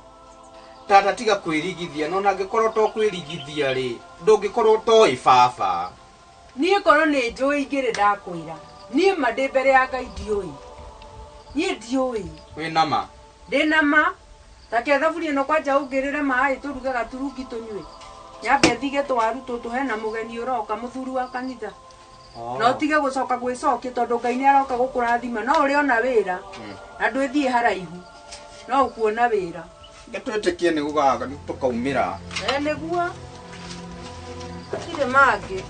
[SPEAKER 14] Tata tiga kwĩrigithia no nangĩkorwo to kwĩrigithia rĩ ndũngĩkorwo toĩ baba.
[SPEAKER 13] Niĩ korwo nĩ njũĩ ingĩrĩ ndakwĩra niĩ ma ndĩ mbere ya Ngai ndiũĩ. Niĩ ndiũĩ.
[SPEAKER 14] Wĩna ma?
[SPEAKER 13] Ndĩna ma. Ta ke thaburia ĩno kwanja ũngĩrĩre maĩ tũruge gaturungi tũnyue. Nyambe thige twaru tũtũ hena mũgeni ũroka mũthuri wa kanitha. Na ũtige gũcoka gwĩcokia tondũ Ngai nĩ aroka gũkũrathima no ũrĩ ona wĩra na ndwĩthiĩ haraihu no ũkuona wĩra.
[SPEAKER 14] Nĩtwĩtĩkie nĩ gũgaga tũkaumĩra.
[SPEAKER 13] Nĩguo. Hatirĩ mangĩ.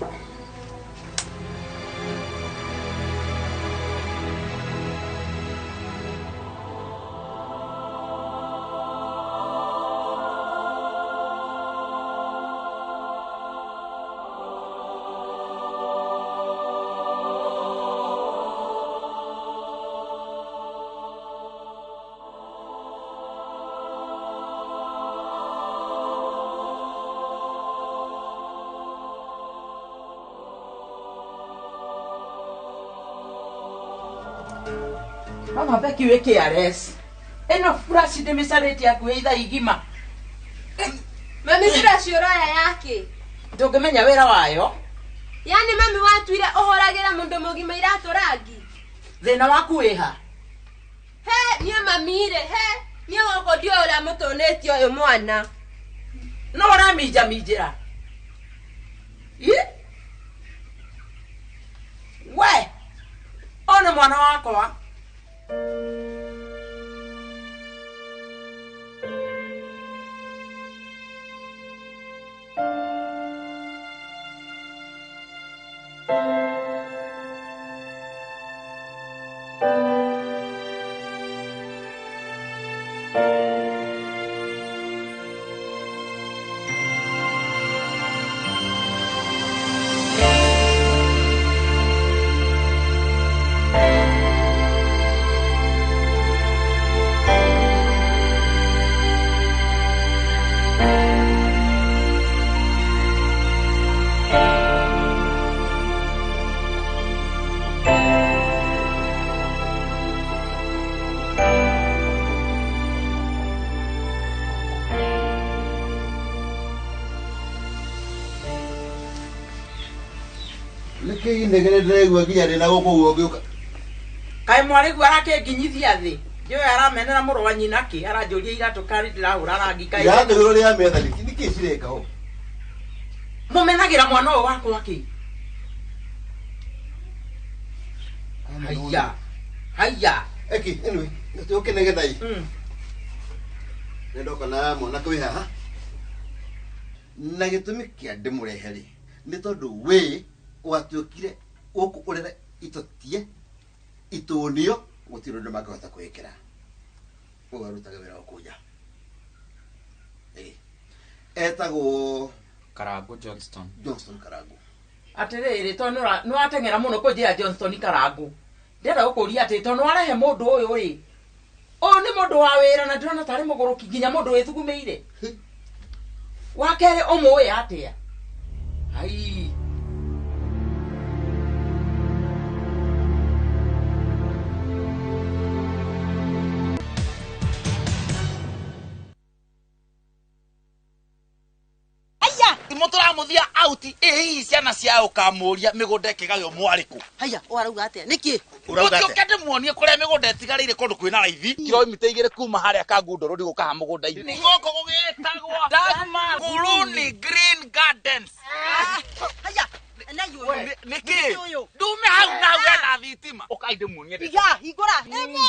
[SPEAKER 25] Mama Becky wĩ KRS. Ĩno flash ndĩmĩcarĩtie hakuhĩ ithaa igima.
[SPEAKER 3] Mami flash ũroya yake.
[SPEAKER 25] Ndũngĩmenya wĩra wayo.
[SPEAKER 3] Yani mami watuire ũhũragĩra mũndũ mũgima iratũ rangi.
[SPEAKER 25] Thĩna waku wĩha?
[SPEAKER 3] He, niĩ mami rĩ, he, niĩ gũkũ ndiũĩ ũrĩa mũtũnĩtie ũyũ mwana.
[SPEAKER 25] No ũraminjaminjĩra. Ĩ? We, ona mwana wakwa.
[SPEAKER 27] Nĩkĩ ndĩraigua nginya ndĩna gũkũ ũguo ngĩũka.
[SPEAKER 25] Kaĩ mwarĩguo arakĩnginyithia thĩ. Ndiũĩ aramenera mũrũ wa nyina kĩ aranjũria iratũ karĩ ndĩrahũra rangi kaĩ.
[SPEAKER 27] Iratũ igũrũ rĩa metha nĩkĩ cireka ho?
[SPEAKER 25] Mũmenagĩra mwana ũyũ wakwa kĩ? Haiya. Haiya.
[SPEAKER 27] Eki, anyway, tũkĩnegena ĩ. Nĩndoka na mwanake wĩ haha. Na gĩtũmi kĩa ndĩmũrehe rĩ, nĩ tondũ wĩ watuĩkire gũkũ ũrere itotie itũnio gũtirĩ ũndũ mangĩhota kwĩkĩra. Ũguo arutaga wĩra wa kũnja. Etagwo
[SPEAKER 14] Karangu Johnston.
[SPEAKER 27] Johnston Karangu.
[SPEAKER 25] Atĩrĩrĩ tondũ nĩwateng'era mũno kũnjĩra Johnston Karangu. Ndĩrenda gũkũria atĩ tondũ nĩwarehe mũndũ ũyũ rĩ. Ũyũ nĩ mũndũ wa wĩra na ndĩrona tarĩ mũgũrũki nginya mũndũ wĩthugumĩire. Wa kerĩ ũmũĩ atĩa? Ai.
[SPEAKER 16] Mũtũramuthia out ĩ hihi ciana cia ũkamũria mĩgũnda ĩkĩgaywo mwarĩkũ.
[SPEAKER 17] Haya, ũrauga atĩa? Nĩkĩ?
[SPEAKER 16] Ũtiũke ndĩmuonie kũrĩa mĩgũnda ĩtigarĩire kũndũ kwĩna raithi. Kilomita 2 kuma harĩa Kangundo Road gũka ha mũgũnda-inĩ. Gũkũ gũgĩtagwo Dagmar Kuluni Green Gardens.
[SPEAKER 17] Haya,
[SPEAKER 16] Nĩkĩ? Ndume hau na hau hena thitima. Ũkai ndĩmuonie.
[SPEAKER 17] Iga, hingũra.
[SPEAKER 16] Gũkũ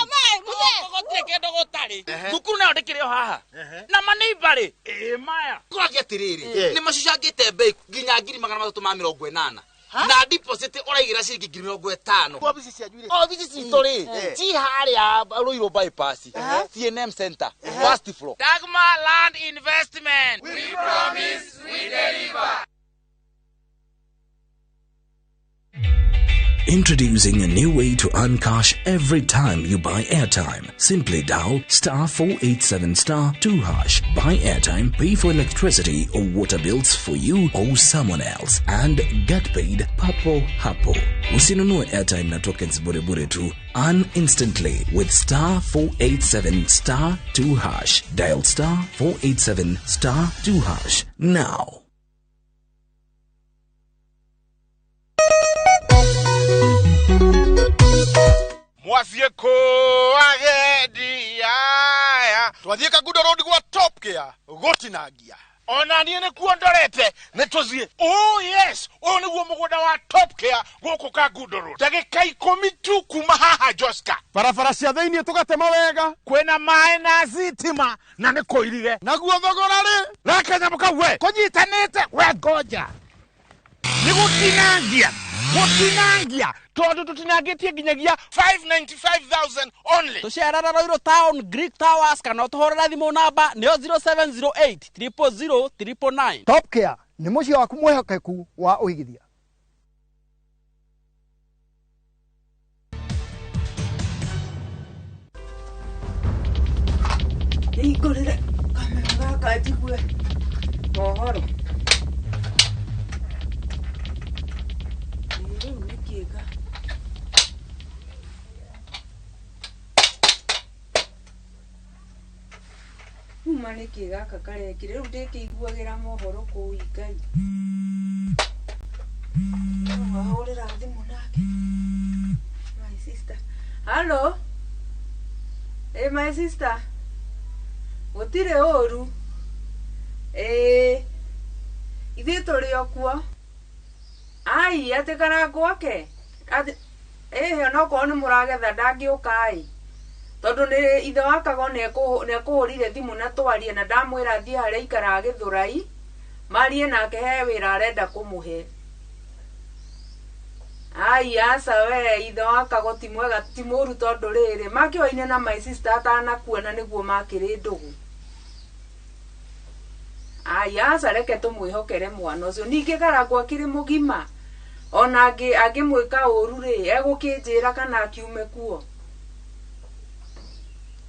[SPEAKER 16] gũtirĩ kĩndũ gũtarĩ. Thukuru nayo ndĩkĩrĩ o haha. Na maneiba rĩ, ĩ maya. Kũragia atĩrĩrĩ, nĩ macucangĩte mbei nginya 380,000. Na deposit ũraigĩra ciringi 50,000.
[SPEAKER 2] Obici cianyu rĩ?
[SPEAKER 16] Obici citũ rĩ, ci harĩa Ruiru bypass, CNM Center, first floor.
[SPEAKER 2] Dagmar Land Investment.
[SPEAKER 16] We promise, we deliver.
[SPEAKER 9] Introducing a new way to earn cash every time you buy airtime. Simply dial star 487 star 2 hash. Buy airtime, pay for electricity or water bills for you or someone else, and get paid papo hapo. Usinunue airtime na tokens bure bure tu. Earn instantly with star 487 star 2 hash. Dial star 487 star 2 hash now.
[SPEAKER 2] Mwathiĩ kũ agendi aya? Twathiĩ Kangundo Road gwa Top Care gũtinangia. Ona niĩ nĩkuo ndorete nĩ tũthiĩ. Oh yes, ũyũ nĩguo mũgũnda wa Top Care gũkũ Kangundo Road. Ndagĩka 10 tu kuma haha Joska.
[SPEAKER 6] Barabara cia thĩiniĩ tũgatema wega.
[SPEAKER 2] Kwĩna maĩ na thitima na nĩ kũirige.
[SPEAKER 6] Naguo thogora rĩ?
[SPEAKER 2] Reke nyamũ kau we. Kũnyitanĩte we ngoja. Nĩ gũtinangia. Gũtinangia tondũ tũtinangĩtie nginyagia 595,000 only.
[SPEAKER 18] Tũcerera Ruiru Town Greek Towers kana ũtũhũrĩre thimũ namba nĩyo 0708 000 999.
[SPEAKER 19] Top Care nĩ mũciĩ waku mwĩhokeku wa ũigithia.
[SPEAKER 13] Hingũrĩre kamera gaka njigue mohoro. Rĩu nĩ kĩga. Uma nĩ kĩ gaka karekire rĩu ndĩkĩiguagĩra mohoro kũu Ngai. Wahũrĩra thimũ nake. My sister. Hello. Hey my sister. Gũtirĩ ũru. Ĩĩ. Ithuĩ tũrĩ o kuo. Ai, atĩ Karangũ ake. Ĩhĩ onokorwo nĩ mũragetha ndangĩũka ĩ. Tondũ nĩ ithe wa Kago nĩekũhũrire thimũ na twarie na ndamwĩra athiĩ harĩa aikaraga Gĩthũrai marie nake he wĩra arenda kũmũhe. Ai, aca we ithe wa Kago ti mwega ti mũru tondũ rĩrĩ makĩoine na my sister atanakua na nĩguo makĩrĩ ndũgũ. Ai, aca reke tũmwĩhokere mwana ũcio. Ningĩ Karangũ akĩrĩ mũgima. Ona angĩmwĩka ũru rĩ egũkĩnjĩra kana akiume kuo.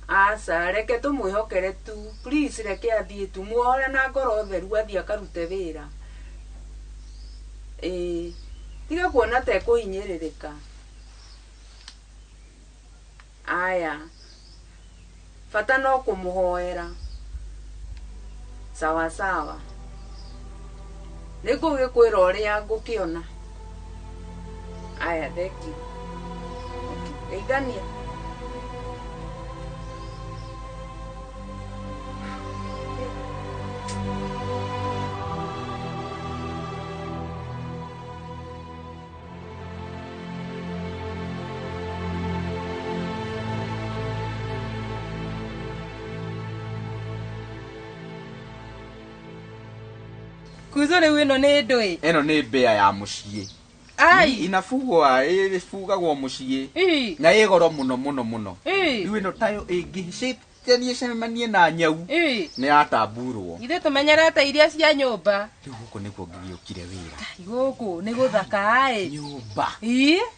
[SPEAKER 13] Aca reke tũmwĩhokere tu. Please reke athiĩ tu muohore na ngoro theru athiĩ akarute wĩra. Ĩĩ tiga kuona ta ekũhinyĩrĩrĩka. Aya bata no kũmũhoera. Sawa sawa. Nĩngũgĩkwĩra ũrĩa ngũkĩona. Aya thank you. Okay. Geithania.
[SPEAKER 3] Kuzo rĩu ĩno nĩ ndũĩ?
[SPEAKER 14] Ĩno nĩ mbĩa ya mũciĩ.
[SPEAKER 3] Ai.
[SPEAKER 14] Inafugwa, ĩbugagwo mũciĩ. Na ĩ goro mũno mũno mũno. Rĩu ĩno tayo ĩngĩcetanie cemanie na nyau. Nĩ yatamburwo.
[SPEAKER 3] Ithuĩ tũmenyerete iria cia nyũmba.
[SPEAKER 14] Rĩu gũkũ nĩkuo ngĩgĩũkire wĩra.
[SPEAKER 3] Gũkũ nĩ gũthaka ĩ.
[SPEAKER 14] Nyũmba.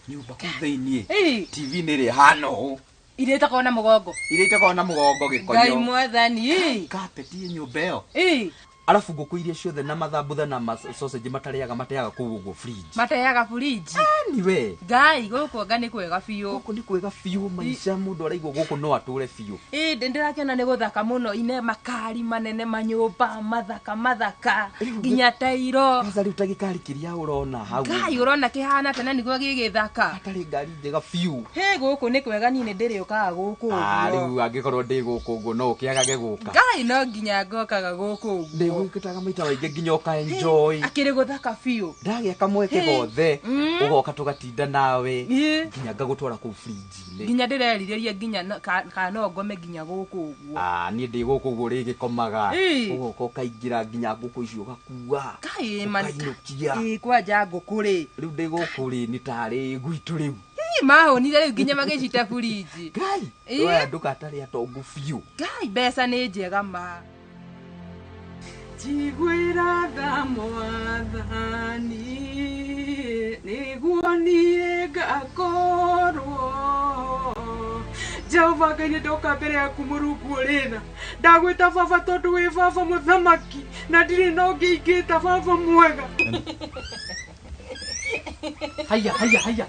[SPEAKER 14] Nyũmba kũu thĩiniĩ. TV nĩ ĩrĩa ĩhana ũũ.
[SPEAKER 3] Iria itakoragwo na mũgongo.
[SPEAKER 14] Iria itakoragwo na mũgongo gĩkonyo.
[SPEAKER 3] Ngai mwathani.
[SPEAKER 14] Carpet ĩ nyũmba ĩyo. Arabu ngũkũ iria ciothe na mathambutha na sausage matarĩaga mateaga kũu ũguo fridge.
[SPEAKER 3] Mateaga fridge.
[SPEAKER 14] Anyway.
[SPEAKER 3] Ngai gũkũ anga nĩ kwega biũ.
[SPEAKER 14] Gũkũ nĩ kwega biũ maica mũndũ araigua gũkũ no atũre biũ.
[SPEAKER 3] Ĩ ndĩrakĩona nĩ gũthaka mũno ine makari manene manyũmba mathaka mathaka nginya tairo.
[SPEAKER 14] Kwanza rĩu ta gĩkari kĩrĩa ũrona hau.
[SPEAKER 3] Ngai ũrona kĩhana tena nĩguo gĩgĩthaka.
[SPEAKER 14] Hatarĩ ngari njega biũ.
[SPEAKER 3] Hĩ gũkũ nĩ kwega niĩ nĩ ndĩrĩũkaga gũkũ ũguo.
[SPEAKER 14] Rĩu angĩkorwo ndĩ gũkũ ũguo no ũkĩagage gũka.
[SPEAKER 3] Ngai no nginya ngokaga gũkũ ũguo.
[SPEAKER 14] Ngũgwĩtaga maita maingĩ nginya ũka enjoy.
[SPEAKER 3] Akĩrĩ gũthaka biũ.
[SPEAKER 14] Ndagĩa kamweke
[SPEAKER 3] Hey.
[SPEAKER 14] gothe ũgoka tũgatinda nawe
[SPEAKER 3] Ĩ.
[SPEAKER 14] nginya ngagũtwara kũu fridge-inĩ.
[SPEAKER 3] Nginya ndĩrerirĩria nginya kana no ngome nginya gũkũ ũguo.
[SPEAKER 14] Ah, niĩ ndĩ gũkũ ũguo rĩgĩkomaga.
[SPEAKER 3] Ĩ.
[SPEAKER 14] Ũgoka ũkaingĩra nginya ngũkũ icio ũgakua.
[SPEAKER 3] Kai man.
[SPEAKER 14] Ũkainũkia.
[SPEAKER 3] Ĩ kwanja ngũkũ rĩ.
[SPEAKER 14] Rĩu ndĩ gũkũ rĩ nĩ tarĩ gwitũ rĩu.
[SPEAKER 3] Ĩ mahũnire rĩu nginya magĩcita fridge.
[SPEAKER 14] Ngai.
[SPEAKER 3] Ĩ.
[SPEAKER 14] Oya ndũgatarĩ atongu biũ.
[SPEAKER 3] Ngai mbeca nĩ njega ma. Njiguĩra tha mwathani nĩguo niĩ ngakorwo Jehova Ngai nĩ ndoka mbere yaku Mũrungu ũrĩ tha. Ndagwĩta baba tondũ wĩ baba mũthamaki na ndirĩ na ũngĩ ingĩta baba mwega.
[SPEAKER 15] Haya haya haya,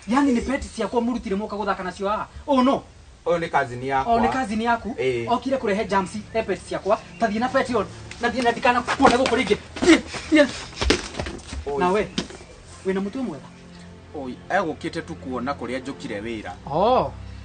[SPEAKER 15] yani nĩ peti ciakwa mũrutire moka gũthaka nacio haha? Oh no.
[SPEAKER 14] Ũyũ nĩ cousin yakwa.
[SPEAKER 15] O nĩ cousin yaku?
[SPEAKER 14] Ĩ.
[SPEAKER 15] Okire kũrehe jams he peti ciakwa. Tathiĩ na peti on na thiĩ na ndikana kuona gũkũ rĩngĩ. Thiĩ, thiĩ. Nawe wĩna mũtwe mwega.
[SPEAKER 14] Oi, egũkĩte tu kuona kũrĩa njũkire wĩra.
[SPEAKER 15] Oh.